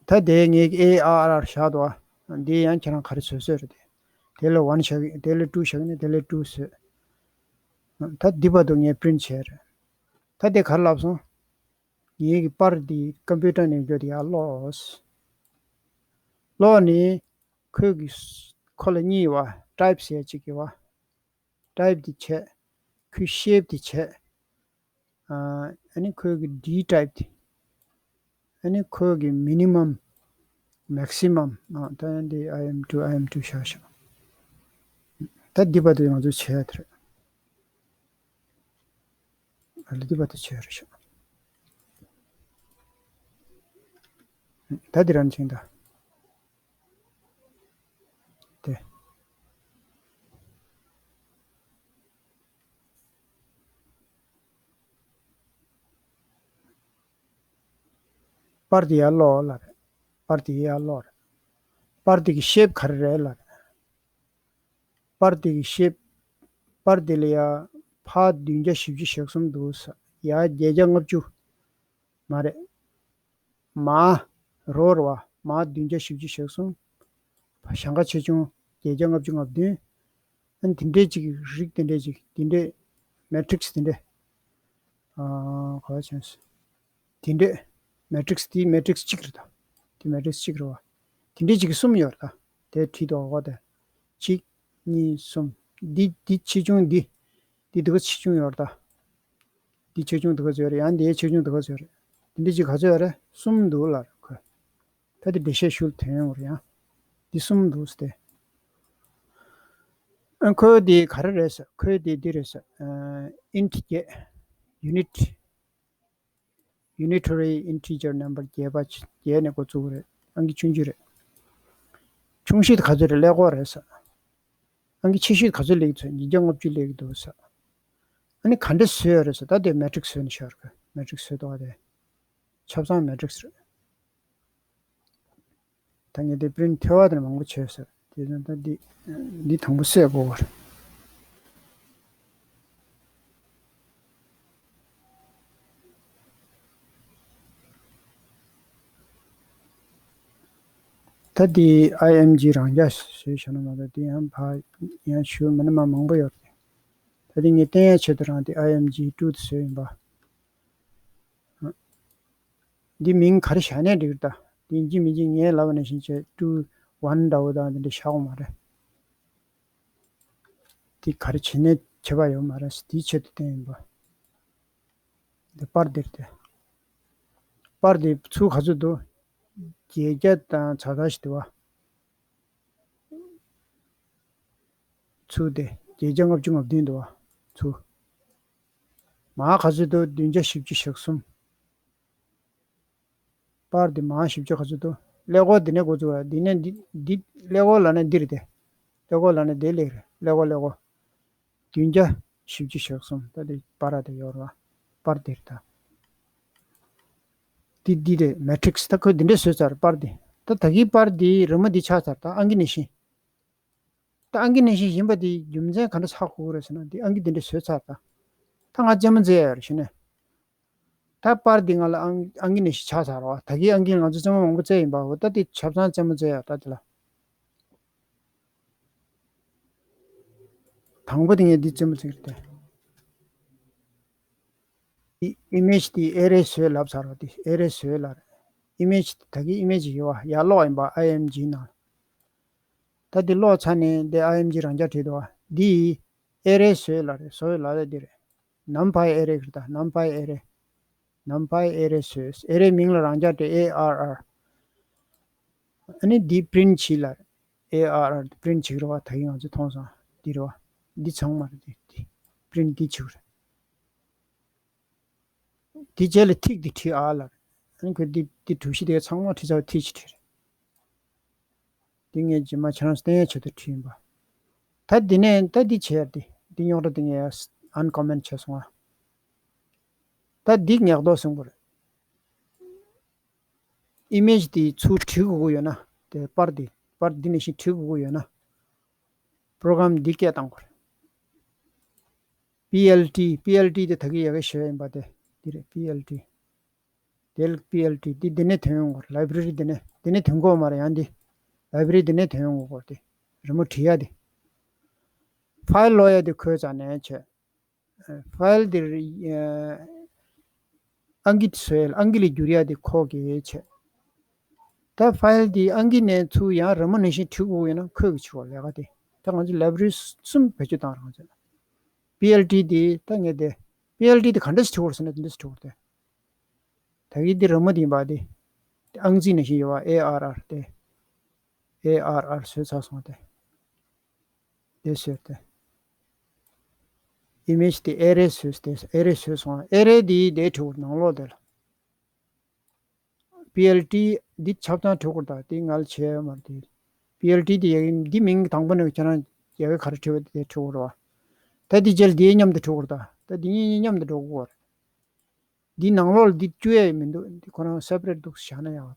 ད་དེ་ངས་ཨེ་ཨར་ཨར་བཞག་འདུག་བ། འདི་ཡང་ཁྱེད་རང་ག་རེ་བཟོས་བཟོས་རེད་དེ། དེ་ལ་ཝན་བཞག་གི། དེ་ལ་ཊུ་བཞག་ནས་དེ་ལ་ཊུ་བཟོས། ད་འདི་བར་དུ་ངས་པི་རིན་ཊི་བྱས་རེད། ད་དེ་ག་རེ་ལབ་སོང་། ངེད་ཀྱི་པར་འདི་ཀམ་པུ་ཊར་ནས་བརྒྱུད་དེ་ཡར་ཀློག་ཀློག་ནས་ཁོས་ཀྱི་ཁོ་ལ་གཉིས་ཡོད་བ། ཊའིབ་ཟེར་ཡ་གཅིག་ཡོད་བ། ཊའིབ་འདི་བྱས། ཁོའི་ཤེབ་འདི་བྱས། ཨ་ནི་ཁོས་ཀྱི་ཌི་ཊའིབ་འདི། ཨ་ནི་ཁོས་ཀྱི་མི་ནི་མམ། མེག་སི་མམ། ཨ་ད་ཡང་འདི་ཨའི་ཨེམ་ཊུ་ཨའི་ཨེམ་ཊུ་བཞག་བཞག་ད་འདི་བར་དུ་ང་ཚོས་བྱས་ཡ་དེ་རེད། ཨ་ལ་འདི་བར་དུ་བྱས་རེད་ཤག་ད་འདི་རང་བྱིངས་ད། དེ། པར་དེ་ཡར་ཀློག་ལབ་རེད། པར་དེ་ཡར་ཀློག་རེད། པར་དེ་གི་ཤེབ་ག་རེ་རེད་ལབ་རེད། པར་དེ་གི་ཤེབ། པར་དེ་ལ་ཡ་ཕར་བདུན་བརྒྱ་བཞི་བཅུ་ཞེ་གསུམ་འདུག་ས། ཡར་བརྒྱད་བརྒྱ་ལྔ་བཅུ། མ་རེད། མར་རོ་རེད་བ། མར་བདུན་བརྒྱ་བཞི་བཅུ་ཞེ་གསུམ། བྱང་ཁ་ཆེ་ཆུང་བརྒྱད་བརྒྱ་ལྔ་བཅུ་ང་བདུན། ཨ་ནི་དེ་འདྲས་ཅིག་རིགས་དེ་འདྲས་ཅིག་དེ་འདྲས་མེ་ཊི་རིག་སི་དེ་འདྲས། ཨ་ག་བ་ཆེན་སོ། དེ་འདྲས། མེ་ཊི་རིག་སི་དེ་མེ་ཊི་རིག་སི་གཅིག་རེད་ད། དེ་མེ་ཊི་རིག་སི་གཅིག་རེད་བ། དེ་འདྲས་གཅིག་གི་གསུམ་ཡོད་རེད་ད། དེ་བྲིས་འདུག་ག་དེ། གཅིག་གཉིས། གསུམ། འདི་འདི་ཆེ་ཆུང་འདི། འདི་འདི་ག་ཆེ་ཆུང་ཡོད་རེད་ད། འདི་ཆེ་ཆུང་འདི་ག་ཚོད་རེད། ཡང་འདི་ཆེ་ཆུང་འདི་ག་ཚོད་རེད། འདི་འདྲས་གཅིག་ག་ཚོད་ཡོད་རེད། གསུམ་འདུག་ལབ་རེད་ཁོས། ད་དེ་འགྲེལ་བཤད་ཞུ་དོན་ཡོང་རེད་ཡང་། འདི་གསུམ་འདུག་སྟེ། ཨ་ཁོའི་དེ་ག་རེ་རེད་ཟེར། ཁོའི་དེ་འདི་རེད་ཟེར། ཨ་ཨིན་ཊི་བརྒྱད། ཡུ་ནིཊ། ཡུ་ནི་ཊ་རི་ཨིན་ཊི་ཇར་ནམ་བར་བརྒྱད་པ་བརྒྱད་ནས་འགོ་བཙུགས་རེད། ཨང་ཀི་ཆུང་ཆུང་རེད། ཆུང་ཤོས་དེ་ག་ཚོད་རེད། ཀླད་ཀོར་རེད་ཟེར། ཨང་ཀི་ཆེ་ཤོས་དེ་ག་ཚོད་སླེབས་ཀྱི་འདུག་ཉིས་བརྒྱ་ལྔ་བཅུ་སླེབས་ཀྱི་འདུག་ཟེར། ཨ་ནི་ག་འདྲ་བཟོས་ཡོད་རེད་ཟེར། ད་དེ་མེ་ཊི་རིག་སི་བཟོས་ནས་བཞག་རེད། མེ་ཊི་རིག་སི་བཟོས་འདུག་ག་དེ། ཆ་ཚང་མེ་ཊི་རིག་སི་རེད། ད་ངས་དེ་པི་རིན་ཊི་ཐེ་བ་དེ་མང་པོ་བྱས་ཟེར། དེ་ཙང་ད་འདི་འདི་དང་པོ་བསད་དགོས་པ་རེད། ད་འདི་ཨའི་ཨེམ་ཇི་རང་འཇགས་བཟོས་བཞག་ན་མ་གཏོགས། འདི་ཡང་ཕར་ཡང་ཞུ་མི་ན་མ་མང་པོ་ཡོད་རེད། ད་འདི་ངས་བསྟན་ཡ་ཆེད་དུ་རང་འདི་ཨའི་ཨེམ་ཇི་ཊུ་དེ་བཟོས་ཡིན་པ། འདི་མིང་ག་རེ་བཞག་ནའི་འགྲིག་རེད་ད། འདི་ཡིན་གཅིག་མིན་གཅིག་ངས་ལབ་པ་ནང་བཞིན་བྱས་ཊུ་ཝན་འདྲ་བོ་དང་འདི་འདྲ་བཞག་དགོས་མ་རེད། འདི་ག་རེ་བྱས་ནའི་ཁྱད་པར་ཡོད་མ་རེད། འདིའི་ཆེད་དུ་བསྟན་ཡིན་པ། འདི་པར་འདིར་དེ། པར་འདི་ཚུར་ག་ཚོད་འདུག་བརྒྱད་བརྒྱ་དང་ཚ་ཚ་ཞིག་འདུག་བ། ཚུར་དེ་བརྒྱད་བརྒྱ་ལྔ་བཅུ་ང་བདུན་འདུག་བ། ཚུར། མར་ག་ཚོད་འདུག་བདུན་བརྒྱ་བཞི་བཅུ་ཞེ་གསུམ། པར་འདི་མར་ཞིབ་ཆ་ག་ཚོད་འདུག་ཀླད་ཀོར་འདི་ནས་འགོ་བཙུགས་ར། འདི་ནས་འདི་འདི་ཀླད་ཀོར་ལབ་ན་འདི་རེད་དེ། ཀླད་ཀོར་ལབ་ན་འདི་ལེགས་རེད། ཀླད་ཀོར་ཀླད་ཀོར། བདུན་བརྒྱ་བཞི་བཅུ་ཞེ་གསུམ། ད་འདི་པར་ར་དེ་ཡོད་ར། པར་འདི་རེད་ད། འདི་འདི་རེད། མེ་ཊི་རིག་སི། ད་ཁོས་འདི་འདྲས་བཟོས་ཚར་པར་འདི། ད་ད་གིན་པར་འདི་རི་མོ་འདི་ཆགས་ཚར། ད་ཨང་ཀི་ནང་བཞིན། ད་ཨང་ཀི་ནང་བཞིན་ཡིན་པ་དེ་རྒྱུ་མཚན་ག་འདྲ་ཆགས་དགོས་རེད་ཟེར་ན། དེ་ཨང་ཀི་དེ་འདྲ་བཟོས་ཚར་ད། ད་ང་རྩེད་མོ་རྩེ་ཡ་ཡོད་རེད་ཞུ་ནས། ད་པར་འདི་ང་ལ་ཨང་ཨང་ཀི་ནང་བཞིན་ཆགས་ཚར་བ། ད་གིན་ཨང་ཀི་ང་ཚོ་རྩེད་མོ་མང་པོ་རྩེ་ཡིན་པ། འོ་ད་དེ་ཆ་ཚང་རྩེད་མོ་རྩེ་ཡ་ད་དེ་ལ། དང་པོ་དེ་ངས་འདི་རྩེད་མོ་རྩེ་གི་རེད་དེ། ཨི་ཨི་མེ་ཇི་དེ་ཨེ་རེ་བཟོས་ལབ་ཚར་བ། དེ་ཨེ་རེ་བཟོས་ལབ་རེད། ཨི་མེ་ཇི་ད་གིན་ཨི་མེ་ཇི་ཡོད་བ། ཡར་ཀློག་ཡིན་པ། ཨའི་ཨེམ་ཇི་ནང་། ད་འདི་ཀློག་ཚར་ནས་འདི་ཨའི་ཨེམ་ཇི་རང་འཇགས་བྲིས་འདུག་བ། འདི་ཨེ་རེ་བཟོས་ལབ་རེད། བཟོས་ལབ་ཡ་འདི་རེད། ནམ་པའི་ཨེ་རེ་གི་རེད་ད། ནམ་པའི་ཨེ་རེ། ནམ་པའི་ཨེ་རེ་བཟོས། ཨེ་རེ་མིང་ལ་རང་འཇགས་བྲིས། ཨེ་ཨར་ཨར། ཨ་ནི་འདི་པི་རིན་ཊི་བྱེད་ལབ་རེད། ཨེ་ཨར་ཨར་པི་རིན་ཊི་བྱེད་ཀྱི་རེད་བ། ད་གིན་ང་ཚོས་མཐོང་སོང་། འདི་རེད་བ། འདི་ཚང་མ་རེད། འདི་འདི་པི་རིན་ཊི་འདི་བྱེད་ཀྱི་རེད། དེ་རྗེས་ལ་ཐིག་དེ་བྲིས་ཨ་ལབ། ཨ་ནི་ཁོས་འདི་འདི་གྲུ་བཞི་དེ་ཚང་མ་བྲིས་ཚར་བ་ཐིག་ཅིག་བྲིས་རེད། འདི་ངས་རྗེས་མ་ཁྱེད་རང་ཚོ་བསྟན་ཡ་ཆེད་དུ་བྲིས་ཡིན་པ། ད་འདི་ནས་ད་འདི་བྱས་ཏེ་འདི་རྙོག་དྲ་འདི་ངས་ཨན་ཀོ་མེན་ཊི་བྱས་སོང་ཨ། ད་འདི་ངེས་རྟོགས་སོང་པ་རེད། ཨི་མེ་ཇི་དེ་ཚུར་བྲིས་དགོས་ཀྱི་ཡོད་ན། དེ་པར་དེ་པར་འདི་ནང་བཞིན་བྲིས་དགོས་ཀྱི་ཡོད་ན། པོ་རོ་གྷ་རམ་འདི་སྐད་བཏང་དགོས་རེད། པི་ཨེལ་ཊི། པི་ཨེལ་ཊི་དེ་ད་གིན་ཡ་གི་ཞུས་ཡིན་པ་དེ། འདི་རེད། པི་ཨེལ་ཊི། དེ་ལ་པི་ཨེལ་ཊི་འདི་འདི་ནས་ཐོན་ཡོང་དགོས་རེད། ལའི་བྷི་རེ་རི་འདི་ནས། འདི་ནས་ཐོན་གྱི་ཡོད་མ་རེད། ཡང་འདི་ལའི་བྷི་རེ་རི་འདི་ནས་ཐོན་ཡོང་དགོས་རེད། དེ་རི་མོ་བྲིས་ཡ་དེ། ཕའིལ་ཀློག་ཡ་དེ་ཁོའི་རྩ་ནས་བྱས། ཕའིལ་འདིར་ཨ་ཨང་ཀི་བཟོས། ཨང་ཀི་ལ་བསྒྱུར་ཡ་དེ་ཁོ་གིས་བྱས། ད་ཕའིལ་འདི་ཨང་ཀི་ནས་ཚུར་ཡང་རི་མོ་ནང་བཞིན་བྲིས་དགོས་ཡོད་ན་ཁོས་གིས་བྱེད་དགོས་ལས་ཀ་དེ། ད་ང་ཚོ་ལའི་བྷི་རེ་རི་གསུམ་བེད་སྤྱོད་བཏང་རང་བྱས། པི་ཨེལ་ཊི་འདི་ད་ངས་དེ་པི་ཨེལ་ཊི་འདི་ག་འདྲས་བྲིས་དགོས་ཟེར་ན་དེ་འདྲས་བྲིས་དགོས་རེད་དེ། ད་གིན་འདི་རི་མོ་འདི་ཡིན་པ་འདི། ཨང་རྩིས་ནང་བཞིན་ཡོད་པ། ཨེ་ཨར་ཨར་དེ། ཨེ་ཨར་ཨར་བཟོས་ཚར་སོང་སྟེ། དེ་བཟོས་ཏེ། ཨི་མེ་ཇི་དེ་ཨེ་རེ་བཟོས་ཏེ། ཨེ་རེ་བཟོས་སོང་། ཨེ་རེ་དེ་དེ་བྲིས་དགོས། ནང་ལོགས་དེ་ལ། པི་ཨེལ་ཊི་འདི་ཆ་ཚང་བྲིས་དགོས་ད། དེ་ང་ལ་བྱས་ཡོད་མ་རེད་དེ། པི་ཨེལ་ཊི་དེ་ཡ་གི་འདི་མིང་དང་པོ་ནས་ཁྱེད་རང་ཡ་གི་ག་རེ་བྲིས་པ་དེ་བྲིས་དགོས་རེད་བ། ད་དེ་རྗེས་ལ་དེ་མཉམ་དུ་བྲིས་དགོས་རེད་ད། ད་དེ་གཉིས་མཉམ་དུ་འགྲོ་དགོས་རེད། འདི་ནང་ལོགས་ལ་འདི་བཅུག་ཡ་ཡི་མི་འདུག་འདི་ཁོ་རང་སེ་པ་རེཊ་འདུག་བཞག་ན་ཡག་པ།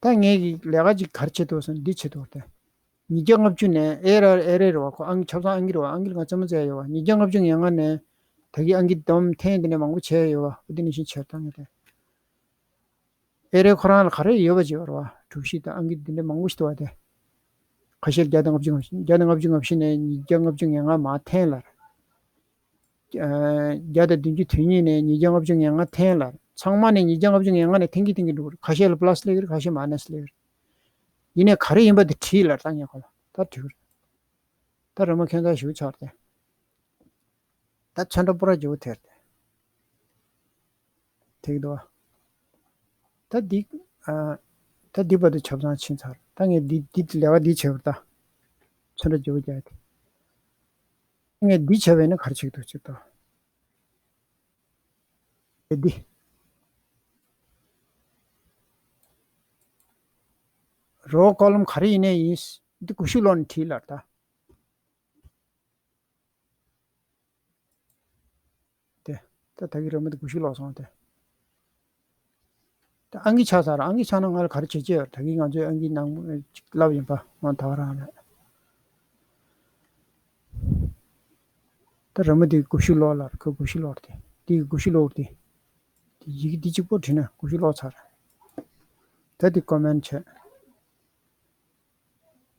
ད་ངས་ཀྱི་ལས་ཀ་ཅིག་ག་རེ་བྱེད་འདུག་ཟེར་ན་འདི་བྱེད་འདུག་སྟེ། ཉིས་བརྒྱ་ལྔ་བཅུ་ནས་ཨེ་ར་ཨེ་རེ་རེད་བ། ཁོ་ཨང་ཆ་ཚང་ཨང་ཀི་རེད་བ། ཨང་ཀི་ལ་ང་རྩེད་མོ་རྩེ་ཡ་ཡོད་བ། ཉིས་བརྒྱ་ལྔ་བཅུ་ང་ལྔ་ནས་ད་གི་ཨང་ཀི་བསྡོམས་འཐེན་འདི་ནས་མང་པོ་བྱས་ཡ་ཡོད་བ། འོ་འདི་ནས་ཤིང་བྱས་བཏང་ངེས་ཏེ། ཨེ་རེ་ཁོ་རང་ལ་ག་རེ་ཡོད་པ་ཅིག་ཡོད་རེད་བ། གྲུ་བཞི་དང་ཨང་ཀི་འདི་འདྲ་མང་པོ་ཞིག་འདུག་བ་དེ། ཁ་ཤས་བརྒྱ་དང་ལྔ་བཅུ་ང་བཞི། བརྒྱ་དང་ལྔ་བཅུ་ང་བཞི་ནས་ཉིས་བརྒྱ་ལྔ་བཅུ་ང་ལྔ་མར་འཐེན་ལབ་རེད། བརྒྱ་དང་བདུན་ཅུ་དོན་གཉིས་ནས་ཉིས་བརྒྱ་ལྔ་བཅུ་ང་ལྔ་འཐེན་ལབ། ཚང་མ་ནས་ཉིས་བརྒྱ་ལྔ་བཅུ་ང་ལྔ་ནས་འཐེན་གྱི་འཐེན་གྱི་འགྲོ་གི་རེད། ཁ་ཤས་ལ་པ་ལ་སི་སླེབས་ཀྱི་རེད། ཁ་ཤས་མ་ནས་སི་སླེབས་ཀྱི་རེད། ཡིན་ནའི་ག་རེ་ཡིན་པ་དེ་བྲིས་ལབ་ད་ངས་ཁོ་ལ་ད་བྲིས་གི་རེད། ད་རི་མོ་ཁྱད་མཚར་ཞིག་ཆགས་ཏེ། ད་ཚོན་ཁྲ་སྤུ་ར་བརྗེ་པོ་ཐེར་ཏེ། ཐིག་འདུག་བ། ད་འདི། ཨ། ད་འདི་བར་དུ་ཆ་ཚང་ཕྱིན་ཚར། ད་ངས་འདི་འདི་ལས་ཀ་འདི་བྱས་པར་ད། ཚོན་ཁྲ་བརྗེ་པོ་རྒྱག་དེ། ངས་འདི་བྱས་པས་ན་ག་རེ་བྱེད་འདུག་ཅིག་ད། འདི། རོ་ཀོ་ལོམ་ག་རེ་ཡིན་ནའི་ཡིན། འདི་ཀུ་ཤུ་ལོག་ནས་བྲིས་ལབ་ད། དེ། ད་ད་གི་རི་མོ་དེ་ཀུ་ཤུ་ལོག་སོང་དེ། ད་ཨང་ཀི་ཆགས་ཚར། ཨང་ཀི་ཆགས་ན་ང་ལ་ག་རེ་བྱེད་ཀྱི་ཡོད། ད་གི་ང་ཚོའི་ཨང་ཀི་ནང་ཅིག་ལབ་ཡིན་པ་ང་ད་ག་རང་རེད། ད་རི་མོ་དེ་ཀུ་ཤུ་ལོག་ལབ། ཁོ་ཀུ་ཤུ་ལོག་དེ། དེ་ཀུ་ཤུ་ལོག་དེ། དེ་ཡི་གེ་འདི་གཅིག་པོ་བྲིས་ན་ཀུ་ཤུ་ལོག་ཚར། ད་དེ་ཀོ་མེན་ཊི་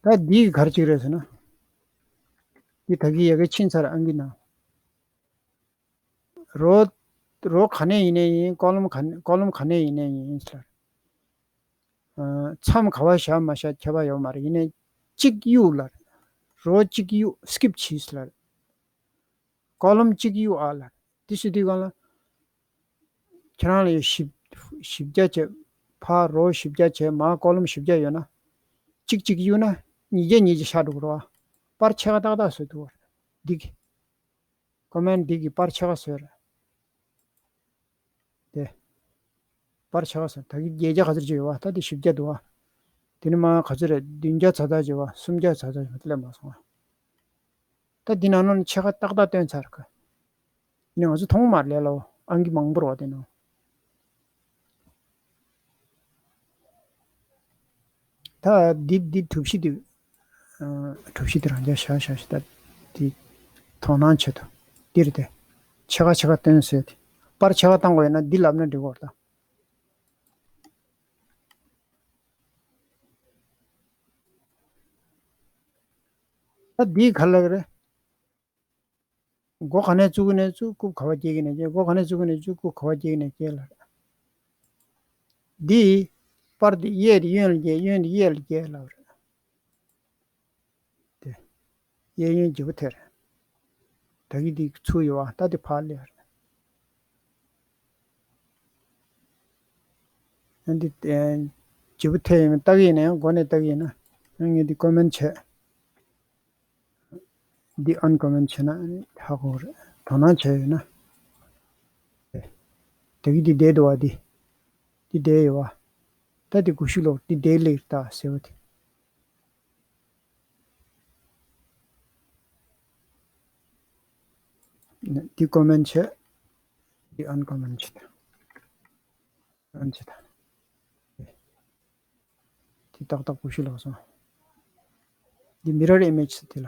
བྱས། ད་འདི་ག་རེ་ཅིག་རེད་ཟེར་ན། འདི་ད་གི་ཡ་གི་ཕྱིན་ཚར་ཨང་ཀི་ནང་། རོ། རོ་ག་ནས་ཡིན་ནའི་ཡིན། ཀོ་ལོམ་ག་ནས་ཀོ་ལོམ་ག་ནས་ཡིན་ནའི་ཡིན་ལབ། ཨ། མཚམས་ག་བ་བཞག་མ་བཞག་ཁྱད་པར་ཡོད་མ་རེད། ཡིན་ནའི་གཅིག་གཡུག་ལབ། རོ་གཅིག་གཡུག་སི་ཀིབ་བྱས་ལབ། ཀོ་ལོམ་གཅིག་གཡུག་ཨ་ལབ། དེ་སུ་དུས་གང་ལ། ཁྱེད་རང་ལ་ཡོད་བཞི་བཞི་བརྒྱ་བྱས། ཕར་རོ་བཞི་བརྒྱ་བྱས། མར་ཀོ་ལོམ་བཞི་བརྒྱ་ཡོད་ན། གཅིག་གཅིག་གཡུག་ན་ཉིས་བརྒྱ་ཉིས་བརྒྱ་ཆགས་འགྲོ་གི་རེད་བ། པར་ཕྱེད་ཀ་ཏག་ཏག་བཟོས་འདུག་བ། འདི་གི། ཀོ་མེན་ཊི་འདི་གི་པར་ཕྱེད་ཀ་བཟོས་རེད། དེ། པར་ཕྱེད་ཀ་བཟོས། ད་གི་བརྒྱད་བརྒྱ་ག་ཚོད་ཅིག་ཡོད་བ། ད་དེ་བཞི་བརྒྱ་འདུག་བ། དེ་ནི་མ་ག་ཚོད་རེད། བདུན་བརྒྱ་ཙམ་ཙམ་ཅིག་བ། སུམ་བརྒྱ་ཙམ་ཙམ་ཅིག་སླེབས་མ་སོང་བ། ད་འདི་ནང་ལོགས་ནས་ཕྱེད་ཀ་ཏག་ཏག་བཏོན་ཚར་གི། ནི་ང་ཚོ་མཐོང་མ་རེད་ལོ། ཨང་ཀི་མང་པོ་རེད་བ་དེ་ནང་། ད་འདི་འདི་གྲུ་བཞི་འདི། ཨ། གྲུ་བཞི་འདི་རང་རྐྱ་བཞག་བཞག་ཞིག་ད་འདི་དོ་སྣང་བྱེད་དོ། འདི་རེད་དེ། ཕྱེད་ཀ་ཕྱེད་ཀ་བཏོན་ཟེར་དེ། པར་ཕྱེད་ཀ་བཏང་དགོས་ཡོད་ན་འདི་ལབ་ན་འགྲིག་གོ་རེད་ད། ད་འདི་ག་ལབ་རེད། མགོ་ག་ནས་བཙུགས་ཀྱི་ནས་བཙུགས། རྐུབ་ག་བ་སྐྱེལ་གྱི་ནས་སྐྱེལ། མགོ་ག་ནས་བཙུགས་ཀྱི་ནས་བཙུགས། རྐུབ་ག་བ་སྐྱེལ་གྱི་ནས་སྐྱེལ་ལབ་རེད། འདི། པར་འདི་གཡས་དེ་གཡོན་ལ་སྐྱེལ། གཡོན་དེ་གཡས་ལ་སྐྱེལ་ལབ་རེད། དེ། གཡས་གཡོན་བརྗེ་པོ་ཐེབས་རེད། ད་གི་འདི་ཚུར་ཡོད་བ། ད་འདི་ཕར་སླེབས་རེད། ཨ་འདི། ཨ། བརྗེ་པོ་ཐེབས་ཡིན་ན་ལྟ་གི་ཡིན་ན་ཡང་། མགོ་ནས་ལྟ་གི་ཡིན་ན། ཨ་ངས་འདི་ཀོ་མེན་ཊི་བྱས། འདི་ཨན་ཀོ་མེན་ཊི་བྱས་ན་ཧ་གོ་རེད། དོ་སྣང་བྱས་ཡོད་ན། དེ་གི་འདི་བསྡད་འདུག་བ་འདི། འདི་བསྡད་ཡོད་བ། ད་འདི་ཀུ་ཤུ་ལོག་འདི་བསྡད་ལེགས་ད་ཟེར་བ་དེ། འདི་ཀོ་མེན་ཊི་བྱས། འདི་ཨན་ཀོ་མེན་ཊི་བྱས། ཨན་ཆེ་ད། དེ་ཏག་ཏག་ཀུ་ཤུ་ལོག་སོང་། འདི་མི་རར་ཨི་མེ་ཇི་ཟེར་དེ་ལ།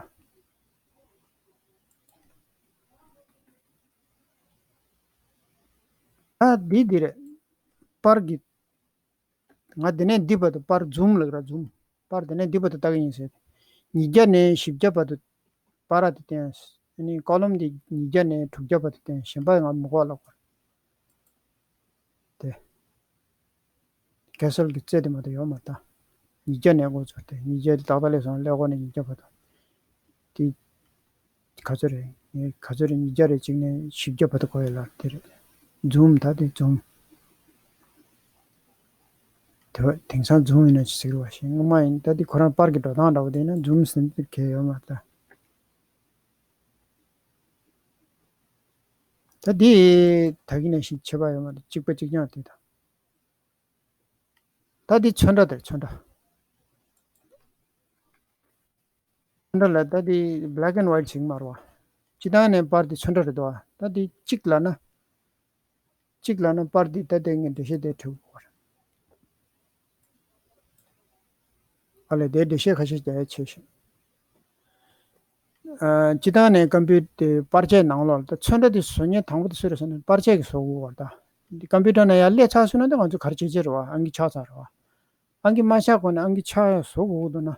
ཨ་འདི་འདི་རེད། པར་གྱི། ང་འདི་ནས་འདི་བར་དུ་པར་ཛུམ་ལབ་ར་ཛུམ། པར་འདི་ནས་འདི་བར་དུ་ལྟ་གི་ཡིན་ཟེར། ཉིས་བརྒྱ་ནས་བཞི་བརྒྱ་བར་དུ་པར་ར་དེ་བསྟན། ཨ་ནི་ཀོ་ལོམ་འདི་ཉིས་བརྒྱ་ནས་དྲུག་བརྒྱ་བར་དུ་བསྟན། གཞན་པ་ང་མི་གོ་ལབ་པར། དེ། ཀེ་སལ་གྱི་རྩེ་དེ་མ་གཏོགས་ཡོད་མ་རེད་ད། ཉིས་བརྒྱ་ནས་འགོ་ཚུགས་ཏེ་ཉིས་བརྒྱ་དེ་ཏག་ཏག་སླེབས་སོང་། ཀླད་ཀོར་ནས་ཉིས་བརྒྱ་བར་དུ། དེ་ག་ཚོད་རེད། ངས་ག་ཚོད་རེད། ཉིས་བརྒྱ་རེད། གཅིག་ནས་བཞི་བརྒྱ་བར་དུ་གོ་ཡོད་ལ་དེ་རེད། ཛུམ་ད་དེ་ཛུམ། དེ་བ་དེང་སང་ཛུམ་ཡིན་ན་ཅི་ཟེར་བ་ཞིག་སྔོན་མ་ཡིན། ད་དེ་ཁོ་རང་པར་གྱི་འགྲོ་སྟངས་འདྲ་བོ་དེ་ན་ཛུམ་ཟེར་ནས་གལ་ཡོད་མ་རེད་ད། ད་དེ་ད་གིན་ནས་ཤིག་ཁྱད་པར་ཡོད་མ་རེད། གཅིག་པ་གཅིག་རྐྱང་དེ་དང་། ད་འདི་ཚོན་ཁྲ་དེར་ཚོན་ཁྲ། ཚོན་ཁྲ་ལ་ད་འདི་black and white ཞིག་མ་རེད་བ། སྤྱི་བཏང་ནས་པར་འདི་ཚོན་ཁྲ་རེད་དོ། ད་འདི་གཅིག་ལབ་ན། གཅིག་ལབ་ན་པར་འདི་ད་ལྟའི་ངས་འགྲེལ་བཤད་དེ་འབྲི་དགོས་རེད། ཨ་ལས་དེ་འགྲེལ་བཤད་ཁ་ཤས་རྒྱག་ཡ་ཆེ་ཤོས། ཨ། སྤྱི་བཏང་ནས་ཀམ་པུ་ཊར་དེ་པར་ཆས་ནང་ལོགས་ལ་ད་ཚོན་ཁྲ་དེ་བཟོ་མཁན་དང་པོ་དེ་སུ་རེད་ཟེར་ན་པར་ཆས་ཀྱིས་བཟོ་དགོས་པ་རེད་ད། འདི་ཀམ་པུ་ཊར་ནང་ཡར་སླེབས་ཚར་སོང་ན་ད་ང་ཚོ་ག་རེ་བྱེད་ཀྱི་རེད་བ། ཨང་ཀི་ཆགས་ཚར་རེད་བ། ཨང་ཀི་མ་ཆགས་གོང་ནས་ཨང་ཀི་ཆགས་ཡག་བཟོ་དགོས་འདུག་ན།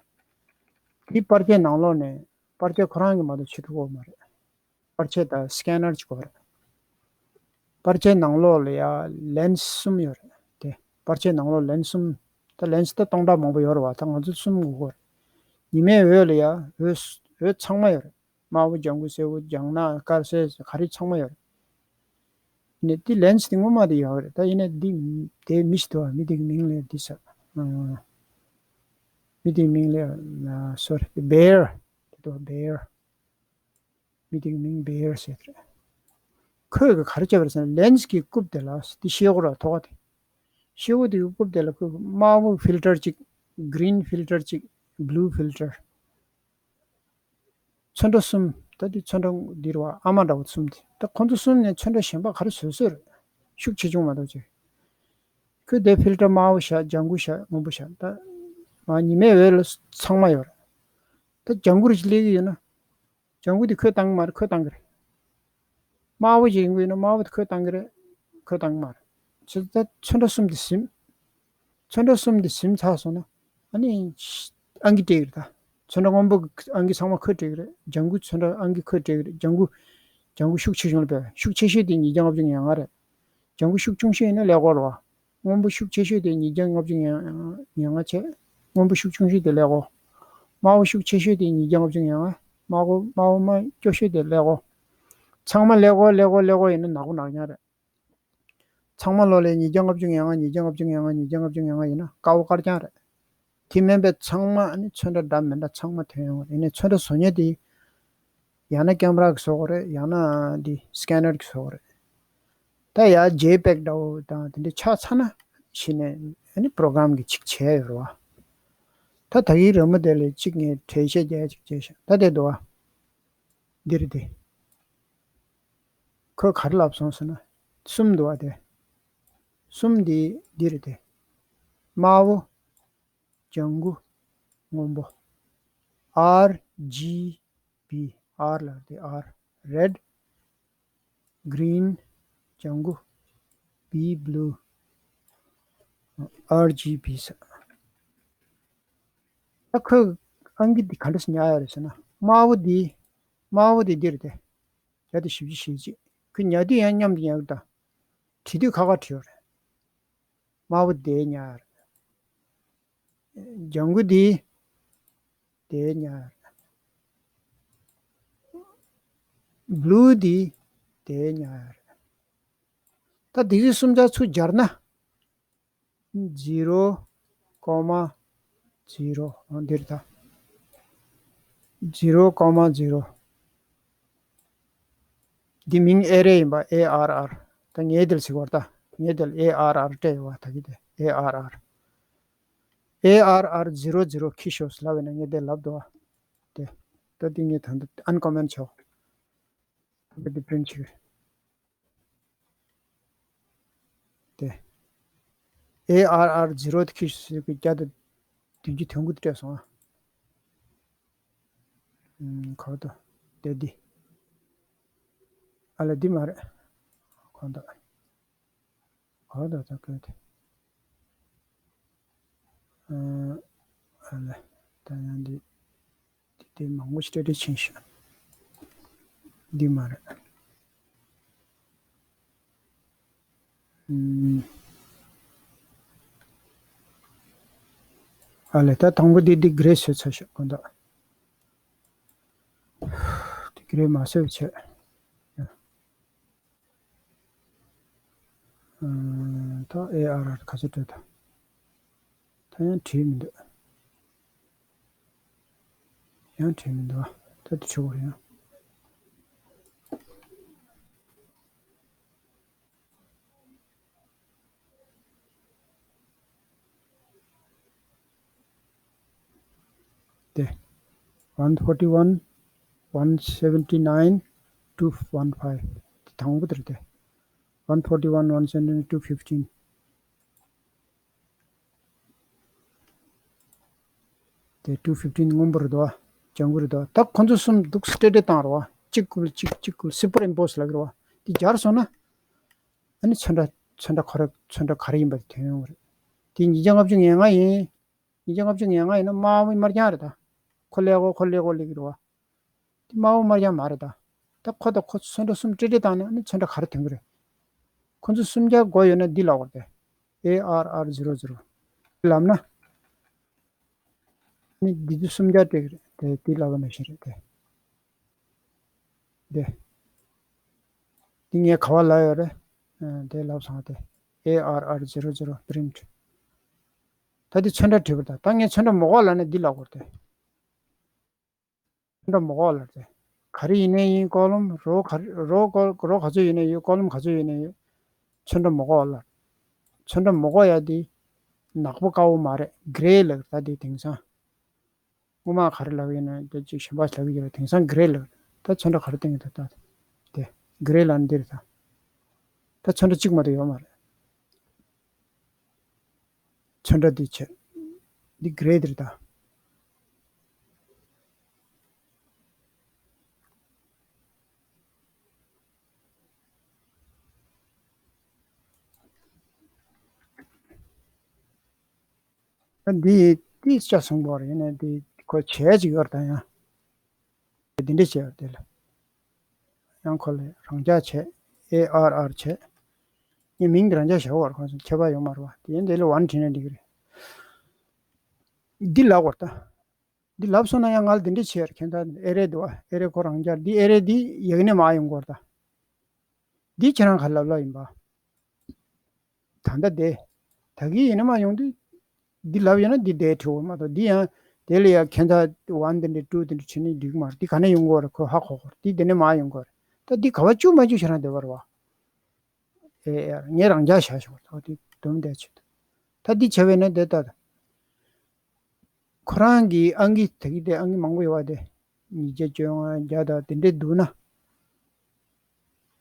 དེ་པར་ཆས་ནང་ལོགས་ནས་པར་ཆས་ཁོ་རང་གིས་མ་གཏོགས་བྱེད་ཐུབ་ཀྱི་ཡོད་མ་རེད། པར་ཆས་དང་སི་ཀེ་ནར་གཅིག་དགོས་རེད། པར་ཆས་ནང་ལོགས་ལ་ཡ་ལེན་སི་གསུམ་ཡོད་རེད་དེ། པར་ཆས་ནང་ལོགས་ལེན་སི་གསུམ། ད་ལེན་སི་ད་སྟོང་ཕྲག་མང་པོ་ཡོད་རེད་བ། ད་ང་ཚོ་གསུམ་དགོས་ཀྱི་ཡོད་རེད། ཉི་མའི་འོད་ལ་ཡ་འོད་འོད་ཚང་མ་ཡོད་རེད། དམར་པོ་ལྗང་གུ་སེར་པོ་ལྗང་ནག་དཀར་སེར་ག་རེ་ཚང་མ་ཡོད་རེད། ཡིན་ནའི་དེ་ལེན་སི་དེ་སྔོན་མ་དེ་ཡོད་རེད། ད་ཡིན་ནའི་འདི་དེ་མི་ཞིག་འདུག་མི་དེ་གི་མིང་ལ་འདི་ཟེར། ཨ། མི་དེ་གི་མིང་ལ་ཨ་སོ་རི། བེར། དེ་འདུག་བེར། མི་དེ་གི་མིང་བེར་ཟེར་རེད། ཁོས་གི་ག་རེ་བྱས་པ་རེད་ཟེར་ན། ལེན་སི་གི་རྐུབ་དེ་ལ་དེ་ཤེལ་སྒོ་ར་ཐོག་དེ། ཤེལ་སྒོ་དེ་གི་རྐུབ་དེ་ལ་ཁོས་དམར་པོ་ཕིལ་ཊར་གཅིག་གི་རིན་ཕིལ་ཊར་གཅིག་བྷུ་ལུ་ཕིལ་ཊར། ཚོན་ཁྲ་གསུམ། ད་འདི་ཚོན་ཁྲ་འདི་རེད་བ། ཨ་མ་འདྲ་བོ་གསུམ་དེ། ད་ཁོ་ཚོ་གསུམ་ནས་ཚོན་ཁྲ་གཞན་པ་ག་རེ་བཟོས་བཟོས་རེད། ཤུགས་ཆེ་ཆུང་མ་གཏོགས་ཅིག་ཁོས་དེ་ཕིལ་ཊར་དམར་པོ་བཞག་ལྗང་གུ་བཞག་སྔོན་པོ་བཞག་ད་མ་ཉི་མའི་འོད་ལ་ཚང་མ་ཡོད་རེད། ད་ལྗང་གུ་རེ་ཞིག་སླེབས་ཀྱི་ཡོད་ན། ལྗང་གུ་དེ་ཁོས་བཏང་གི་མ་རེད། ཁོས་བཏང་གི་རེད། དམར་པོ་ཅིག་ཡིན་དགོས་ན་དམར་པོ་དེ་ཁོས་བཏང་གི་རེད། ཁོས་བཏང་གི་མ་རེད། ཅི་ད་ཚོན་ཁྲ་གསུམ་དེ་ཟིན། ཚོན་ཁྲ་གསུམ་དེ་ཟིན་ཚར་སོང་ན། ཨ་ནི། ཨང་ཀི་སྤྲད་ཀྱི་རེད་ད། ཚོན་ཁྲ་སྔོན་པོ་གི་ཨང་ཀི་ཚང་མ་ཁོས་སྤྲད་ཀྱི་རེད། ལྗང་གུ་ཚོན་ཁྲ་ཨང་ཀི་ཁོས་སྤྲད་ཀྱི་རེད། ལྗང་གུ། ལྗང་གུ་ཤུགས་ཆེ་ཆུང་ལ་དཔེ་ཤུགས་ཆེ་ཤོས་དེ་ཉིས་བརྒྱ་ལྔ་བཅུ་ང་ལྔ་རེད། ལྗང་གུ་ཤུགས་ཆུང་ཤོས་ཡིན་ན་ཀླད་ཀོར་རེད་བ། སྔོན་པོ་ཤུགས་ཆེ་ཤོས་དེ་ཉིས་བརྒྱ་ལྔ་བཅུ་ང་ལྔ་བྱས། སྔོན་པོ་ཤུགས་ཆུང་ཤོས་དེ་ཀླད་ཀོར། དམར་པོ་ཤུགས་ཆེ་ཤོས་དེ་ཉིས་བརྒྱ་ལྔ་བཅུ་ང་ལྔ། དམར་པོ་དམར་པོ་མ་སྐྱོ་ཤོས་དེ་ཀླད་ཀོར། ཚང་མ་ཀླད་ཀོར་ཀླད་ཀོར་ཀླད་ཀོར་ཡིན་ན་ནག་པོ་ནག་རྐྱང་རེད། ཚང་མ་ལོ་ལས་ཉིས་བརྒྱ་ལྔ་བཅུ་ང་ལྔ། ཉིས་བརྒྱ་ལྔ་བཅུ་ང་ལྔ། ཉིས་བརྒྱ་ལྔ་བཅུ་ང་ལྔ་ཡིན་ན་དཀར་པོ་དཀར་རྐྱང་རེད། དེ་མིན་པའི་ཚང་མ་ཨ་ནི་ཚོན་ཁྲ་འདྲ་མི་འདྲ་ཚང་མ་ཐོན་ཡོང་བ་རེད། ཡིན་ནའི་ཚོན་ཁྲ་བཟོ་མཁན་དེ་ཡང་ན་ཀེམ་ར་གིས་བཟོ་དགོས་རེད། ཡང་ན་འདི་སི་ཀེ་ནར་གིས་བཟོ་དགོས་རེད། ད་ཡ་ཇེ་པེག་འདྲ་བོ་དང་དེ་འདྲ་ཆགས་ཚར་ན་གཞི་ནས་ཨ་ནི་པོ་རོ་གྷ་རམ་གིས་ཅིག་བྱས་ཡོད་རེད་བ། ད་ད་གིན་རི་མོ་དེ་ལ་གཅིག་ངས་འགྲེལ་བཤད་རྒྱག་ཅིག་བྱས་ཤག་ད་དེ་འདུག་བ། འདི་རེད་དེ། ཁོས་ག་རེ་ལབ་སོང་ཟེར་ན། གསུམ་འདུག་བ་དེ། གསུམ་འདི་འདི་རེད་དེ། དམར་པོ། ལྗང་གུ། སྔོན་པོ། ཨར་ཇི་བི། ཨར་ལབ་དེ་ཨར། རེད། གི་རིན། ལྗང་གུ། བི། བྷུ་ལུ། ཨར་ཇི་བི་ཟེར། ད་ཁོས་ཨང་ཀི་འདི་ག་འདྲ་སེ་ཉར་ཡོད་རེད་ཟེར་ན། དམར་པོ་འདི། དམར་པོ་འདི་འདི་རེད་དེ། བརྒྱ་དང་བཞི་བཅུ་ཞེ་གཅིག་ཁོས་ཉར་དུས་ཡང་མཉམ་དུ་ཉར་གི་ད། བྲིས་དུས་ཁ་ཁ་བྲིས་ཡོད་རེད། དམར་པོ་འདི་ཉར་ཡོད་རེད། ལྗང་གུ་འདི། འདི་ཉར་ཡོད་རེད། བྷུ་ལུ་འདི། འདི་ཉར་ཡོད་རེད། ད་འདི་གི་གསུམ་ཆ་ཚུར་སྦྱར་ན། zero comma zero འདིར་ད། zero comma zero འདི་མིང་ཨེ་རེ་ཡིན་པ། ཨེ་ཨར་ཨར། ད་ངས་འདིར་ཟེར་བར་ད། ངས་འདིར་ཨེ་ཨར་ཨར་སྤྲད་ཡོད་བ། ད་གི་དེ་ཨེ་ཨར་ཨར། ཨེ་ཨར་ཨར་ཛི་རོ་ཛི་རོ་ཁྱི་ཤོག་ལབ་ཡོད་ན་ངས་དེ་ལབ་འདུག་བ། དེ། ད་འདི་ངས་ད་འདི་ཨན་ཀོ་མེན་ཊི་བྱའོ། ད་འདི་པི་རིན་ཊི་བྱེད། དེ། ཨེ་ཨར་ཨར་ཛི་རོ་དེ་ཁྱི་ཤོག་ཟེར་གི་བརྒྱ་དང་བདུན་ཅུ་དོན་དགུ་དེ་སྤྲད་སོང་ཨ། ཨུམ། ག་བར་དུ། དེ་འདི། ཨ་ལ་འདི་མ་རེད། གང་ལྟར། ག་བར་དུ་ད་སྤྲད་དེ། ཨ་ལ། ད་ཡང་འདི། འདི་དེ་མང་པོ་ཞིག་སྤྲད་སྤྲད་ཕྱིན་ཤག་འདི་མ་རེད། ཨུམ། ཨ་ལས་ད་དང་པོ་འདི་འདི་གི་རེ་བཟོས་ཚར་ཤག་གང་ལྟར། འདི་གི་རེ་མ་བཟོས་བྱས། ཨ། ད་ཨེ་ཨར་ཨར་ག་ཚོད་སྤྲད་ད། ད་ཡང་བྲིས་མི་འདུག་ཡང་བྲིས་མི་འདུག་ད་དེ་ཆུ་བོར་ཡང་། དེ། one forty one, one seventy nine, two one five དེ་དང་པོ་དེ་རེད་དེ། one forty one, one seventy nine, two fifteen དེ། two fifteen སྔོན་པོ་རེད་དོ། ལྗང་གུ་རེད་དོ། ད་ཁོ་ཚོ་གསུམ་འདུག་སེ་སྤྲད་སྤྲད་བཏང་རེད་བ། གཅིག་ཁུལ་གཅིག་གཅིག་ཁུལ་སུ་པར་ཨིམ་པོ་སི་ལབ་ཀྱི་རེད་བ། དེ་སྦྱར་སོང་ན། ཨ་ནི་ཚོན་ཁྲ་ཚོན་ཁྲ་ག་རེ་ཚོན་ཁྲ་ག་རེ་ཡིན་པ་དེ་ཐོན་ཡོང་གི་རེད། དེ་ཉིས་བརྒྱ་ལྔ་བཅུ་ང་ལྔ་ཡིན། ཉིས་བརྒྱ་ལྔ་བཅུ་ང་ལྔ་ཡིན་ན་དམར་པོ་དམར་རྐྱང་རེད་ད། ཁོ་ཀླད་ཀོར་ཁོ་ཀླད་ཀོར་སླེབས་ཀྱི་རེད་བ། དེ་དམར་པོ་དམར་རྐྱང་མ་རེད་ད། ད་ཁོ་དང་ཁོ་ཚོན་ཁྲ་གསུམ་སྤྲེལ་སྤྲེལ་བཏང་ན་ཨ་ནི་ཚོན་ཁྲ་ག་རེ་ཐོན་གི་རེད། ཁོ་ཚོ་སུམ་བརྒྱ་དགོས་ཡོད་ན་འདི་ལབ་དགོས་རེད་དེ། ཨེ་ཨར་ཨར་ཛི་རོ་ཛི་རོ། ལབ་ན། ནི་འདི་ཚོ་སུམ་བརྒྱ་སྤྲད་ཀྱི་རེད་དེ། འདི་ལབ་པ་ནང་བཞིན་རེད་དེ། དེ། འདི་ངས་ག་པར་ལབ་ཡོད་རེད། ཨ། དེ་ལབ་སོང་དེ། ཨེ་ཨར་ཨར་ཛི་རོ་ཛི་རོ་པི་རིན་ཊི། ད་འདི་ཚོན་ཁྲ་བྲིས་པ་དང་། ད་ངས་ཚོན་ཁྲ་མོ་གོག་ལབ་ན་འདི་ལབ་དགོས་རེད་དེ། ཚོན་ཁྲ་མོ་གོག་ལབ་རེད་དེ། ག་རེ་ཡིན་ནའི་ཡིན། ཀོ་ལོམ་རོ་ག་རོ་ཀོ་རོ་ག་ཚོད་ཡིན་ནའི་ཡོད། ཀོ་ལོམ་ག་ཚོད་ཡིན་ནའི་ཡོད། ཚོན་ཁྲ་མོ་གོག་ལབ། ཚོན་ཁྲ་མོ་གོག་ཡ་དེ་ནག་པོ་དཀར་པོ་མ་རེད། གྷི་རེ་ལབ་ཀྱི་རེད། ད་དེ་དེང་སང་སྔོན་མ་ག་རེ་ལབ་ཡིན་ན་དེ་ཅིག་གཞན་པ་ལབ་ཀྱི་ཡོད་རེད། དེང་སང་གྷི་རེ་ལབ། ད་ཚོན་ཁྲ་ག་རེ་བསྟན་གྱི་འདུག་ད། དེ་གྷི་རེ་ལབ་ན་འདི་རེད་ད། ད་ཚོན་ཁྲ་གཅིག་མ་གཏོགས་ཡོད་མ་རེད། ཚོན་ཁྲ་འདི་བྱས། འདི་གྷི་རེ་འདི་རེད་ད། ད་འདི་ཏིས་ཆ་སོང་བ་རེད། ཡིན་ནའི་འདི་ཁོ་བྱས་ཅིག་ཡོད་རེད་ད། ཡང་འདི་འདྲ་བྱས་ཡོད་རེད། དེ་ལ་ཡང་ཁོ་ལ་རང་འཇགས་བྱས། ཨེ་ཨར་ཨར་བྱས། ངས་མིང་འདི་རང་འཇགས་བཞག་པ་རེད། ཁོང་ཚོ་ཁྱད་པར་ཡོད་མ་རེད་བ། དེ་ཡིན་དེ་ལ་ཝན་བྲིས་ན་འགྲིག་གི་རེད། འདི་ལབ་དགོས་རེད་ད། འདི་ལབ་སོང་ན་ཡང་ང་ལ་འདི་འདྲ་བྱས་རེད། ཁྱེད་ད་ཨེ་རེ་འདུག་བ། ཨེ་རེ་ཁོ་རང་འཇགས། འདི་ཨེ་རེ་འདི་ཡག་ནས་མ་ཡོང་གི་རེད་ད། འདི་ཁྱེད་རང་ག་ལབ་ལབ་ཡིན་པ། ད་ལྟ་དེ། ད་གིན་ཡིན་ན་མ་ཡོང་དུས། འདི་ལབ་ཡོད་ན་འདི་བསྡད་ཐུབ་པ་མ་གཏོགས། འདི་ཡང་དེ་ལ་ཡང་ཁྱད་མཚར་ཝན་དེ་འདྲ་ཊུ་དེ་འདྲ་བྱས་ནས་འགྲིག་གི་མ་རེད། འདི་ག་ནས་ཡོང་གི་རེད། ཁོ་ཧ་གོ་གི་རེད། འདི་དེ་ནས་མ་ཡོང་གི་རེད། ད་འདི་ག་པར་བཅུག་མ་བཅུག་ཁྱེད་རང་འདོད་པ་རེད་བ། ཨེ་ཨེ་ངས་རང་འཇགས་བཞག་ཞོག་ད་འདི་སྡོམ་བསྡད་ཆེད་དུ། ད་འདི་བྱས་པས་ན་དེ་ལྟ། ཁོ་རང་གི་ཨང་ཀི་དེ་གི་དེ་ཨང་ཀི་མང་པོ་ཡོད་པ་དེ། ཉིས་བརྒྱ་བཅོ་ལྔ་བརྒྱ་དང་དེ་འདྲས་འདུག་ན།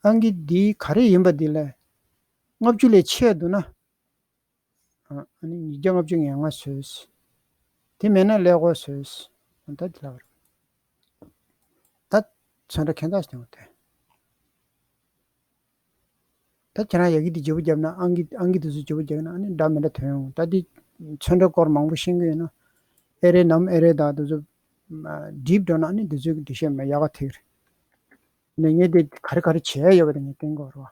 ཨང་ཀི་འདི་ག་རེ་ཡིན་པ་འདི་ལས་ལྔ་བཅུ་ལས་ཆེ་འདུག་ན། ཨ་ཨ་ནི་ཉིས་བརྒྱ་ལྔ་བཅུ་ང་ལྔ་བཟོས། དེ་མེད་ན་ཀླད་ཀོར་བཟོས། ཨ་ད་དེ་ལ་བར། ད་ཚོན་ཁྲ་ཁྱད་མཚར་ཞིག་བཏང་བ་དེ། ད་ཁྱེད་རང་ཡ་གི་དེ་བརྗེ་པོ་བརྒྱབ་ན། ཨང་ཀི་ཨང་ཀི་དེ་ཚོ་བརྗེ་པོ་བརྒྱབ་ན་ཨ་ནི་འདྲ་མི་འདྲ་ཐོན་ཡོང་། ད་དེ་ཚོན་ཁྲ་སྐོར་མང་པོ་ཤེས་ཀྱི་ཡོད་ན། ཨེ་རེ་ནམ་ཨེ་རེ་དང་དེ་ཚོ་སྒྲིག་འགྲོ་ན་ཨ་ནི་དེ་ཚོའི་འགྲེལ་བཤད་མ་ཡག་ག་ཐེག་རེད། ནས་ངས་དེ་ག་རེ་ག་རེ་བྱས་ཡོད་པ་དེ་ངས་བསྟན་དགོས་རེད་བ།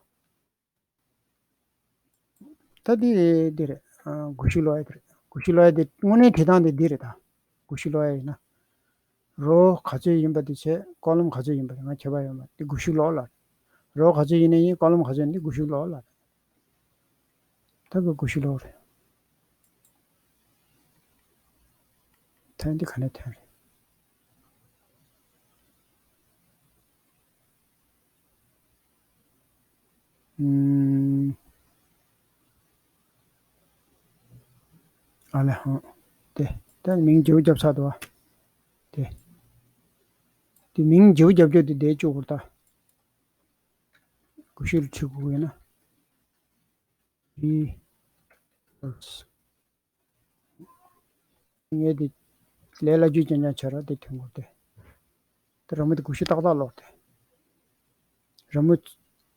ད་འདི་འདི་རེད། ཨ་སྒུལ་ཤུགས་ཀློག་ཡ་དེ་རེད། སྒུལ་ཤུགས་ཀློག་ཡ་དེ་དངོས་གནས་བྲིས་སྟངས་དེ་འདི་རེད་ད། སྒུལ་ཤུགས་ཀློག་ཡ་ཡིན་ན། རོ་ག་ཚོད་ཡིན་པ་དེ་བྱས། ཀོ་ལོམ་ག་ཚོད་ཡིན་པ་དེ། ང་ཁྱད་པར་ཡོད་མ་རེད། འདི་སྒུལ་ཤུགས་ཀློག་ལབ་རེད། རོ་ག་ཚོད་ཡིན་ན་ཡིན། ཀོ་ལོམ་ག་ཚོད་ཡིན་ན། འདི་སྒུལ་ཤུགས་ཀློག་ལབ་རེད། ད་གི་སྒུལ་ཤུགས་ཀློག་རེད། ཐོན་འདི་ག་ནས་ཐོན་རེད། ཨུམ། ཨ་ལེ་ཧང་། དེ་ད་མིང་བརྗེ་པོ་བརྒྱབ་ཚར་འདུག་བ། དེ་དེ་མིང་བརྗེ་པོ་བརྒྱབ་རྒྱུ་དེ་བསྡད་བཅུག་དགོས་རེད་ད། སྒུལ་ཤུགས་ལ་ཁྲིད་དགོས་ཡོད་ན། ངས་འདི་ལས་སླ་བཅོས་རྐྱང་རྐྱང་བྱས་ར་དེ་ཐོན་གོ་དེ། དེ་ར་མོ་དེ་སྒུལ་ཤུགས་ཏག་ཏག་ལོག་དེ། ར་མོ་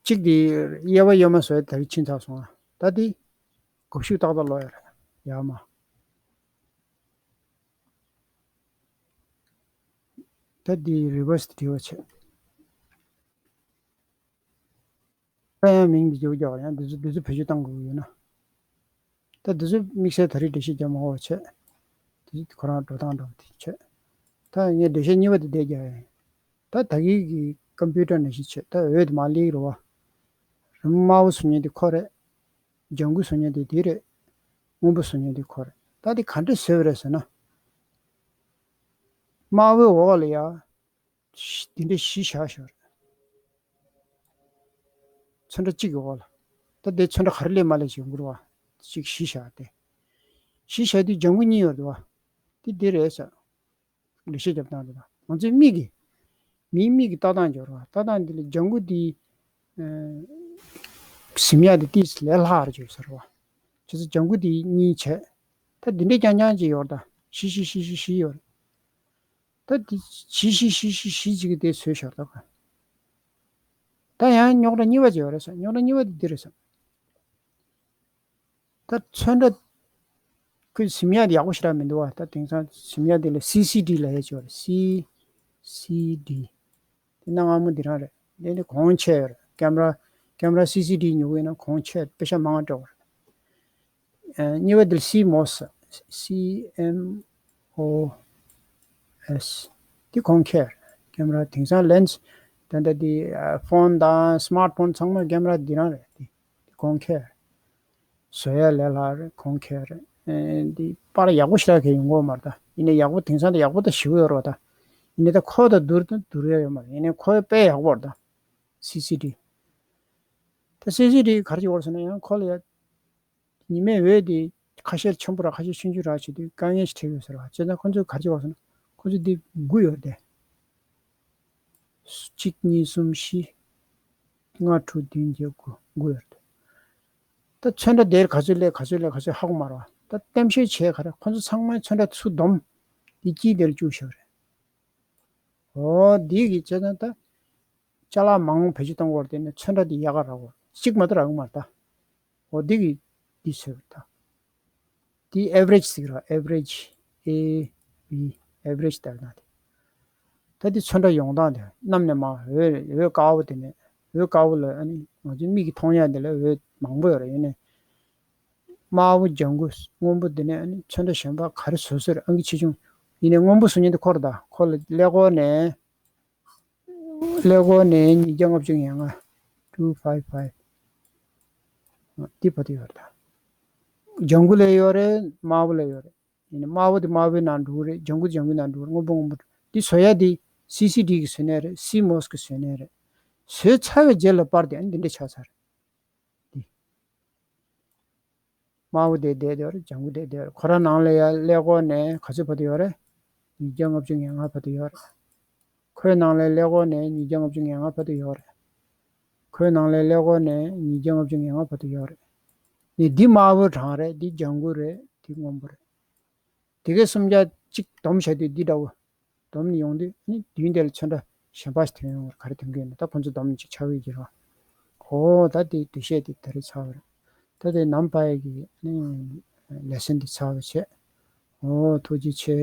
གཅིག་དེ་གཡས་པ་གཡོན་མ་བཟོས་ད་རེས་ཕྱིན་ཚར་སོང་ཨ། ད་དེ་སྒུལ་ཤུགས་ཏག་ཏག་ལོག་ཡ་ར་ཡ་མ། ད་དེ་རི་བར་སི་དེ་བྲིས་པ་བྱས། ད་ཡང་མིང་འདི་བརྗེ་པོ་རྒྱག་ཡང་འདི་ཚོ་འདི་ཚོ་བེད་སྤྱོད་གཏང་དགོས་ཡོད་ན། ད་འདི་ཚོ་དམིགས་བསལ་ད་རེས་འགྲེལ་བཤད་རྒྱག་མ་དགོས་བྱས། འདི་ཚོ་ཁོ་རང་འགྲོ་སྟངས་འདྲ་པོ་དེ་བྱས། ད་ངས་འགྲེལ་བཤད་གཉིས་པ་དེ་འདས་རྒྱག་ཡིན། ད་ད་གིན་གི་ཀམ་པུ་ཊར་ནང་བཞིན་བྱས། ད་འོད་མ་སླེབས་རེད་བ། རི་མོ་དམར་པོ་བཟོ་མཁན་དེ་ཁོ་རེད། ལྗང་གུ་བཟོ་མཁན་དེ་དེ་རེད། སྔོན་པོ་བཟོ་མཁན་དེ་ཁོ་རེད། ད་དེ་ག་འདྲས་བཟོས་པ་རེད་ཟེར་ན། དམར་པོའི་འོག་ལ་ཡ། དེ་འདྲ་བཞི་བཞག་ཞོར། ཚོན་ཁྲ་གཅིག་གི་འོག་ལ། ད་དེ་ཚོན་ཁྲ་ག་རེ་སླེབས་མ་སླེབས་ཞིག་ཡོང་གི་རེད་བ། གཅིག་བཞི་བཞག་སྟེ། བཞི་བཞག་དུས་ལྗང་གུ་གཉིས་ཡོད་རེད་བ། དེ་དེ་རེད་ཟེར། འགྲེལ་བཤད་རྒྱབ་སྟངས་དེ་དང་། ང་ཚོའི་མིག་གིས། མིའི་མིག་གིས་ལྟ་སྟངས་སྦྱོར་བ། ལྟ་སྟངས་དེ་ལ་ལྗང་གུ་དེ། ཨ་གཟིམ་ཡག་དེ་ཏིས་ལས་སླ་རུ་བྱོས་ཟེར་བ། བྱས་ཙང་ལྗང་གུ་དེ་གཉིས་བྱས། ད་དེ་འདྲས་རྐྱང་རྐྱང་ཅིག་ཡོད་རེད་ད། བཞི་བཞི་བཞི་བཞི་བཞི་ཡོད་རེད། ད་དེ་བཞི་བཞི་བཞི་བཞི་བཞི་ཅིག་གི་དེ་བཟོས་ཤོར་ད་ག་ད་ཡང་རྙོག་དྲ་གཉིས་པ་ཅིག་ཡོད་རེད་ཟེར། རྙོག་དྲ་གཉིས་པ་དེ་འདི་རེད་ཟེར། ད་ཚོན་ཁྲ་ཁོས་གཟིམ་ཡག་དེ་ཡག་པོ་ཞེ་དྲག་མི་འདུག་བ། ད་དེང་སང་གཟིམ་ཡག་དེ་ལ་སི་སི་ཌི་ལབ་ཡག་ཅིག་ཡོད་རེད། སི་སི་ཌི། དེ་གནའ་སྔ་མོ་འདི་རང་རེད། འདི་ནི་གོང་ཆེ་རེད། ཀེམ་ར་ཀེམ་ར་སི་སི་ཌི་ཉོ་གི་ཡིན་ན་གོང་ཆེ་དཔེ་ཤ་མང་འགྲོ་བ་རེད། གཉིས་པ་འདི་ལ་སི་མོ་སི། སི་ཨེམ་ཨོ་ཨེས། འདི་གོང་ཁེ་རེད། ཀེམ་ར་དེང་སང་ལེན་སི་ད་ལྟ་འདི་ཕོན་དང་སི་མར་ཕོན་ཚང་མ་ཀེམ་ར་འདི་རང་རེད། འདི་འདི་གོང་ཁེ་རེད། བཟོ་ཡ་ལས་སླ་རེད། གོང་ཁེ་རེད། ཨེ་འདི་པར་ཡག་པོ་ཞེ་དྲག་གི་ཡོང་གི་ཡོད་མ་རེད་ད། ཡིན་ནའི་ཡག་པོ་དེང་སང་དུ་ཡག་པོ་ད་ཞེ་པོ་ཡོད་རེད་ད། ཡིན་ནའི་ད་ཁོ་དང་བསྡུར་དང་བསྡུར་ཡ་ཡོད་མ་རེད། ཡིན་ནའི་ཁོ་དཔེ་ཡག་པོ་རེད་ད། སི་སི་ཌི། ད་སི་སི་ཌི་ག་རེ་བྱེད་དགོས་རེད་ཟེར་ན་ཡང་ཁོ་ལ་ཡ་ཉི་མའི་འོད་དེ་ཁ་ཤས་ཆེན་པོ་ར་ཁ་ཤས་ཆུང་ཆུང་ར་བྱེད་དུས་དཀའ་ངལ་ཞིག་འཕྲད་ཡོད་ཟེར་བ། བྱས་ན་ཁོ་ཚོས་ག་རེ་བྱེད་དགོས་ཟེར་ན་ཁོ་ཚོས་འདི་དགུ་ཡོད་དེ། གཅིག་གཉིས་གསུམ་བཞི། ལྔ་དྲུག་བདུན་བརྒྱད་དགུ། དགུ་ཡོད་དེ། ད་ཚོན་ཁྲ་དེར་ག་ཚོད་སླེབས་ག་ཚོད་སླེབས་ག་ཚོད་ཧ་གོ་མ་རེད་བ། ད་གཏམ་བཤད་བྱས་ག་རེ་ཁོ་ཚོ་ཚང་མའི་ཚོན་ཁྲ་ཚུར་བསྡོམས་འདི་དཀྱིལ་དེར་བཅུག་བཞག་རེད། འོ་འདི་གི་བྱས་ན་ད་ཅ་ལག་མང་བེད་སྤྱོད་གཏོང་དགོས་རེད། དེ་ནས་ཚོན་ཁྲ་འདི་ཡག་ག་རག་གོ་གཅིག་མ་གཏོགས་རག་གི་མ་རེད་ད། འོ་འདི་གི་འདི་ཟེར་བ་ད། འདི་ཨེ་ཝ་རེཇ་ཟེར་གི་རེད། ཨེ་ཝ་རེཇ། ཨེ་བི། ཨེ་ཝ་རེཇ་ལྟར་ན་དེ། ད་འདི་ཚོན་ཁྲ་ཡོང་སྟངས་དེ་གནམ་ནས་མར་འོད་འོད་དཀར་པོ་དེ་ནས་འོད་དཀར་པོ་ལ་ཨ་ནི་ང་ཚོའི་མིག་གིས་མཐོང་ཡ་དེ་ལ་འོད་མང་པོ་ཡོད་རེད། ཡིན་ནའི་དམར་པོ་ལྗང་ཁུ་སྔོན་པོ་དེ་ནས་ཨ་ནི་ཚོན་ཁྲ་གཞན་པ་ག་རེ་བཟོ་བཟོ་རེད། ཨང་ཀི་ཆེ་ཆུང་། ཡིན་ནའི་སྔོན་པོ་བཟོ་མཁན་དེ་ཁོ་རེད་ད། ཁོ་ལ་ཀླད་ཀོར་ནས་ཀླད་ཀོར་ནས་ཉིས་བརྒྱ་ལྔ་བཅུ་ང་ལྔ། two five five། འདི་བར་དུ་ཡོད་རེད་ད། ལྗང་ཁུ་ལ་ཡོད་རེད། དམར་པོ་ལ་ཡོད་རེད། ཡིན་ནའི་དམར་པོ་དེ་དམར་པོའི་ནང་འགྲོ་གི་རེད། ལྗང་ཁུ་ལྗང་ཁུའི་ནང་འགྲོ་གི་རེད། སྔོན་པོ་སྔོན་པོ། འདི་བཟོ་ཡ་དེ་སི་སི་ཌི་གིས་བཟོས་ནའི་རེད། སི་མོ་སི་གིས་བཟོས་ནའི་རེད། བཟོས་ཚར་བའི་རྗེས་ལ་པར་དེ་ཨ་ནི་འདི་འདྲ་ཆགས་ཚར་རེད། འདི་དམར་པོ་དེ་བསྡད་དེ་ཡོད་རེད། ལྗང་ཁུ་དེ་བསྡད་ཡོད་རེད། ཁོ་རང་ནང་ལ་ཡ་ཀླད་ཀོར་ནས་ག་ཚོད་བར་དུ་ཡོད་རེད། ཉིས་བརྒྱ་ལྔ་བཅུ་ང་ལྔ་བར་དུ་ཡོད་རེད། ཁོའི་ནང་ལ་ཀླད་ཀོར་ནས་ཉིས་བརྒྱ་ལྔ་བཅུ་ང་ལྔ་བར་དུ་ཡོད་རེད། ཁོའི་ནང་ལ་ཀླད་ཀོར་ནས་ཉིས་བརྒྱ་ལྔ་བཅུ་ང་ལྔ་བར་དུ་ཡོད་རེད། ནི་འདི་དམར་པོ་གྲངས་རེད། འདི་ལྗང་ཁུ་རེད། འདི་སྔོན་པོ་རེད། དེ་གའི་སུམ་བརྒྱ་གཅིག་བསྡོམས་བྱ་དུས་འདི་འདྲ་བོ། བསྡོམས་ནས་ཡོང་དུས་ནི་མདུན་དེ་ལ་ཚོན་ཁྲ་གཞན་པ་ཞིག་ཐོན་ཡོང་བར་ག་རེ་ཐོན་གི་ཡོད་ན། ད་ཁོ་ཚོ་བསྡོམས་ནས་ཅིག་ཆགས་ཡོད་ཀྱི་རེད། ཨོ་ད་དེ་འདུ་ཤེས་དེ་ད་རེས་ཚར་བ་རེད། ད་དེ་ནམ་པ་ཡི་གི་ནི་ལེ་སན་དེ་ཚར་བ་བྱས། ཨོ་ཐུགས་རྗེ་ཆེ།